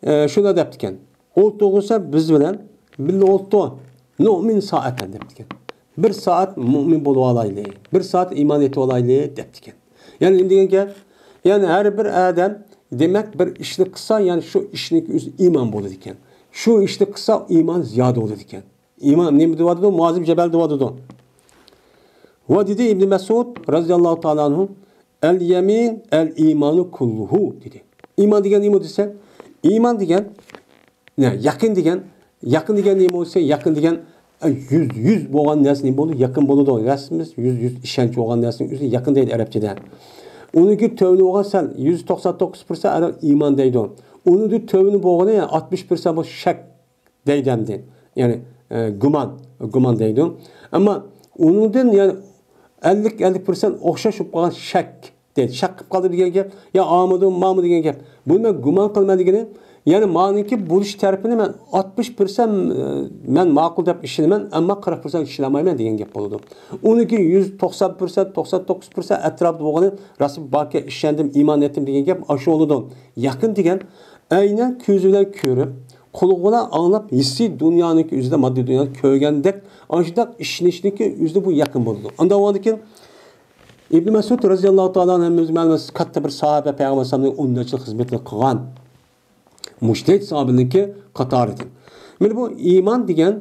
ئە، شۇنداق دەپتىكەن. ئولتۇرغۇسى بىز بىلەن بىللە ئولتۇر. نۇئمىن سائەتەن دەپتىكەن. بىر سائەت مۇئمىن بولۇۋالايلى. بىر سائەت ئىمان ئېيتىۋالايلى دەپتىكەن. يەنى نېمە دېگەن گەپ؟ يەنى ھەر بىر ئادەم دېمەك بىر ئىشنى قىلسا، يەنى شۇ ئىشنىڭ ئۆزى ئىمان بولىدىكەن. شۇ ئىشنى قىلسا ئىمان زىيادە بولىدىكەن. ئىمان نېمە دېۋاتىدۇ؟ مۇئازىم جەبەل دېۋاتىدۇ. ۋە دېدى ئىبن مەسئۇد رازىياللاھۇ تائالا ئەنھۇ، ئەل يەمىن ئەل ئىمانۇ كۇللۇھۇ دېدى. ئىمان دېگەن نېمە دېسە، ئىمان دېگەن، نە، يەقىن دېگەن، يەقىن دېگەن نېمە بولسا، يەقىن دېگەن، ئە، يۈز، يۈز بولغان نەرسە نېمە بولىدۇ؟ يەقىن بولىدۇ. رەسمىي يۈز، يۈز ئىشەنچ بولغان نەرسىنىڭ ئۆزى يەقىن دەيدۇ ئەرەبچىدە. ئۇنىڭكى تۆۋىنى بولغان سەل، يۈز توقسان توققۇز پىرسەنت ئەرەب ئىمان دەيدۇ. ئۇنىڭدىن تۆۋىنى بولغىنى ئاتمىش پىرسەنت بۇ شەك. دەيدۇ ئەمدى. يەنى، ئە، گۇمان، گۇمان دەيدۇ. ئەمما ئۇنىڭدىن، يەنى، ئەللىك، ئەللىك پىرسەنت ئوخشاش بولۇپ قالغان شەك دەيدۇ. شەك قىلىپ قالدى دېگەن گەپ، يا ئامىدۇ، مامۇ دېگەن گەپ. بۇنى مەن گۇمان قىلىمەن دېگىنى، يەنى مانىڭكى بولۇش تەرىپىنى مەن ئاتمىش پىرسەنت، ئە، مەن ماقۇل دەپ ئىشىنىمەن، ئەمما قىرىق پىرسەنت ئىشىنەلمەيمەن دېگەن گەپ بولىدۇ. ئۇنىڭكى يۈز توقسان پىرسەنت، توقسان توققۇز پىرسەنت ئەتراپىدا بولغىنى، راست باركەن، ئىشەندىم، ئىمان ئېيتتىم دېگەن گەپ ئاشۇ بولىدۇ. يەقىن دېگەن، ئەينەن كۆزى بىلەن كۆرۈپ، قۇلىقى بىلەن ئاڭلاپ، ھېسسىي دۇنيانىڭكى ئۆزىدە، ماددىي دۇنيانى كۆرگەندەك، ئاشۇنداق ئىشىنىشنىڭكى ئۆزىدە بۇ يەقىن بولىدۇ. ئاندىن كېيىن ئىبن مەسئۇد رازىياللاھۇ تائالا ئەنھۇ ھەممىمىز مەلۇم، كاتتا بىر ساھابە، پەيغەمبەر ئەلەيھىسسالامنىڭ ئون نەچچە يىل خىزمىتىنى قىلغان، مۇجتەھىد ساھابىنىڭكى قاتارىدىن. مانا بۇ ئىمان دېگەن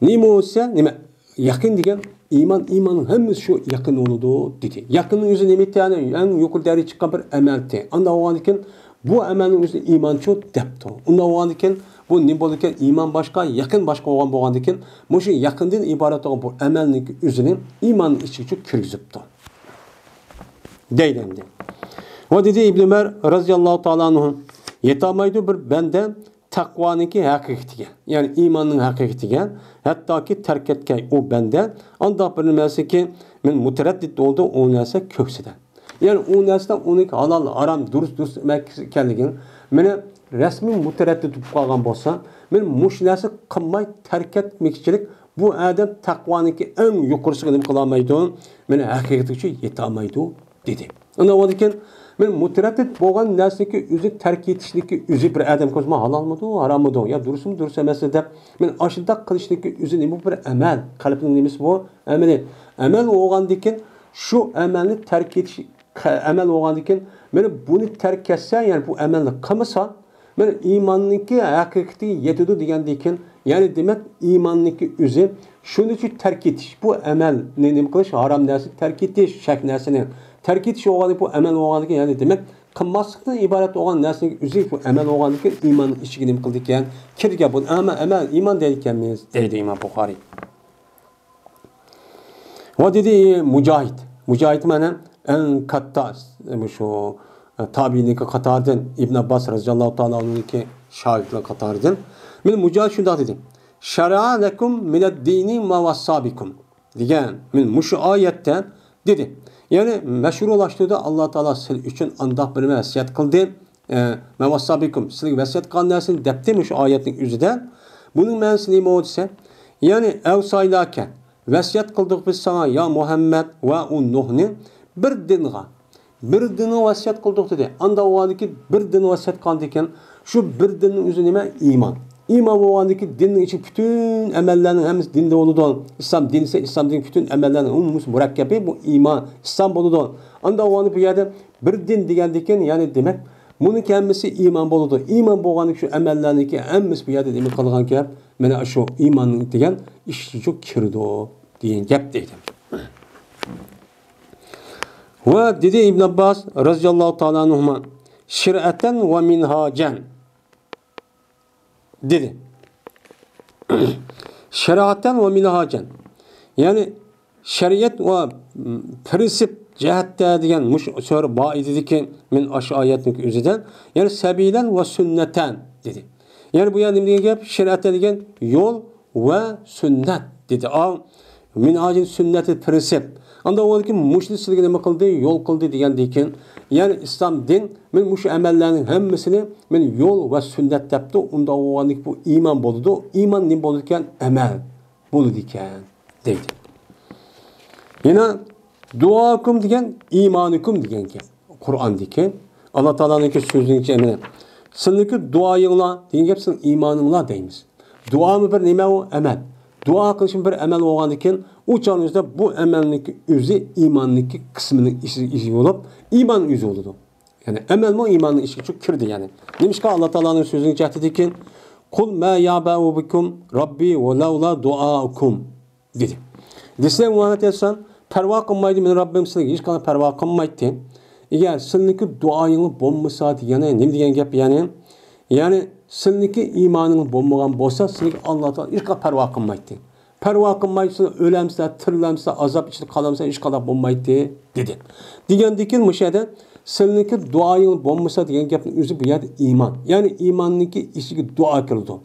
نېمە بولسا، نېمە؟ يەقىن دېگەن ئىمان، ئىماننىڭ ھەممىسى شۇ يەقىن بولىدۇ، دېدى. يەقىننىڭ ئۆزى نېمە ئىكەن؟ ئەڭ يۇقىرى دەرىجىگە چىققان بىر ئەمەلتى. ئانداق بولغاندىكىن، بۇ ئەمەلنىڭ ئۆزىنى ئىمانچۇ دەپتۇ. ئۇنداق بولغاندىكىن، بۇ نېمە بولىدىكەن؟ ئىمان باشقا، يەقىن باشقا بولغان بولغاندىكىن، مۇشۇ يەقىندىن ئىبارەت بولغان بۇ ئەمەلنىڭ ئۆزىنى ئىماننىڭ ئىچىگە كىرگۈزۈپتۇ. دەيدۇ ئەمدى. ۋە دېدى ئىبن ئۆمەر رازىياللاھۇ تائالا ئەنھۇ، يېتەلمەيدۇ بىر بەندە تەقۋانىڭكى ھەقىقىتىگە، يەنى ئىماننىڭ ھەقىقىتىگە، ھەتتاكى تەرك ئەتكەي ئۇ بەندە، ئانداق بىر نەرسىكى، مەن مۇتەرەددىت بولدۇم، ئۇ نەرسە كۆكسىدە. يەنى ئۇ نەرسىدە ئۇنىڭ ھالال، ھارام، دۇرۇس، دۇرۇس ئەمەس ئىكەنلىكىنى، مېنى رەسمىي مۇتەرەددىت بولۇپ قالغان بولسا، مەن مۇشۇ نەرسە قىلماي تەرك ئەتمەكچىلىك، بۇ ئادەم تەقۋانىڭكى ئەڭ يۇقىرىسىغا نېمە قىلالمايدۇ؟ مېنى ھەقىقىتىگە يېتەلمەيدۇ. دېدى. ئاندىن كېيىن، مەن مۇتەرەددىت بولغان نەرسىنىڭكى ئۆزى تەرك ئېتىشنىڭكى ئۆزى بىر ئادەم كۆزىمە ھالالمىدۇ، ھاراممىدۇ، يا دۇرۇسمۇ، دۇرۇس ئەمەسمۇ دەپ، مەن ئاشۇنداق قىلىشنىڭكى ئۆزى نېمە بىر ئەمەل، قەلبنىڭ نېمىسى بۇ؟ ئەمىلى. ئەمەل بولغاندىن كېيىن، شۇ ئەمەلنى تەرك ئېتىش، قە-، ئەمەل بولغاندىن كېيىن، مەن بۇنى تەرك ئەتسە، يەنى بۇ ئەمەلنى قىلمىسا، مەن ئىماننىڭكى ھەقىقىتىگە يېتىدۇ دېگەندىن كېيىن، يەنى دېمەك، ئىماننىڭكى ئۆزى شۇنىڭ ئۈچۈن تەرك ئېتىش، بۇ ئەمەلنى نېمە قىلىش، ھارام نەرسىنى تەرك ئېتىش، شەك نەرسىنى تەرك ئېتىش بولغاندىكىن، بۇ ئەمەل بولغاندىكىن، يەنى دېمەك، قىلماسلىقتىن ئىبارەت بولغان نەرسىنىڭ ئۆزى بۇ ئەمەل بولغاندىكىن، ئىماننىڭ ئىچىگە نېمە قىلىدىكەن، كىرىدىكەن. بۇنى ئەمەل، ئەمەل، ئىمان دەيدىكەنمىز، دەيدۇ ئىمام بۇخارىي. ۋە دېدى مۇجاھىد. مۇجاھىد مانا ئەڭ كاتتا، مۇشۇ، تابىئىنىڭكى قاتارىدىن، ئىبن ئابباس رازىياللاھۇ تائالا ئەنھۇنىڭكى شاگىرتلىرى قاتارىدىن. مانا مۇجاھىد شۇنداق دېدى. شەرەئە لەكۇم مىنەد دىنى ما ۋەسسا بىكۇم دېگەن، مانا مۇشۇ ئايەتتە دېدى. يەنى مەشھۇرلاشتۇردى، ئاللا تائالا سىز ئۈچۈن ئانداق بىر ۋەسىيەت قىلدى. ئە، ما ۋەسسا بىكۇم، سىلەرگە ۋەسىيەت قىلغان نەرسىنى دەپتۇ مۇشۇ ئايەتنىڭ ئۆزىدە. بۇنىڭ مەنىسى نېمە دېسە، يەنى ئەۋسايناكە، ۋەسىيەت قىلدۇق بىز ساڭا، يا مۇھەممەد ۋە ئۇ نۇھنى بىر دىنغا، بىر دىنغا ۋەسىيەت قىلدۇق دېدى. ئانداق بولغاندىكىن بىر دىنغا ۋەسىيەت قىلغاندىكىن، شۇ بىر دىننىڭ ئۆزى نېمە؟ ئىمان. ئىمان بولغاندىكىن دىننىڭ ئىچىدە پۈتۈن ئەمەللەرنىڭ ھەممىسى دىندا بولىدۇ. ئىسلام دىنى دېسە، ئىسلام دىنى پۈتۈن ئەمەللەرنىڭ ئومۇمىي مۇرەككەپى بۇ ئىمان، ئىسلام بولىدۇ. ئانداق بولغاندا بۇ يەردە بىر دىن دېگەندىكىن، يەنى دېمەك، بۇنىڭ ھەممىسى ئىمان بولىدۇ. ئىمان بولغاندىكىن شۇ ئەمەللەرنىڭكى ھەممىسى بۇ يەردە نېمە قىلغان گەپ؟ مانا شۇ ئىمان دېگەن ئىشقا كىرىدۇ دېگەن گەپ دەيدۇ. ۋە دېدى ئىبن ئابباس رازىياللاھۇ تائالا ئەنھۇما، شەرئەتەن ۋە مىنھاجەن. دېدى. شەرەئەتەن ۋە مىنھاجەن. يەنى شەرىئەت ۋە، م، پىرىنسىپ جەھەتتە دېگەن مۇشۇ سۆرە بار ئىدىكى، مەن ئاشۇ ئايەتنىڭ ئۆزىدە. يەنى سەبىلەن ۋە سۈننەتەن دېدى. يەنى بۇ يەردە نېمە دېگەن گەپ؟ شەرىئەتتە دېگەن يول ۋە سۈننەت دېدى. ئاۋ، مىنھاجىن سۈننەتى پىرىنسىپ. ئانداق بولغاندىكىن مۇشۇنى سىلىگە نېمە قىلدى؟ يول قىلدى دېگەندىكىن، يەنى ئىسلام دىن، مەن مۇشۇ ئەمەللەرنىڭ ھەممىسىنى مەن يول ۋە سۈننەت دەپتۇ. ئۇنداق بولغاندىكىن بۇ ئىمان بولىدۇ. ئىمان نېمە بولىدىكەن؟ ئەمەل بولىدىكەن دەيدۇ. يەنە دۇئاكۇم دېگەن ئىمانىكۇم دېگەن گەپ. قۇرئاندىكى ئاللا تائالانىڭكى سۆزىنىڭ ئىچى ئەمەلى. سىلىنىڭكى دۇئايىڭلار دېگەن گەپ سىلىنىڭ ئىمانىڭلار دەيمىز. دۇئامۇ بىر نېمە ئۇ؟ ئەمەل. دۇئا قىلىشمۇ بىر ئەمەل بولغاندىكىن، ئۇ چاغنىڭ ئۆزىدە بۇ ئەمەلنىڭكى ئۆزى ئىماننىڭكى قىسمىنىڭ ئىچىگە بولۇپ، ئىمان ئۆزى بولىدۇ. يەنى ئەمەلمۇ ئىماننىڭ ئىچىگە چۈشۈپ كىردى، يەنى. نېمىشقا ئاللا تائالانىڭ سۆزىنىڭ جەھىتىدىكىن، «قۇل ما يەبەئۇ بىكۇم رەببى لەۋلا دۇئاؤكۇم» دېدى. دېسە، مۇھەممەد ئەلەيھىسسالام، پەرۋا قىلمايدۇ، مېنىڭ رەببىم سىلىگە ھېچقانداق پەرۋا قىلمايتتى. ئەگەر سىلىنىڭكى دۇئايىڭلار بولمىسا دېگەنى نېمە دېگەن گەپ، يەنى؟ يەنى، سىلىنىڭكى ئىمانىڭلار بولمىغان بولسا، سىلىگە ئاللا تائالا ھېچقانداق پەرۋا قىلمايتتى. پەرۋا قىلماي، سىلەر ئۆلەمسىلەر، تىرىلەمسىلەر، ئازاب ئىچىدە قالامسىلەر، ھېچقانداق بولمايتتى، دېدى. دېگەندىكىن، مۇشۇ يەردە سىلىنىڭكى دۇئايىڭ بولمىسا دېگەن گەپنىڭ ئۆزى بۇ يەردە ئىمان. يەنى ئىماننىڭكى ئىچىگە دۇئا كىرىدۇ.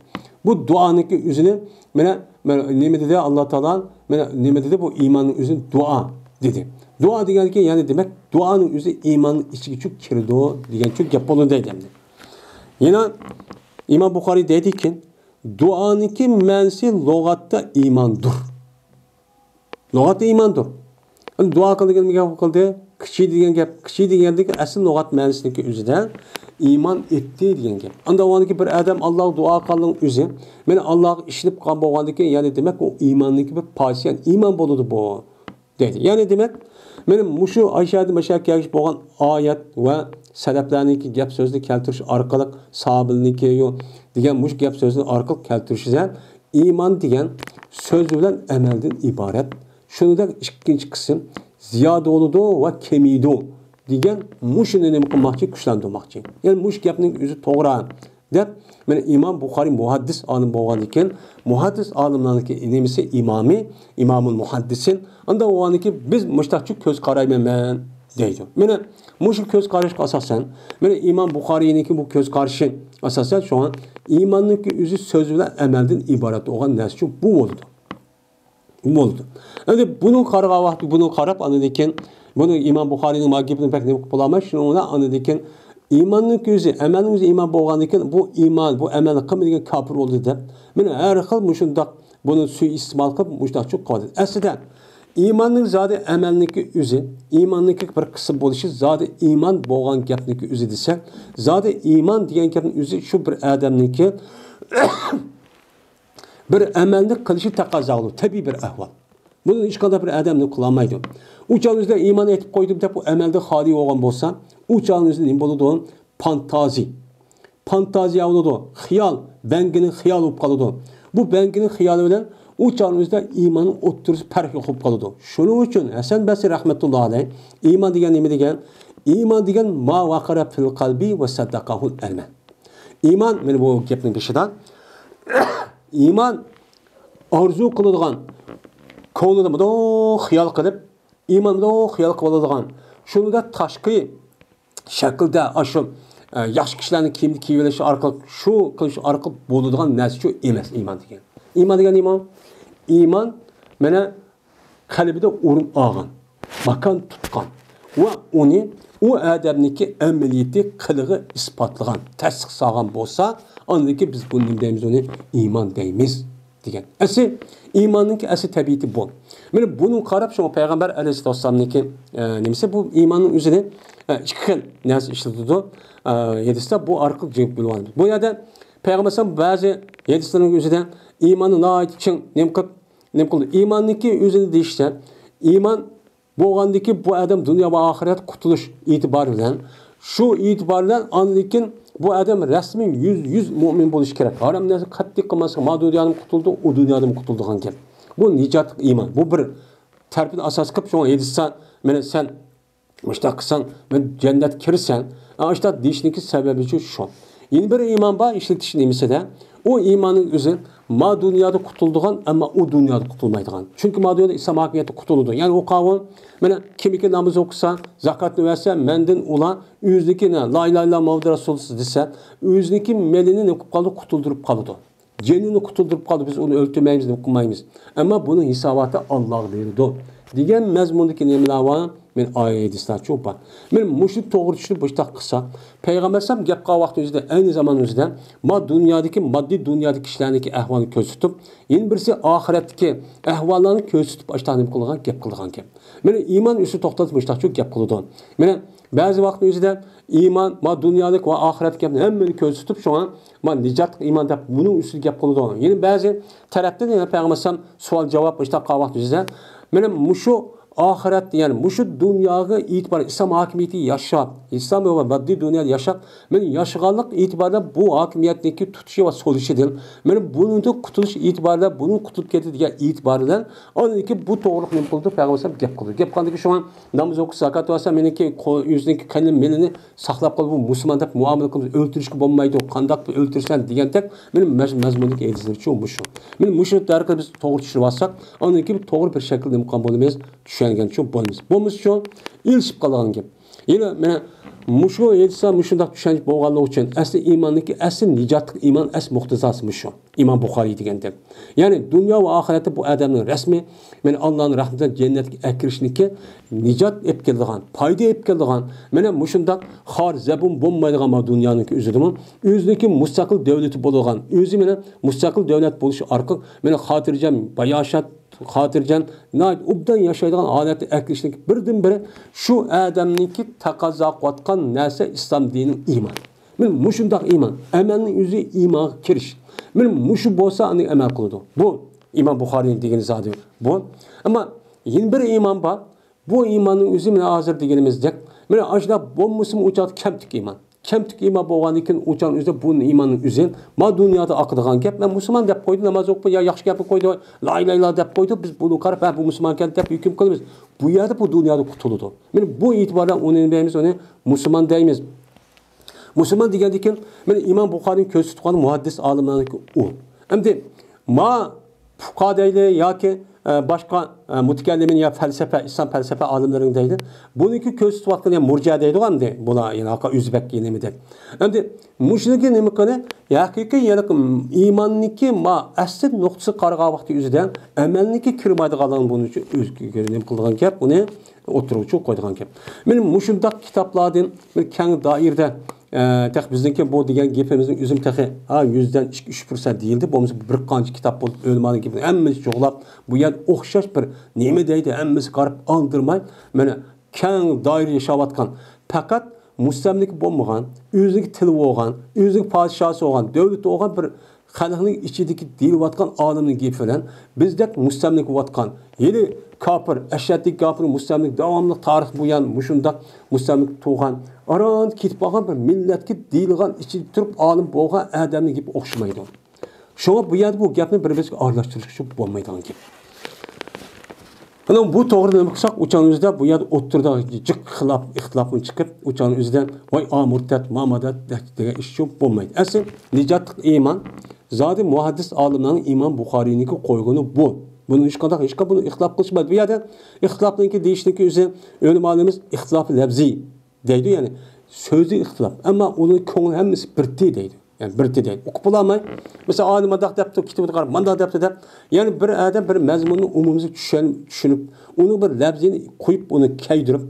بۇ دۇئانىڭكى ئۆزىنى، مانا، مانا نېمە دېدى ئاللا تائالا؟ مانا نېمە دېدى؟ بۇ ئىماننىڭ ئۆزىنى دۇئا دېدى. دۇئا دېگەنكى، يەنى دېمەك، دۇئانىڭ ئۆزى ئىماننىڭ ئىچىگە چۈشۈپ كىرىدۇ دېگەن چۈ گەپ بولىدۇ دەيدۇ ئەمدى. يەنە ئىمام بۇخارىي دەيدىكى، دۇئانىڭكى مەنىسى لۇغەتتە ئىماندۇر. لۇغەتتە ئىماندۇر. دۇئا قىلدى، گەپ قىلدى، كىشى دېگەن گەپ، كىشى دېگەندىكى ئەسلى لۇغەت مەنىسىدىكى ئۆزىدە ئىمان ئېيتتى دېگەن گەپ. ئاندا ئۇنىڭكى بىر ئادەم ئاللاغا دۇئا قىلغان ئۆزى، مانا ئاللاغا ئىشىنىپ قالغان بولغاندىكىن، يەنى دېمەك، ئۇ ئىماننىڭكى بىر پارچىسى، يەنى ئىمان بولىدۇ بۇ. دەيدۇ. يەنى دېمەك، مانا مۇشۇ ئايشەدىن ماشۇ كەلگۈسى بولغان ئايەت ۋە سەلەپلەرنىڭكى گەپ سۆزىنى كەلتۈرۈش ئارقىلىق، ساھابىلىرنىڭكى دېگەن مۇشۇ گەپ سۆزىنى ئارقىلىق كەلتۈرۈشىدە، ئىمان دېگەن سۆز بىلەن ئەمەلدىن ئىبارەت. شۇنىڭدەك ئىككىنچى قىسىم زىيادە بولىدۇ ۋە كېمىيىدۇ دېگەن مۇشۇنى نېمە قىلماقچى؟ كۈچلەندۈرمەكچى. يەنى مۇشۇ گەپنىڭ ئۆزى توغرا. دەپ، مانا ئىمام بۇخارىي مۇھەددىس ئالىم بولغاندىكىن، مۇھەددىس ئالىملارنىڭكى نېمىسى؟ ئىمامى، ئىمامۇل مۇھەددىسىن. ئاندا ئۇنىڭكى بىز مۇشتاقچە كۆز قارايمەن مەن دەيدۇ. مانا مۇشۇ كۆز قاراشقا ئاساسەن، مانا ئىمام بۇخارىينىڭكى بۇ كۆز قارىشى ئاساسەن، شۇڭا ئىماننىڭكى ئۆزى سۆز بىلەن ئەمەلدىن ئىبارەت بولغان نەرسە ئۈچۈن بۇ بولىدۇ. بولىدۇ. ئەمدى بۇنىڭ قارىغان ۋاقتى، بۇنىڭ قاراپ، ئاندىن كېيىن بۇنى ئىمام بۇخارىينىڭ ما گېپىنى بەك نېمە قىلىپ بولالماي، شۇنىڭ بىلەن ئاندىن كېيىن ئىماننىڭ كۆزى، ئەمەلنىڭ ئۆزى ئىمان بولغاندىن كېيىن، بۇ ئىمان، بۇ ئەمەلنى قىلمىدىكەن كاپىر بولدى دەپ، مانا ھەر خىل مۇشۇنداق بۇنى سۇيىئىستېمال قىلىپ، مۇشۇنداق چۈشۈپ قالدى. ئەسلىدە ئىماننىڭ زادى ئەمەلنىڭكى ئۆزى، ئىماننىڭكى بىر قىسىم بولۇشى زادى ئىمان بولغان گەپنىڭكى ئۆزى دېسە، زادى ئىمان دېگەن گەپنىڭ ئۆزى شۇ بىر ئادەمنىڭكى بىر ئەمەلنى قىلىشى تەقەززا قىلىدۇ، تەبىئىي بىر ئەھۋال. بۇنى ھېچقانداق بىر ئادەم نېمە قىلالمايدۇ. ئۇ چاغ ئۆزىدە ئىمان ئېيتىپ قويدۇم دەپ، ئۇ ئەمەلدىن خالىي بولغان بولسا، ئۇ چاغ ئۆزىدە نېمە بولىدۇ؟ فانتازى. فانتازىيە بولىدۇ، خىيال، بەڭگىنىڭ خىيالى بولۇپ قالىدۇ. بۇ بەڭگىنىڭ خىيالى بىلەن ئۇ چاغ ئۆزىدە ئىماننىڭ ئوتتۇرىسى پەرق يوق بولۇپ قالىدۇ. شۇنىڭ ئۈچۈن ھەسەن بەسرى رەھمەتۇللاھى ئەلەيھ ئىمان دېگەن نېمە دېگەن؟ ئىمان دېگەن ما ۋەقەرە فىل قەلبى ۋە سەددەقەھۇل ئەمەل. ئىمان، مانا بۇ گەپنىڭ بېشىدا، ئىمان ئارزۇ قىلىدىغان، كۆڭلىدە مۇنداق خىيال قىلىپ، ئىمان مۇنداق خىيال قىلىدىغان، شۇنىڭدا تاشقى شەكىلدە ئاشۇ، ئە، ياخشى كىشىلەرنىڭ كىيىمىنى كىيىۋېلىش ئارقىلىق، شۇ قىلىش ئارقىلىق بولىدىغان نەرسە شۇ ئەمەس ئىمان دېگەن. ئىمان دېگەن نېمە؟ ئىمان، مانا، قەلبىدە ئورۇن ئالغان، ماكان تۇتقان ۋە ئۇنى ئۇ ئادەمنىڭكى ئەمەلىيىتى قىلىغا ئىسپاتلىغان، تەستىق سالغان بولسا، ئاندىن كېيىن بىز بۇنى نېمە دەيمىز؟ ئۇنى ئىمان دەيمىز دېگەن. ئەسلى ئىماننىڭكى ئەسلى تەبىئىتى بۇ. مانا بۇنىڭغا قاراپ، شۇڭا پەيغەمبەر ئەلەيھىسسالامنىڭكى، ئە، نېمىسى، بۇ ئىماننىڭ ئۆزىنى، ئە، ئىككى خىل نەرسە ئىشلىتىدۇ. ئە، ھەدىستە بۇ ئارقىلىق جىق بىلىۋالىمىز. بۇ يەردە پەيغەمبەر بەزى ھەدىسلەرنىڭ ئۆزىدە ئىماننى ناھايىتى چىڭ نېمە قىلىپ، نېمە قىلدى؟ ئىماننىڭكى ئۆزىنى دېيىشتە، ئىمان بولغاندىكى بۇ ئادەم دۇنيا ۋە ئاخىرەت قۇتۇلۇش ئېتىبارى بىلەن، شۇ ئېتىبار بىلەن ئاندىن كېيىن بۇ ئادەم رەسمىي يۈز، يۈز مۆمىن بولۇشى كېرەك. ھارام نەرسە قەتئىي قىلماسلىق، ما دۇنيادىمۇ قۇتۇلىدۇ، ئۇ دۇنيادىمۇ قۇتۇلىدىغان گەپ. بۇ نىجاتلىق ئىمان. بۇ بىر تەرىپىنى ئاساس قىلىپ، شۇڭا ھەدىستە، مانا سەن مۇشتاق قىلساڭ، مەن جەننەتكە كىرىسەن. ئاشتاق دېيىشنىڭكى سەۋەبى شۇ، شۇ. يەنە بىر ئىمان بار، ئىشلىتىش نېمىسىدە؟ ئۇ ئىماننىڭ ئۆزى ما دۇنيادا قۇتۇلىدىغان، ئەمما ئۇ دۇنيادا قۇتۇلمايدىغان. چۈنكى ما دۇنيادا ئىسلام ھاكىمىيىتى قۇتۇلىدۇ. يەنى ئۇ قاۋۇل، مانا، كىمكى ناماز ئوقۇسا، زاكاتنى بەرسە، مەندىن ئۇلار ئۆزىنىڭكى لا ئىلاھە ئىللاللا مۇھەممەدۇر رەسۇلۇللا دېسە، ئۆزىنىڭكى مېلىنى نېمە قىلىپ قالىدۇ؟ قۇتۇلدۇرۇپ قالىدۇ. جېنىنى قۇتۇلدۇرۇپ قالدى، بىز ئۇنى ئۆلتۈرمەيمىز، نېمە قىلمايمىز. ئەمما بۇنىڭ ھېساباتى ئاللاغا بېرىدۇ دېگەن مەزمۇندىكى نېمىلەر بار؟ مانا ئايەت ھەدىسلەر چوپ بار. مانا مۇشۇ توغرا چۈشىنىپ مۇشۇنداق قىلساق، پەيغەمبەر ئەلەيھىسسالام گەپ قىلغان ۋاقتى ئۆزىدە ئەينى زامان ئۆزىدە ما دۇنيادىكى ماددىي دۇنيادىكى كىشىلەرنىڭكى ئەھۋالىنى كۆرسىتىپ، يەنە بىرسى ئاخىرەتتىكى ئەھۋاللارنى كۆرسىتىپ، ئاشتاق نېمە قىلغان، گەپ قىلغان گەپ. مانا ئىمان ئۈستىدە توختالسا مۇشۇنداق گەپ قىلىدۇ. مانا بەزى ۋاقىتنىڭ ئۆزىدە ئىمان، ما دۇنيالىق ۋە ئاخىرەتلىك گەپنى ھەممىنى كۆرسىتىپ، شۇڭا ما نىجاتلىق ئىمان دەپ بۇنىڭ ئۈستىدە گەپ قىلىدۇ. يەنە بەزى تەرەپتىن يەنە پەيغەمبەر ئەلەيھىسسالام سوئال جاۋاب ئىشتاق قالغان ۋاقىت ئۆزىدە، مانا مۇشۇ ئاخىرەت، يەنى مۇشۇ دۇنياغا ئېتىبار، ئىسلام ھاكىمىيىتى ياشاپ، ئىسلام ۋە ماددىي دۇنيادا ياشاپ، مانا ياشىغانلىق ئېتىبارىدا بۇ ھاكىمىيەتنىڭكى تۇتۇشى ۋە سولىشىدىن، مانا بۇنىڭدىن قۇتۇلۇش ئېتىبارىدا، بۇنىڭ قۇتۇلۇپ كەتتى دېگەن ئېتىبار بىلەن، ئاندىن كېيىن بۇ توغرىلىق نېمە قىلىدۇ؟ پەيغەمبەر ئەلەيھىسسالام گەپ قىلىدۇ. گەپ قىلغاندىكى شۇڭا ناماز ئوقۇش، زاكات ۋەرسە، مېنىڭكى قو-، ئۆزىنىڭكى قېنى مېلىنى ساقلاپ قال، بۇ مۇسۇلمان دەپ مۇئامىلە قىلىمىز، ئۆلتۈرۈشكە بولمايدۇ، قانداق ئۆلتۈرىسەن دېگەندەك، مېنىڭ مەز-، مەزمۇندىكى ھەدىسلىرىچۇ مۇشۇ. مېنىڭ مۇشۇ دەرىجىدە بىز توغرا چۈشىنىۋالساق، ئاندىن كېيىن توغرا بىر شەكىلدە نېمە قىلغان بولىمىز، چۈشەنگەنچۇ بولىمىز. بولمىسىچۇ، ئېلىشىپ قالغان گەپ. يەنە مانا مۇشۇ ھەدىستە مۇشۇنداق چۈشەنچە بولغانلىقى ئۈچۈن، ئەسلى ئىماننىڭكى ئەسلى نىجاتلىق ئىمان، ئەسلى مۇقتىزاسى مۇشۇ. ئىمام بۇخارىي دېگەندەك. يەنى دۇنيا ۋە ئاخىرەتتە بۇ ئادەمنىڭ رەسمى، مانا ئاللانىڭ رەھمىتىدە جەننەتكە ئەكىرىشنىكى نىجات ئېلىپ كېلىدىغان، پايدا ئېلىپ كېلىدىغان، مانا مۇشۇنداق خار زەبۇن بولمايدىغان ما دۇنيانىڭكى ئۆزىدىمۇ ئۆزىنىڭكى مۇستەقىل دۆلىتى بولىدىغان، ئۆزى مانا مۇستەقىل دۆلەت بولۇشى ئارقىلىق مانا خاتىرجەم باياشات، خاتىرجەم، ناھايىتى ئوبدان ياشايدىغان ھالەتتە ئەكىرىشنىڭكى بىردىنبىرى شۇ ئادەمنىڭكى تەقەززا قىلىۋاتقان نەرسە ئىسلام دىنى ئىمان. مانا مۇشۇنداق ئىمان. ئەمەلنىڭ ئۆزى ئىمانغا كىرىش. مانا مۇشۇ بولسا ئاندىن ئەمەل قىلىدۇ. بۇ ئىمام بۇخارىينىڭ دېگىنى زادى بۇ. ئەمما يەنە بىر ئىمان بار. بۇ ئىماننىڭ ئۆزى مانا ھازىر دېگىنىمىزدەك، مانا ئاشۇنداق بولمىسىمۇ ئۇ چاغدا كەمتۈك ئىمان. كەمتۈك ئىمان بولغاندىن كېيىن ئۇ چاغنىڭ ئۆزىدە بۇ ئىماننىڭ ئۆزى ما دۇنيادا ئاقىدىغان گەپ. مەن مۇسۇلمان دەپ قويدى، ناماز ئوقۇپ، يا ياخشى گەپنى قويدى، لا ئىلاھە ئىللا دەپ قويدى. بىز بۇنى قاراپ، ھە، بۇ مۇسۇلمان ئىكەن دەپ ھۆكۈم قىلىمىز. بۇ يەردە بۇ دۇنيادا قۇتۇلىدۇ. مانا بۇ ئېتىبار بىلەن ئۇنى نېمە دەيمىز؟ ئۇنى مۇسۇلمان دەيمىز. مۇسۇلمان دېگەندىن كېيىن، مانا ئىمام بۇخارىنىڭ كۆرسىتىپ قويغان مۇھەددىس ئالىملارنىڭكى ئۇ. ئەمدى ما پۇقا دەيلى ياكى، ئە، باشقا، ئە، مۇتەكەللىمىن يا پەلسەپە، ئىسلام پەلسەپە ئالىملىرىنىڭ دەيلى. بۇنىڭكى كۆرسىتىۋاتقىنى يا مۇرجىئە دەيدىغۇ ئەمدى. بۇلار يەنە ھاقا ئۆزبەك نېمە دەپ. ئەمدى مۇشۇنىڭكى نېمە قىلى؟ ھەقىقىي يەنى ئىماننىڭكى ما ئەسلى نۇقتىسىغا قارىغان ۋاقتى ئۆزىدە ئەمەلنىڭكى كىرمەيدىغانلىقىنى بۇنىڭ ئۈچۈن ئۆزگە نېمە قىلىدىغان گەپ، ئۇنى ئوتتۇرىغا چىقىپ قويىدىغان گەپ. مانا مۇشۇنداق كىتابلاردىن بىر كەڭ دائىرىدە، ئە، تېخى بىزنىڭكى بۇ دېگەن گېپىمىزنىڭ ئۆزىمۇ تېخى، ھا، يۈزدىن ئىككى ئۈچ پىرسەنت دېيىلدى. بولمىسا بىر قانچە كىتاب بولۇپ، ئۆلىمانىڭ گېپىنى ھەممىسى جۇغلاپ، بۇ يەردە ئوخشاش بىر نېمە دەيدۇ، ھەممىسى قاراپ ئالدىرىماي، مانا كەڭ دائىرە ياشاۋاتقان، پەقەت مۇستەملىكە بولمىغان، ئۆزىنىڭكى تىلى بولغان، ئۆزىنىڭكى پادىشاھى بولغان، دۆلىتى بولغان بىر خەلقنىڭ ئىچىدىكى دېيىلىۋاتقان ئالىمنىڭ گېپى بىلەن بىزدەك مۇستەملىكە بولۇۋاتقان، ھېلى كاپىر، ئەشەددىي كاپىر، مۇستەملىكە داۋاملىق تارىخ بۇيان مۇشۇنداق مۇستەملىكە تۇرغان، ئاران كېتىپ قالغان بىر مىللەتكە دېيىلغان ئىچىدە تۇرۇپ ئالىم بولغان ئادەمنىڭ گېپى ئوخشىمايدۇ. شۇڭا بۇ يەردە بۇ گەپنى بىر-بىرىگە ئارىلاشتۇرۇشقا بولمايدىغان گەپ. ئەنە بۇ توغرىدا نېمە قىلساق، ئۇچان ئۆزىدە بۇ يەردە ئوتتۇرىدا جىق خىلاپ، ئىختىلاپمۇ چىقىپ، ئۇچان ئۆزىدە ۋاي ئا مۇرتەت، ما مادەت دېگەن ئىش شۇ بولمايدۇ. ئەسلى نىجاتلىق ئىمان، زادى مۇھەددىس ئالىملارنىڭ ئىمام بۇخارىينىڭكى قويغىنى بۇ. بۇنى ھېچقانداق، ھېچقانداق بۇنى ئىختىلاپ قىلىشمايدۇ. بۇ يەردە ئىختىلاپنىڭكى دېيىشنىڭكى ئۆزى ئۆلىمالىرىمىز ئىختىلاپى لەپزىي دەيدۇ، يەنى سۆزى ئىختىلاپ. ئەمما ئۇنىڭ كۆڭلى ھەممىسى بىرتى دەيدۇ. يەنى بىرتى دەيدۇ. ئۇقۇپ بولالماي، مىسال، ئالىم مانداق دەپتۇ، كىتابىدا قاراپ مانداق دەپتۇ دەپ، يەنى بىر ئادەم بىر مەزمۇننى ئومۇمىي چۈشەن-، چۈشىنىپ، ئۇنىڭ بىر لەپزىنى قويۇپ، ئۇنى كەيدۈرۈپ،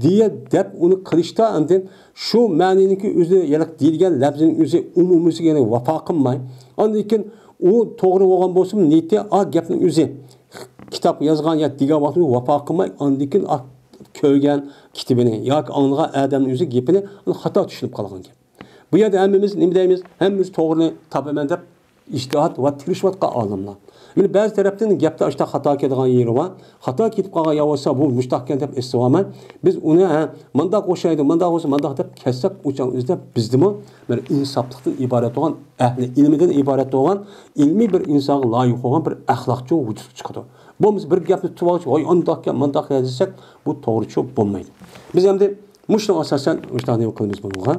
دېيە دەپ ئۇنى قىلىشتا، ئاندىن شۇ مەنىنىڭكى ئۆزى، يەنى دېيىلگەن لەپزىنىڭ ئۆزى ئومۇمىيسىگە يەنى ۋاپا قىلماي، ئاندىن كېيىن ئۇ توغرا بولغان بولسىمۇ، نىيىتى، ئا، گەپنىڭ ئۆزى، كىتاب يازغان يا دېگەن ۋاقتىدا ۋاپا قىلماي، ئاندىن كېيىن، ئا، كۆرگەن كىتابىنى ياكى ئاڭلىغان ئادەمنىڭ ئۆزى گېپىنى خاتا چۈشىنىپ قالغان گەپ. بۇ يەردە ھەممىمىز نېمە دەيمىز؟ ھەممىمىز توغرىنى تاپىمەن دەپ ئىجتىھات ۋە تىرىشىۋاتقان ئالىملار. مانا بەزى تەرەپتىن گەپتە ئاشتا خاتا كېتىدىغان يېرى بار. خاتا كېتىپ قالغان يا بولسا بۇ مۇشتاقكەن دەپ ئېسىۋالماي، بىز ئۇنى، ھە، مانداق ئوخشايدۇ، مانداق بولسا مانداق دەپ كەتسەك، ئۇ چاغ ئۆزىدە بىزدىمۇ بىر ئىنساپلىقتىن ئىبارەت بولغان، ئەھلى ئىلمىدىن ئىبارەت بولغان، ئىلمىي بىر ئىنسانغا لايىق بولغان بىر ئەخلاقچۇ ۋۇجۇدقا چىقىدۇ. بولمىسا بىر گەپنى تۇتۇۋالغۇچە، ۋاي ئانداقكەن، مانداقكەن دېسەك، بۇ توغرىچۇ بولمايدۇ. بىز ئەمدى مۇشۇنىڭغا ئاساسەن مۇشۇنداق نېمە قىلىمىز بۇنىڭغا.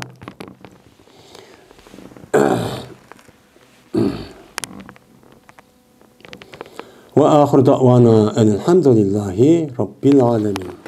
وآخر دعوانا أن الحمد لله رب العالمين.